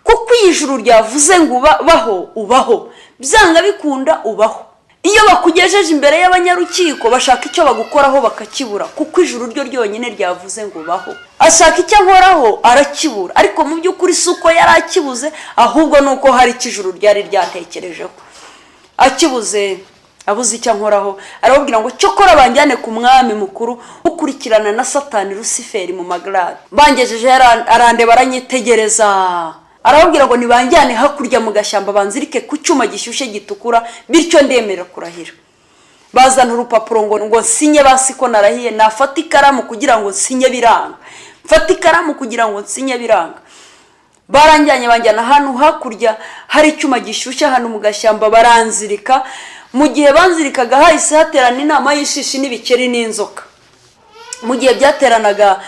kuko iyi juru ryavuze ngo ubaho, ubaho, byanga bikunda ubaho. Iyo bakugejeje imbere y'abanyarukiko, bashaka icyo bagukoraho bakakibura, kuko ijuru ryo ryonyine ryavuze ngo ubaho. Ashaka icyo ankoraho arakibura, ariko mu by'ukuri si uko yari akibuze, ahubwo ni uko hari icyo ijuru ryari ryatekerejeho. Akibuze, abuze icyo ankoraho, arababwira ngo cyokora banjyane ku mwami mukuru ukurikirana na Satani Rusiferi mu magarade. Bangejeje, arandeba, aranyitegereza, arababwira ngo nibanjyane hakurya mu gashyamba, banzirike ku cyuma gishyushye gitukura, bityo ndemera kurahira. Bazana urupapuro ngo nsinye basi ko narahiye. Nafata ikaramu kugira ngo nsinye biranga, mfata ikaramu kugira ngo nsinye biranga. Baranjyanye, banjyana ahantu hakurya hari icyuma gishyushye, ahantu mu gashyamba, baranzirika. Mu gihe banzirikaga, hahise haterana inama y'ishishi n'ibikeri n'inzoka. Mu gihe byateranaga,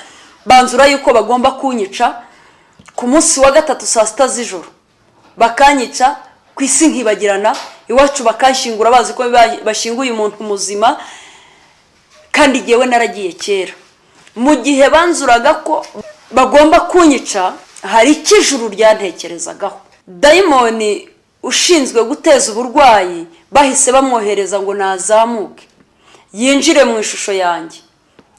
banzura yuko bagomba kunyica ku munsi wa gatatu saa 6 z'ijoro, bakanyica, ku isi nkibagirana, iwacu bakanshyingura bazi ko bashyinguye umuntu muzima, kandi jyewe naragiye kera. Mu gihe banzuraga ko bagomba kunyica, hari icyo ijuru ryantekerezagaho. Dayimoni ushinzwe guteza uburwayi bahise bamwohereza ngo nazamuke yinjire mu ishusho yanjye,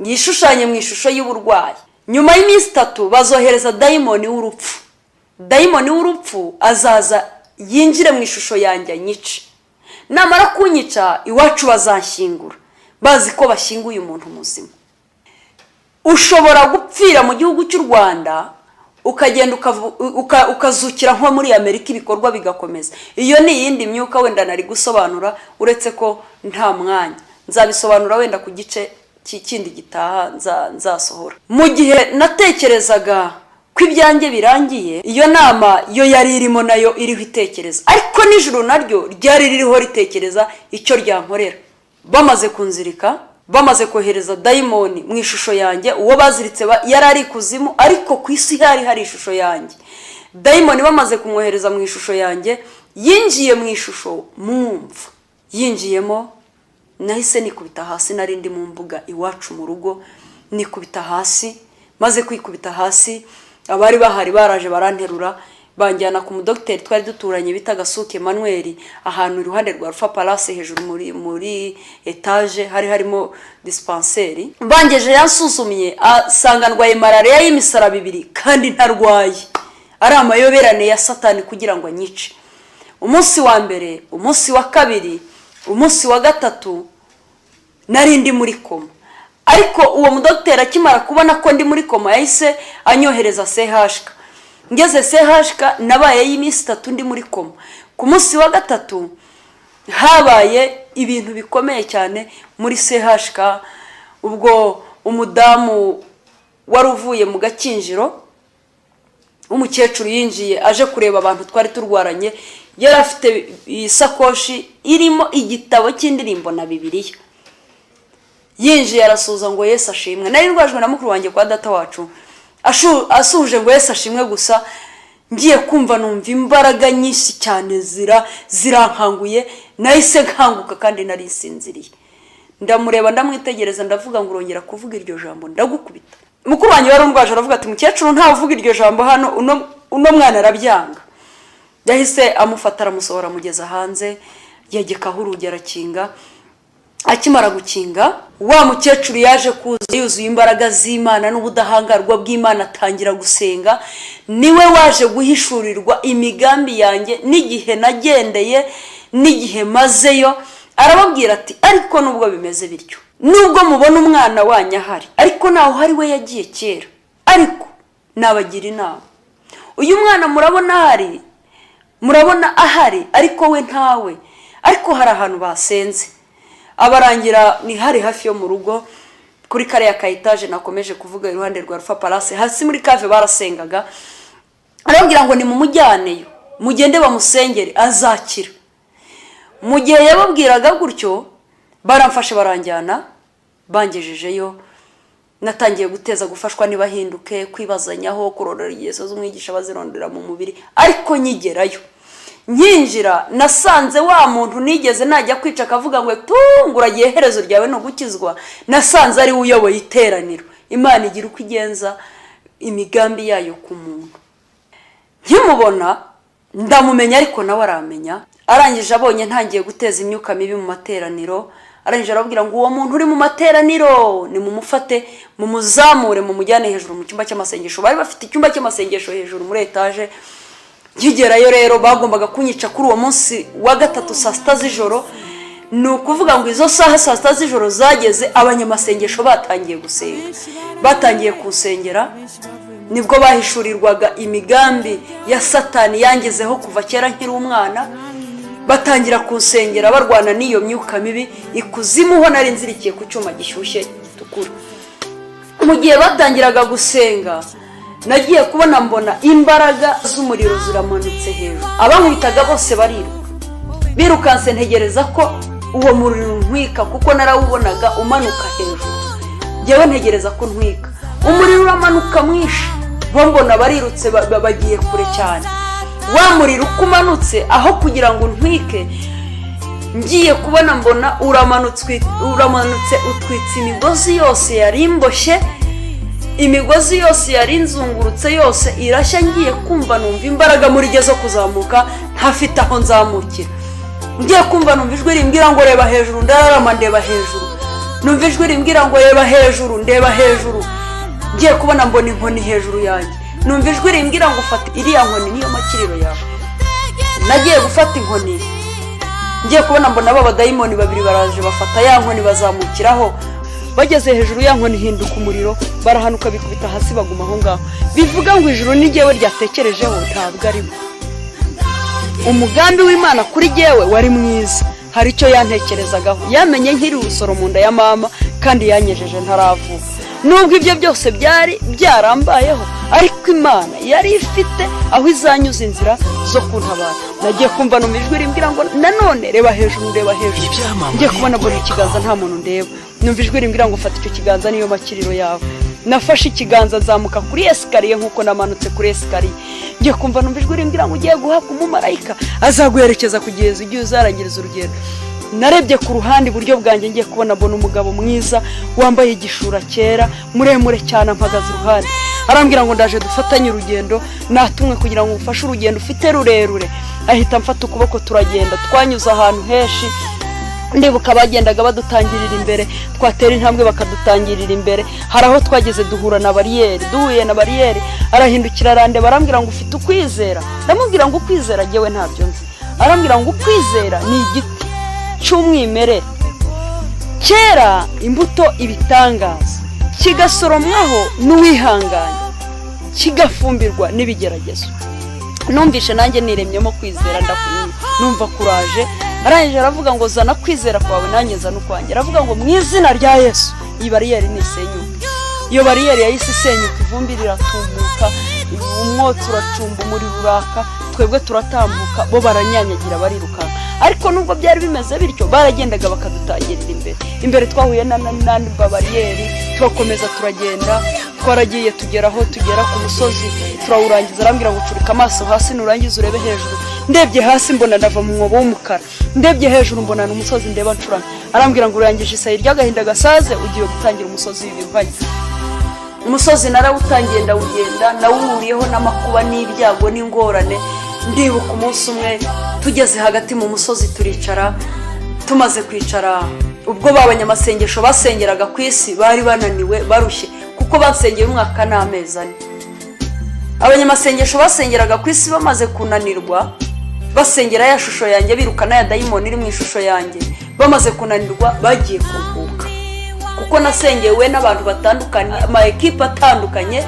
yishushanye mu ishusho y'uburwayi. Nyuma y'iminsi 3 bazohereza dayimoni w'urupfu. Dayimoni w'urupfu azaza yinjire mu ishusho yanjye anyice. Namara kunyica, iwacu bazanshyingura bazi ko bashyinguye umuntu muzima. Ushobora gupfira mu gihugu cy'u Rwanda, ukagenda ukazukira nko muri Amerika, ibikorwa bigakomeza. Iyo ni iyindi myuka wenda nari gusobanura, uretse ko nta mwanya. Nzabisobanura wenda ku gice kindi gitaha nzasohora. Mu gihe natekerezaga ko ibyanjye birangiye, iyo nama yo yari irimo nayo iriho itekereza, ariko nijoro naryo ryari ririho ritekereza icyo ryankorera. Bamaze kunzirika, bamaze kohereza dayimoni mu ishusho yanjye, uwo baziritse yari ari ikuzimu, ariko ku isi hari hari ishusho yanjye. Dayimoni bamaze kumwohereza mu ishusho yanjye, yinjiye mu ishusho mwumva yinjiyemo, nahise nikubita hasi. Nari ndi mu mbuga iwacu mu rugo, nikubita hasi. Maze kwikubita hasi, abari bahari baraje baranterura, banjyana ku mudogiteri twari duturanye bita Gasuke Emmanuel, ahantu iruhande rwa Rufa Palace, hejuru muri etaje hari harimo dispensaire. Bangeje yansuzumye, asanga ndwaye malariya y'imisaraba ibiri kandi ntarwaye, ari amayoberane ya Satani kugira ngo anyice. Umunsi wa mbere, umunsi wa kabiri, umunsi wa gatatu nari ndi muri koma. Ariko uwo mudogiteri akimara kubona ko ndi muri koma, yahise anyohereza CHK. Ngeze CHK, nabayeyo iminsi 3 ndi muri koma. Ku munsi wa gatatu habaye ibintu bikomeye cyane muri CHK. Ubwo umudamu wari uvuye mu Gakinjiro w'umukecuru yinjiye aje kureba abantu twari turwaranye. Yari afite isakoshi irimo igitabo cy'indirimbo na Bibiliya. Yinjiye arasuhuza ngo: "Yesu ashimwe." Nari ndwajwe na mukuru wanjye kwa data wacu. Asuhuje ngo: "Yesu ashimwe" gusa, ngiye kumva numva imbaraga nyinshi cyane zirankanguye. Nahise nkanguka kandi nari nsinziriye. Ndamureba, ndamwitegereza, ndavuga ngo: "Urongera kuvuga iryo jambo ndagukubita." Mukuru wanjye wari undwaje aravuga ati: "Mukecuru, ntawe uvuga iryo jambo hano, uno mwana arabyanga." Yahise amufata, aramusohora, amugeza hanze, yegekaho urugi, arakinga. Akimara gukinga, wa mukecuru yaje kuza yuzuye imbaraga z'Imana n'ubudahangarwa bw'Imana, atangira gusenga. Niwe waje guhishurirwa imigambi yanjye n'igihe nagendeye n'igihe mazeyo. Arababwira ati: "Ariko nubwo bimeze bityo, nubwo mubona umwana wanyu ahari, ariko ntaho uhari, we yagiye kera, ariko nabagira inama. Uyu mwana murabona ahari, murabona ahari, ariko we ntawe. Ariko hari ahantu basenze." Abarangira ni hari hafi yo mu rugo, kuri kariya ka etaje nakomeje kuvuga, iruhande rwa Rufa Palace, hasi muri cave barasengaga. Arababwira ngo: "Nimumujyaneyo, mugende bamusengere, azakira." Mu gihe yababwiraga gutyo, baramfashe baranjyana. Bangejejeyo, natangiye guteza gufashwa ntibahinduke, kwibazanyaho, kurondora ingeso z'umwigisha bazirondera mu mubiri. Ariko nkigerayo, nkinjira, nasanze wa muntu nigeze najya kwica akavuga ngo: "Tunguragiye, iherezo ryawe ni ugukizwa", nasanze ari we uyoboye iteraniro. Imana igira uko igenza imigambi yayo ku muntu. Nkimubona ndamumenya, ariko nawe aramenya. Arangije abonye ntangiye guteza imyuka mibi mu materaniro, arangije arababwira ngo: "Uwo muntu uri mu materaniro nimumufate, mumuzamure, mumujyane hejuru mu cyumba cy'amasengesho." Bari bafite icyumba cy'amasengesho hejuru muri etaje. Nkigerayo rero, bagombaga kunyica kuri uwo munsi wa gatatu saa 6 z'ijoro. Ni ukuvuga ngo izo saha saa 6 z'ijoro zageze, abanyamasengesho batangiye gusenga, batangiye kunsengera. Nibwo bahishurirwaga imigambi ya Satani yangezeho kuva kera nkiri umwana. Batangira kunsengera, barwana n'iyo myuka mibi ikuzimu ho nari nzirikiye ku cyuma gishyushye gitukura. Mu gihe batangiraga gusenga, nagiye kubona mbona imbaraga z'umuriro ziramanutse hejuru. Abankubitaga bose bariruka, birukanse. Ntegereza ko uwo muriro untwika, kuko narawubonaga umanuka hejuru. Ngewe ntegereza ko ntwika. Umuriro uramanuka mwinshi, bo mbona barirutse, bagiye kure cyane. Wa muriro uko umanutse, aho kugira ngo untwike, ngiye kubona mbona uramanutse, uramanutse, utwitse imigozi yose yari imboshye. Imigozi yose yari inzungurutse yose irashya. Ngiye kumva numva imbaraga muri zo kuzamuka, ntafite aho nzamukira. Ngiye kumva numva ijwi rimbwira ngo: "Reba hejuru." Ndararama, ndeba hejuru. Numva ijwi rimbwira ngo: "Reba hejuru." Ndeba hejuru, ngiye kubona mbona inkoni hejuru yanjye. Numva ijwi rimbwira ngo: "Fata iriya nkoni, niyo makiriro yawe." Nagiye gufata inkoni, ngiye kubona mbona ba badayimoni babiri baraje, bafata ya nkoni bazamukiraho. Bageze hejuru, ya nkoni ihinduka umuriro, barahanuka, bikubita hasi, baguma aho ngaho. Bivuga ngo ijuru ni jyewe ryatekerejeho, ntabwo ari bo. Umugambi w'Imana kuri jyewe wari mwiza, hari icyo yantekerezagaho. Yamenye nkiri urusoro mu nda ya mama, kandi yanyejeje ntaravuka. Nubwo ibyo byose byari byarambayeho, ariko Imana yari ifite aho izanyuza inzira zo kuntabara. Nagiye kumva numva ijwi rimbwira ngo nanone reba hejuru, ndeba hejuru. Ngiye kubona mbona ikiganza, nta muntu ndeba. Numva ijwi rimbwira ngo fata icyo kiganza, niyo makiriro yawe. Nafashe ikiganza, nzamuka kuri escalier nk'uko namanutse kuri escalier. Ngiye kumva numva ijwi rimbwira ngo ugiye guhabwa umumarayika, azaguherekeza kugeza igihe uzarangiriza urugendo. Narebye ku ruhande iburyo bwanjye, ngiye kubona mbona umugabo mwiza wambaye igishura cyera, muremure cyane, ampagaze iruhande. Arambwira ngo ndaje dufatanye urugendo, natumwe kugira ngo ufashe urugendo ufite rurerure. Ahita amfata ukuboko, turagenda. Twanyuze ahantu henshi. Ndibuka bagendaga badutangirira imbere, twatera intambwe bakadutangirira imbere. Hari aho twageze duhura na bariyeri. Duhuye na bariyeri, arahindukira arandeba, arambwira ngo ufite ukwizera? Ndamubwira ngo ukwizera jyewe ntabyo nzi. Arambwira ngo ukwizera ni igiti cy'umwimerere cyera imbuto ibitangaza, kigasoromwaho n'uwihanganye, kigafumbirwa n'ibigeragezo. Numvishe nanjye niremyemo kwizera, ndakumva numva kuraje. Arangije aravuga ngo zana kwizera kwawe, nanjye nzana ukwanjye. Aravuga ngo mu izina rya Yesu, iyi bariyeri nisenyuke. Iyo bariyeri yahise isenyuka, ivumbi riratumuka, umwotsi uracumba, umuriro uraka, twebwe turatambuka, bo baranyanyagira, barirukanka. Ariko nubwo byari bimeze bityo, baragendaga bakadutangirira imbere imbere. Twahuye n'andi bariyeri, turakomeza turagenda. Twaragiye tugera aho tugera ku musozi, turawurangiza. Arambwira ngo curika amaso hasi, nurangiza urebe hejuru. Ndebye hasi mbona ndava mu mwobo w'umukara, ndebye hejuru mbona ni umusozi ndeba ncuramye. Arambwira ngo urangije isayi ry'agahinda gasaze, ugiye gutangira umusozi w'ibiruhanya. Umusozi narawutangiye, ndawugenda, nawuhuriyeho n'amakuba n'ibyago n'ingorane. Ndibuka umunsi umwe tugeze hagati mu musozi, turicara. Tumaze kwicara, ubwo ba banyamasengesho basengeraga ku isi bari bananiwe, barushye, kuko basengeye umwaka n'amezi 4. Abanyamasengesho basengeraga ku isi bamaze kunanirwa, basengera ya shusho yanjye, birukana ya dayimoni iri mu ishusho yanjye, bamaze kunanirwa bagiye kuruhuka, kuko nasengewe n'abantu batandukanye, ama ekipe atandukanye,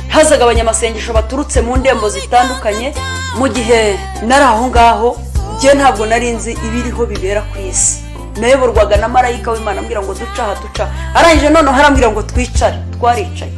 hazaga abanyamasengesho baturutse mu ndembo zitandukanye. Mu gihe nari aho ngaho, njye ntabwo nari nzi ibiriho bibera ku isi. Nayoborwaga na marayika w'Imana, ambwira ngo duca aha, duca. Arangije noneho arambwira ngo twicare. Twaricaye.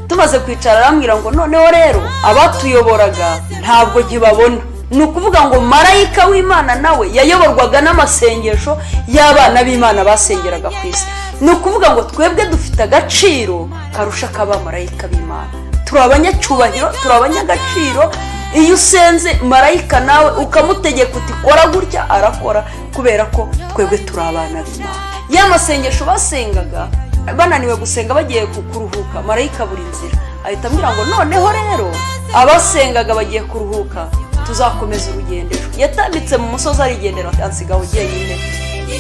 Tumaze kwicara, arambwira ngo noneho rero abatuyoboraga ntabwo nkibabona. Ni ukuvuga ngo marayika w'Imana nawe yayoborwaga n'amasengesho y'abana b'Imana basengeraga ku isi. Ni ukuvuga ngo twebwe dufite agaciro karusha ak'abamarayika b'Imana. Turi abanyacyubahiro, turi abanyagaciro. Iyo usenze marayika nawe ukamutegeka uti kora gutya, arakora, kubera ko twebwe turi abana b'Imana. Ya masengesho basengaga, bananiwe gusenga bagiye kuruhuka, marayika buri nzira ahita ambwira ngo noneho rero abasengaga bagiye kuruhuka, tuzakomeza urugendo ejo. Yatambitse mu musozi arigendera, ansigaho jyenyine.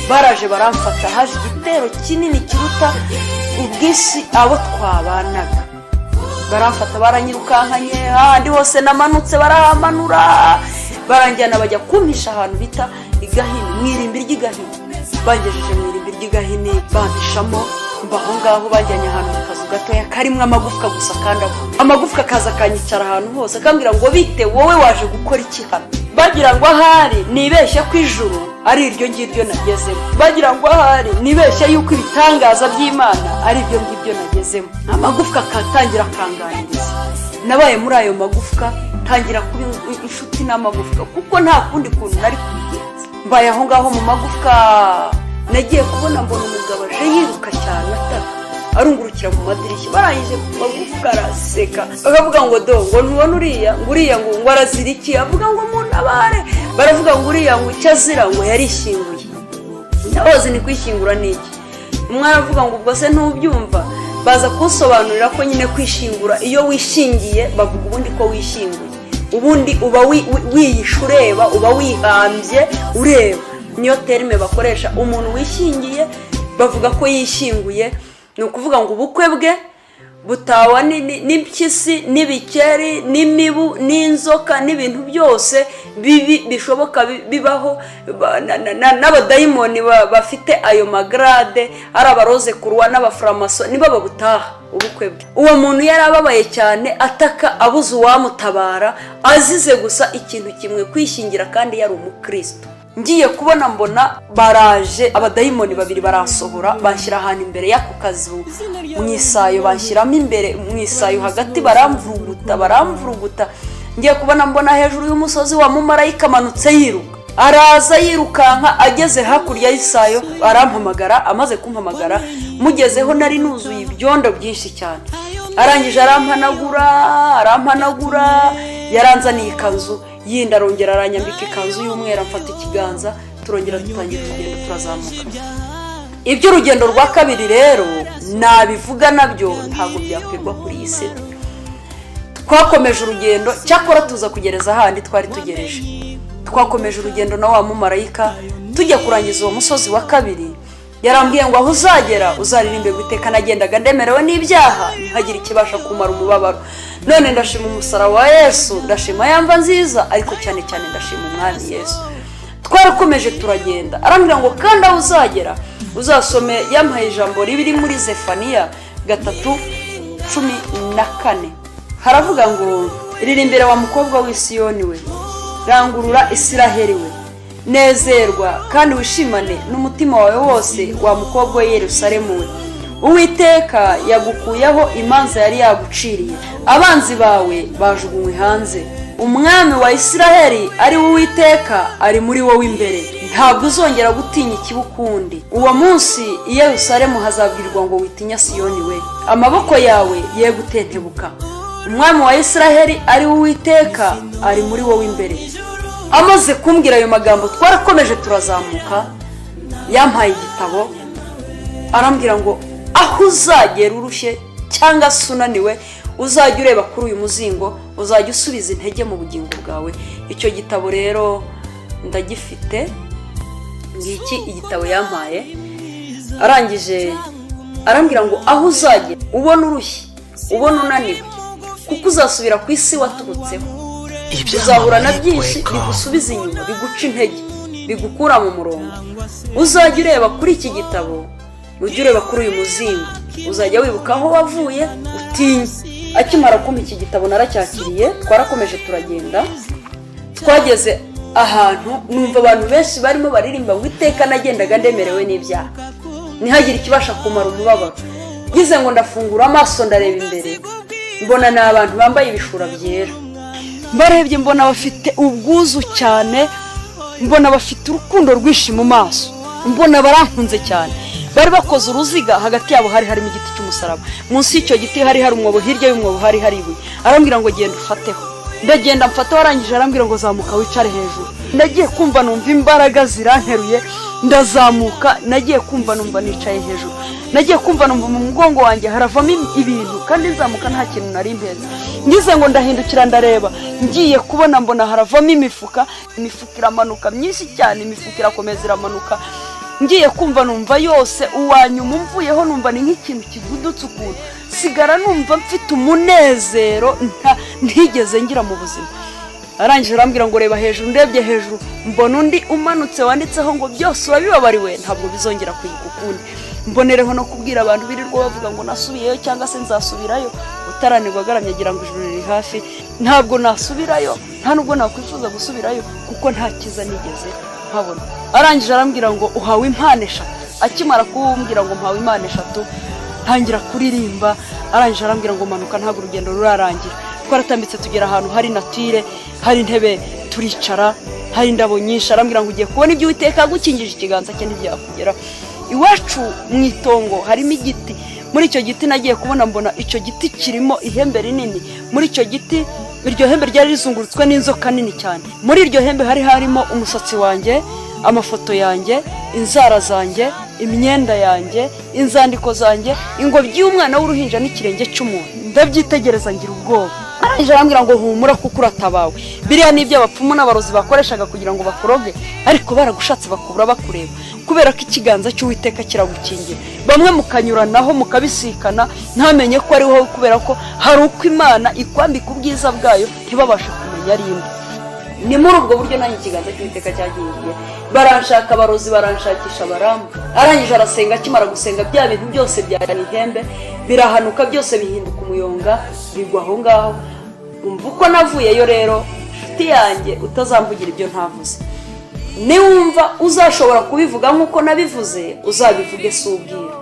Baraje baramfata, haje igitero kinini kiruta ubwinshi abo twabanaga. Baramfata, baranyirukankanye hahandi hose namanutse, barahamanura, baranjyana, bajya kumpisha ahantu bita i Gahini, mu irimbi ry'i Gahini. Bangejeje mu irimbi ry'i Gahini, bampishamo, mba aho ngaho. Bajyanye ahantu mu kazu gatoya karimo amagufwa gusa, kandi amagufwa akaza akanyicara ahantu hose, akambwira ngo bite, wowe waje gukora iki hano? Bagira ngo ahari nibeshye ko ijuru ari iryo ngiryo nagezemo, bagira ngo ahari nibeshye yuko ibitangaza by'Imana ari ibyo ngibyo nagezemo. Amagufwa akatangira akanganiriza. Nabaye muri ayo magufwa, ntangira kuba inshuti n'amagufwa, kuko nta kundi kuntu nari kubigenza. Mbaye aho ngaho mu magufwa, nagiye kubona mbona umugabo aje yiruka cyane, ataka, arungurukira mu madirishya. Barangije ku magufwa araseka, bakavuga ngo do, ngo ntubona uriya, ngo uriya ngo arazira iki? Avuga ngo muntabare. Baravuga ngo uriya ngo icyo azira ngo yarishyinguye. Ndabazi ni kwishyingura ni iki? Umwe aravuga ngo ubwo se ntubyumva? Baza kunsobanurira ko nyine kwishingura, iyo wishingiye bavuga ubundi ko wishyinguye, ubundi uba wiyishe ureba, uba wihambye ureba. Niyo terme bakoresha. Umuntu wishingiye bavuga ko yishyinguye. Ni ukuvuga ngo ubukwe bwe Butawa n'impyisi n'ibikeri n'imibu n'inzoka n'ibintu byose bibi bishoboka bibaho, n'abadayimoni bafite ayo magarade, ari abaroze kuruwa n'abafuramaso, nibo babutaha ubukwe bwe. Uwo muntu yari ababaye cyane, ataka, abuze uwamutabara, azize gusa ikintu kimwe: kwishingira, kandi yari umukristo. Ngiye kubona mbona baraje, abadayimoni babiri baransohora, banshyira ahantu imbere y'ako kazu mu isayo, banshyiramo imbere mu isayo hagati, baramvuruguta, baramvuruguta. Ngiye kubona mbona hejuru y'umusozi wa mumarayika amanutse yiruka, araza yirukanka, ageze hakurya y'isayo arampamagara. Amaze kumpamagara, mugezeho nari nuzuye ibyondo byinshi cyane. Arangije arampanagura, arampanagura. Yaranzaniye ikanzu yindi, arongera aranyambika ikanzu y'umweru, amfata ikiganza, turongera dutangira urugendo, turazamuka. Iby'urugendo rwa kabiri rero nabivuga nabyo ntabwo byakwirwa kuri iyi si. Twakomeje urugendo, cyakora tuza kugereza ahandi twari tugereje. Twakomeje urugendo na wa mumarayika, tujya kurangiza uwo musozi wa kabiri. Yarambwiye ngo: "Aho uzagera uzaririmbe guteka nagendaga ndemerewe n'ibyaha, ntihagire ikibasha kumara umubabaro. None ndashima umusaraba wa Yesu, ndashima ya mva nziza, ariko cyane cyane ndashima Umwami Yesu." Twarakomeje turagenda, arambwira ngo: "Kandi aho uzagera uzasome." Yampaye ijambo riri muri Zefaniya 3:14, haravuga ngo: "Ririmbire wa mukobwa w'Isiyoni we, rangurura Isiraheli we, nezerwa kandi wishimane n'umutima wawe wose, wa mukobwa we Yerusalemu we. Uwiteka yagukuyeho imanza yari yaguciriye, abanzi bawe bajugunywe hanze. Umwami wa Isiraheli, ari we Uwiteka, ari muri wowe imbere. Ntabwo uzongera gutinya ikibi ukundi. Uwo munsi i Yerusalemu hazabwirwa ngo: 'Witinya Siyoni we, amaboko yawe ye gutentebuka. Umwami wa Isiraheli, ari we Uwiteka, ari muri wowe imbere.'" Amaze kumbwira ayo magambo, twarakomeje turazamuka. Yampaye igitabo, arambwira ngo: "Aho uzagera urushye cyangwa se unaniwe, uzajya ureba kuri uyu muzingo, uzajya usubiza intege mu bugingo bwawe." Icyo gitabo rero ndagifite, ngiki igitabo yampaye. Arangije arambwira ngo: "Aho uzagera ubona urushye, ubona unaniwe, kuko uzasubira ku isi waturutseho, uzahura na byinshi bigusubiza inyuma, biguca intege, bigukura mu murongo, uzajya ureba kuri iki gitabo, ujye ureba kuri uyu muzingo, uzajya wibuka aho wavuye utinye." Akimara kumpa iki gitabo naracyakiriye, twarakomeje turagenda. Twageze ahantu numva abantu benshi barimo baririmba ngo: "Iteka nagendaga ndemerewe n'ibyaha, ntihagire ikibasha kumara umubabaro." Ngize ngo ndafungura amaso, ndareba imbere, mbona ni abantu bambaye ibishura byera. Mbarebye mbona bafite ubwuzu cyane, mbona bafite urukundo rwinshi mu maso, mbona barankunze cyane. Bari bakoze uruziga, hagati yabo hari harimo igiti cy'umusaraba, munsi y'icyo giti hari hari umwobo, hirya y'umwobo hari hari ibuye. Arambwira ngo: "Genda ufateho." Ndagenda mfataho. Arangije arambwira ngo: "Zamuka wicare hejuru." Nagiye kumva numva imbaraga ziranteruye, ndazamuka. Nagiye kumva numva nicaye hejuru. Nagiye kumva numva mu mugongo wanjye haravamo ibintu, kandi nzamuka nta kintu nari mpetse. Ngize ngo ndahindukira ndareba, ngiye kubona mbona haravamo imifuka, imifuka iramanuka myinshi cyane, imifuka irakomeza iramanuka. Ngiye kumva numva yose, uwa nyuma umvuyeho numva ni nk'ikintu kigudutse ukuntu. Sigara numva mfite umunezero ntigeze ngira mu buzima. Arangije arambwira ngo: "Reba hejuru." Ndebye hejuru mbona undi umanutse wanditseho ngo: "Byose urabibabariwe, ntabwo bizongera kwibuka ukundi." Mbonereho no kubwira abantu birirwa bavuga ngo nasubiyeyo cyangwa se nzasubirayo: utaranirwa agaramye agira ngo ijuru riri hafi. Ntabwo nasubirayo, nta nubwo nakwifuza gusubirayo, kuko nta cyiza nigeze nkabona. Arangije arambwira ngo: "Uhawe impano eshatu." Akimara kumbwira ngo mpawe impano eshatu, ntangira kuririmba. Arangije arambwira ngo: "Manuka, ntabwo urugendo rurarangira." Twaratambitse tugera ahantu hari nature, hari intebe turicara, hari indabo nyinshi. Arambwira ngo: "Ugiye kubona ibyo Uwiteka agukingije ikiganza cye, ntibyakugeraho." Iwacu mu itongo harimo igiti. Muri icyo giti nagiye kubona mbona icyo giti kirimo ihembe rinini. Muri icyo giti, iryo hembe ryari rizungurutswe n'inzoka nini cyane. Muri iryo hembe hari harimo umusatsi wanjye, amafoto yanjye, inzara zanjye, imyenda yanjye, inzandiko zanjye, ingobyi y'umwana w'uruhinja n'ikirenge cy'umuntu. Ndabyitegereza ngira ubwoba. Arangije arambwira ngo humura kuko uratabawe. Biriya ni ibyo abapfumu n'abarozi bakoreshaga kugira ngo bakuroge, ariko baragushatse bakubura bakureba, kubera ko ikiganza cy'Uwiteka kiragukingira. Bamwe mukanyuranaho, mukabisikana, ntamenye ko ari wowe, kubera ko hari uko Imana ikwambika ubwiza bwayo, ntibabashe kumenya ari inde. Ni muri ubwo buryo nanjye ikiganza cy'Uwiteka cyagingiye. Baranshaka abarozi, baranshakisha, baramba. Arangije arasenga. Akimara gusenga, bya bintu byose byari ihembe birahanuka, byose bihinduka umuyonga, bigwa aho ngaho. Umva uko navuyeyo rero, inshuti yanjye, utazamvugira ibyo ntavuze. Niwumva uzashobora kubivuga nk'uko nabivuze, uzabivuge, si ubwira.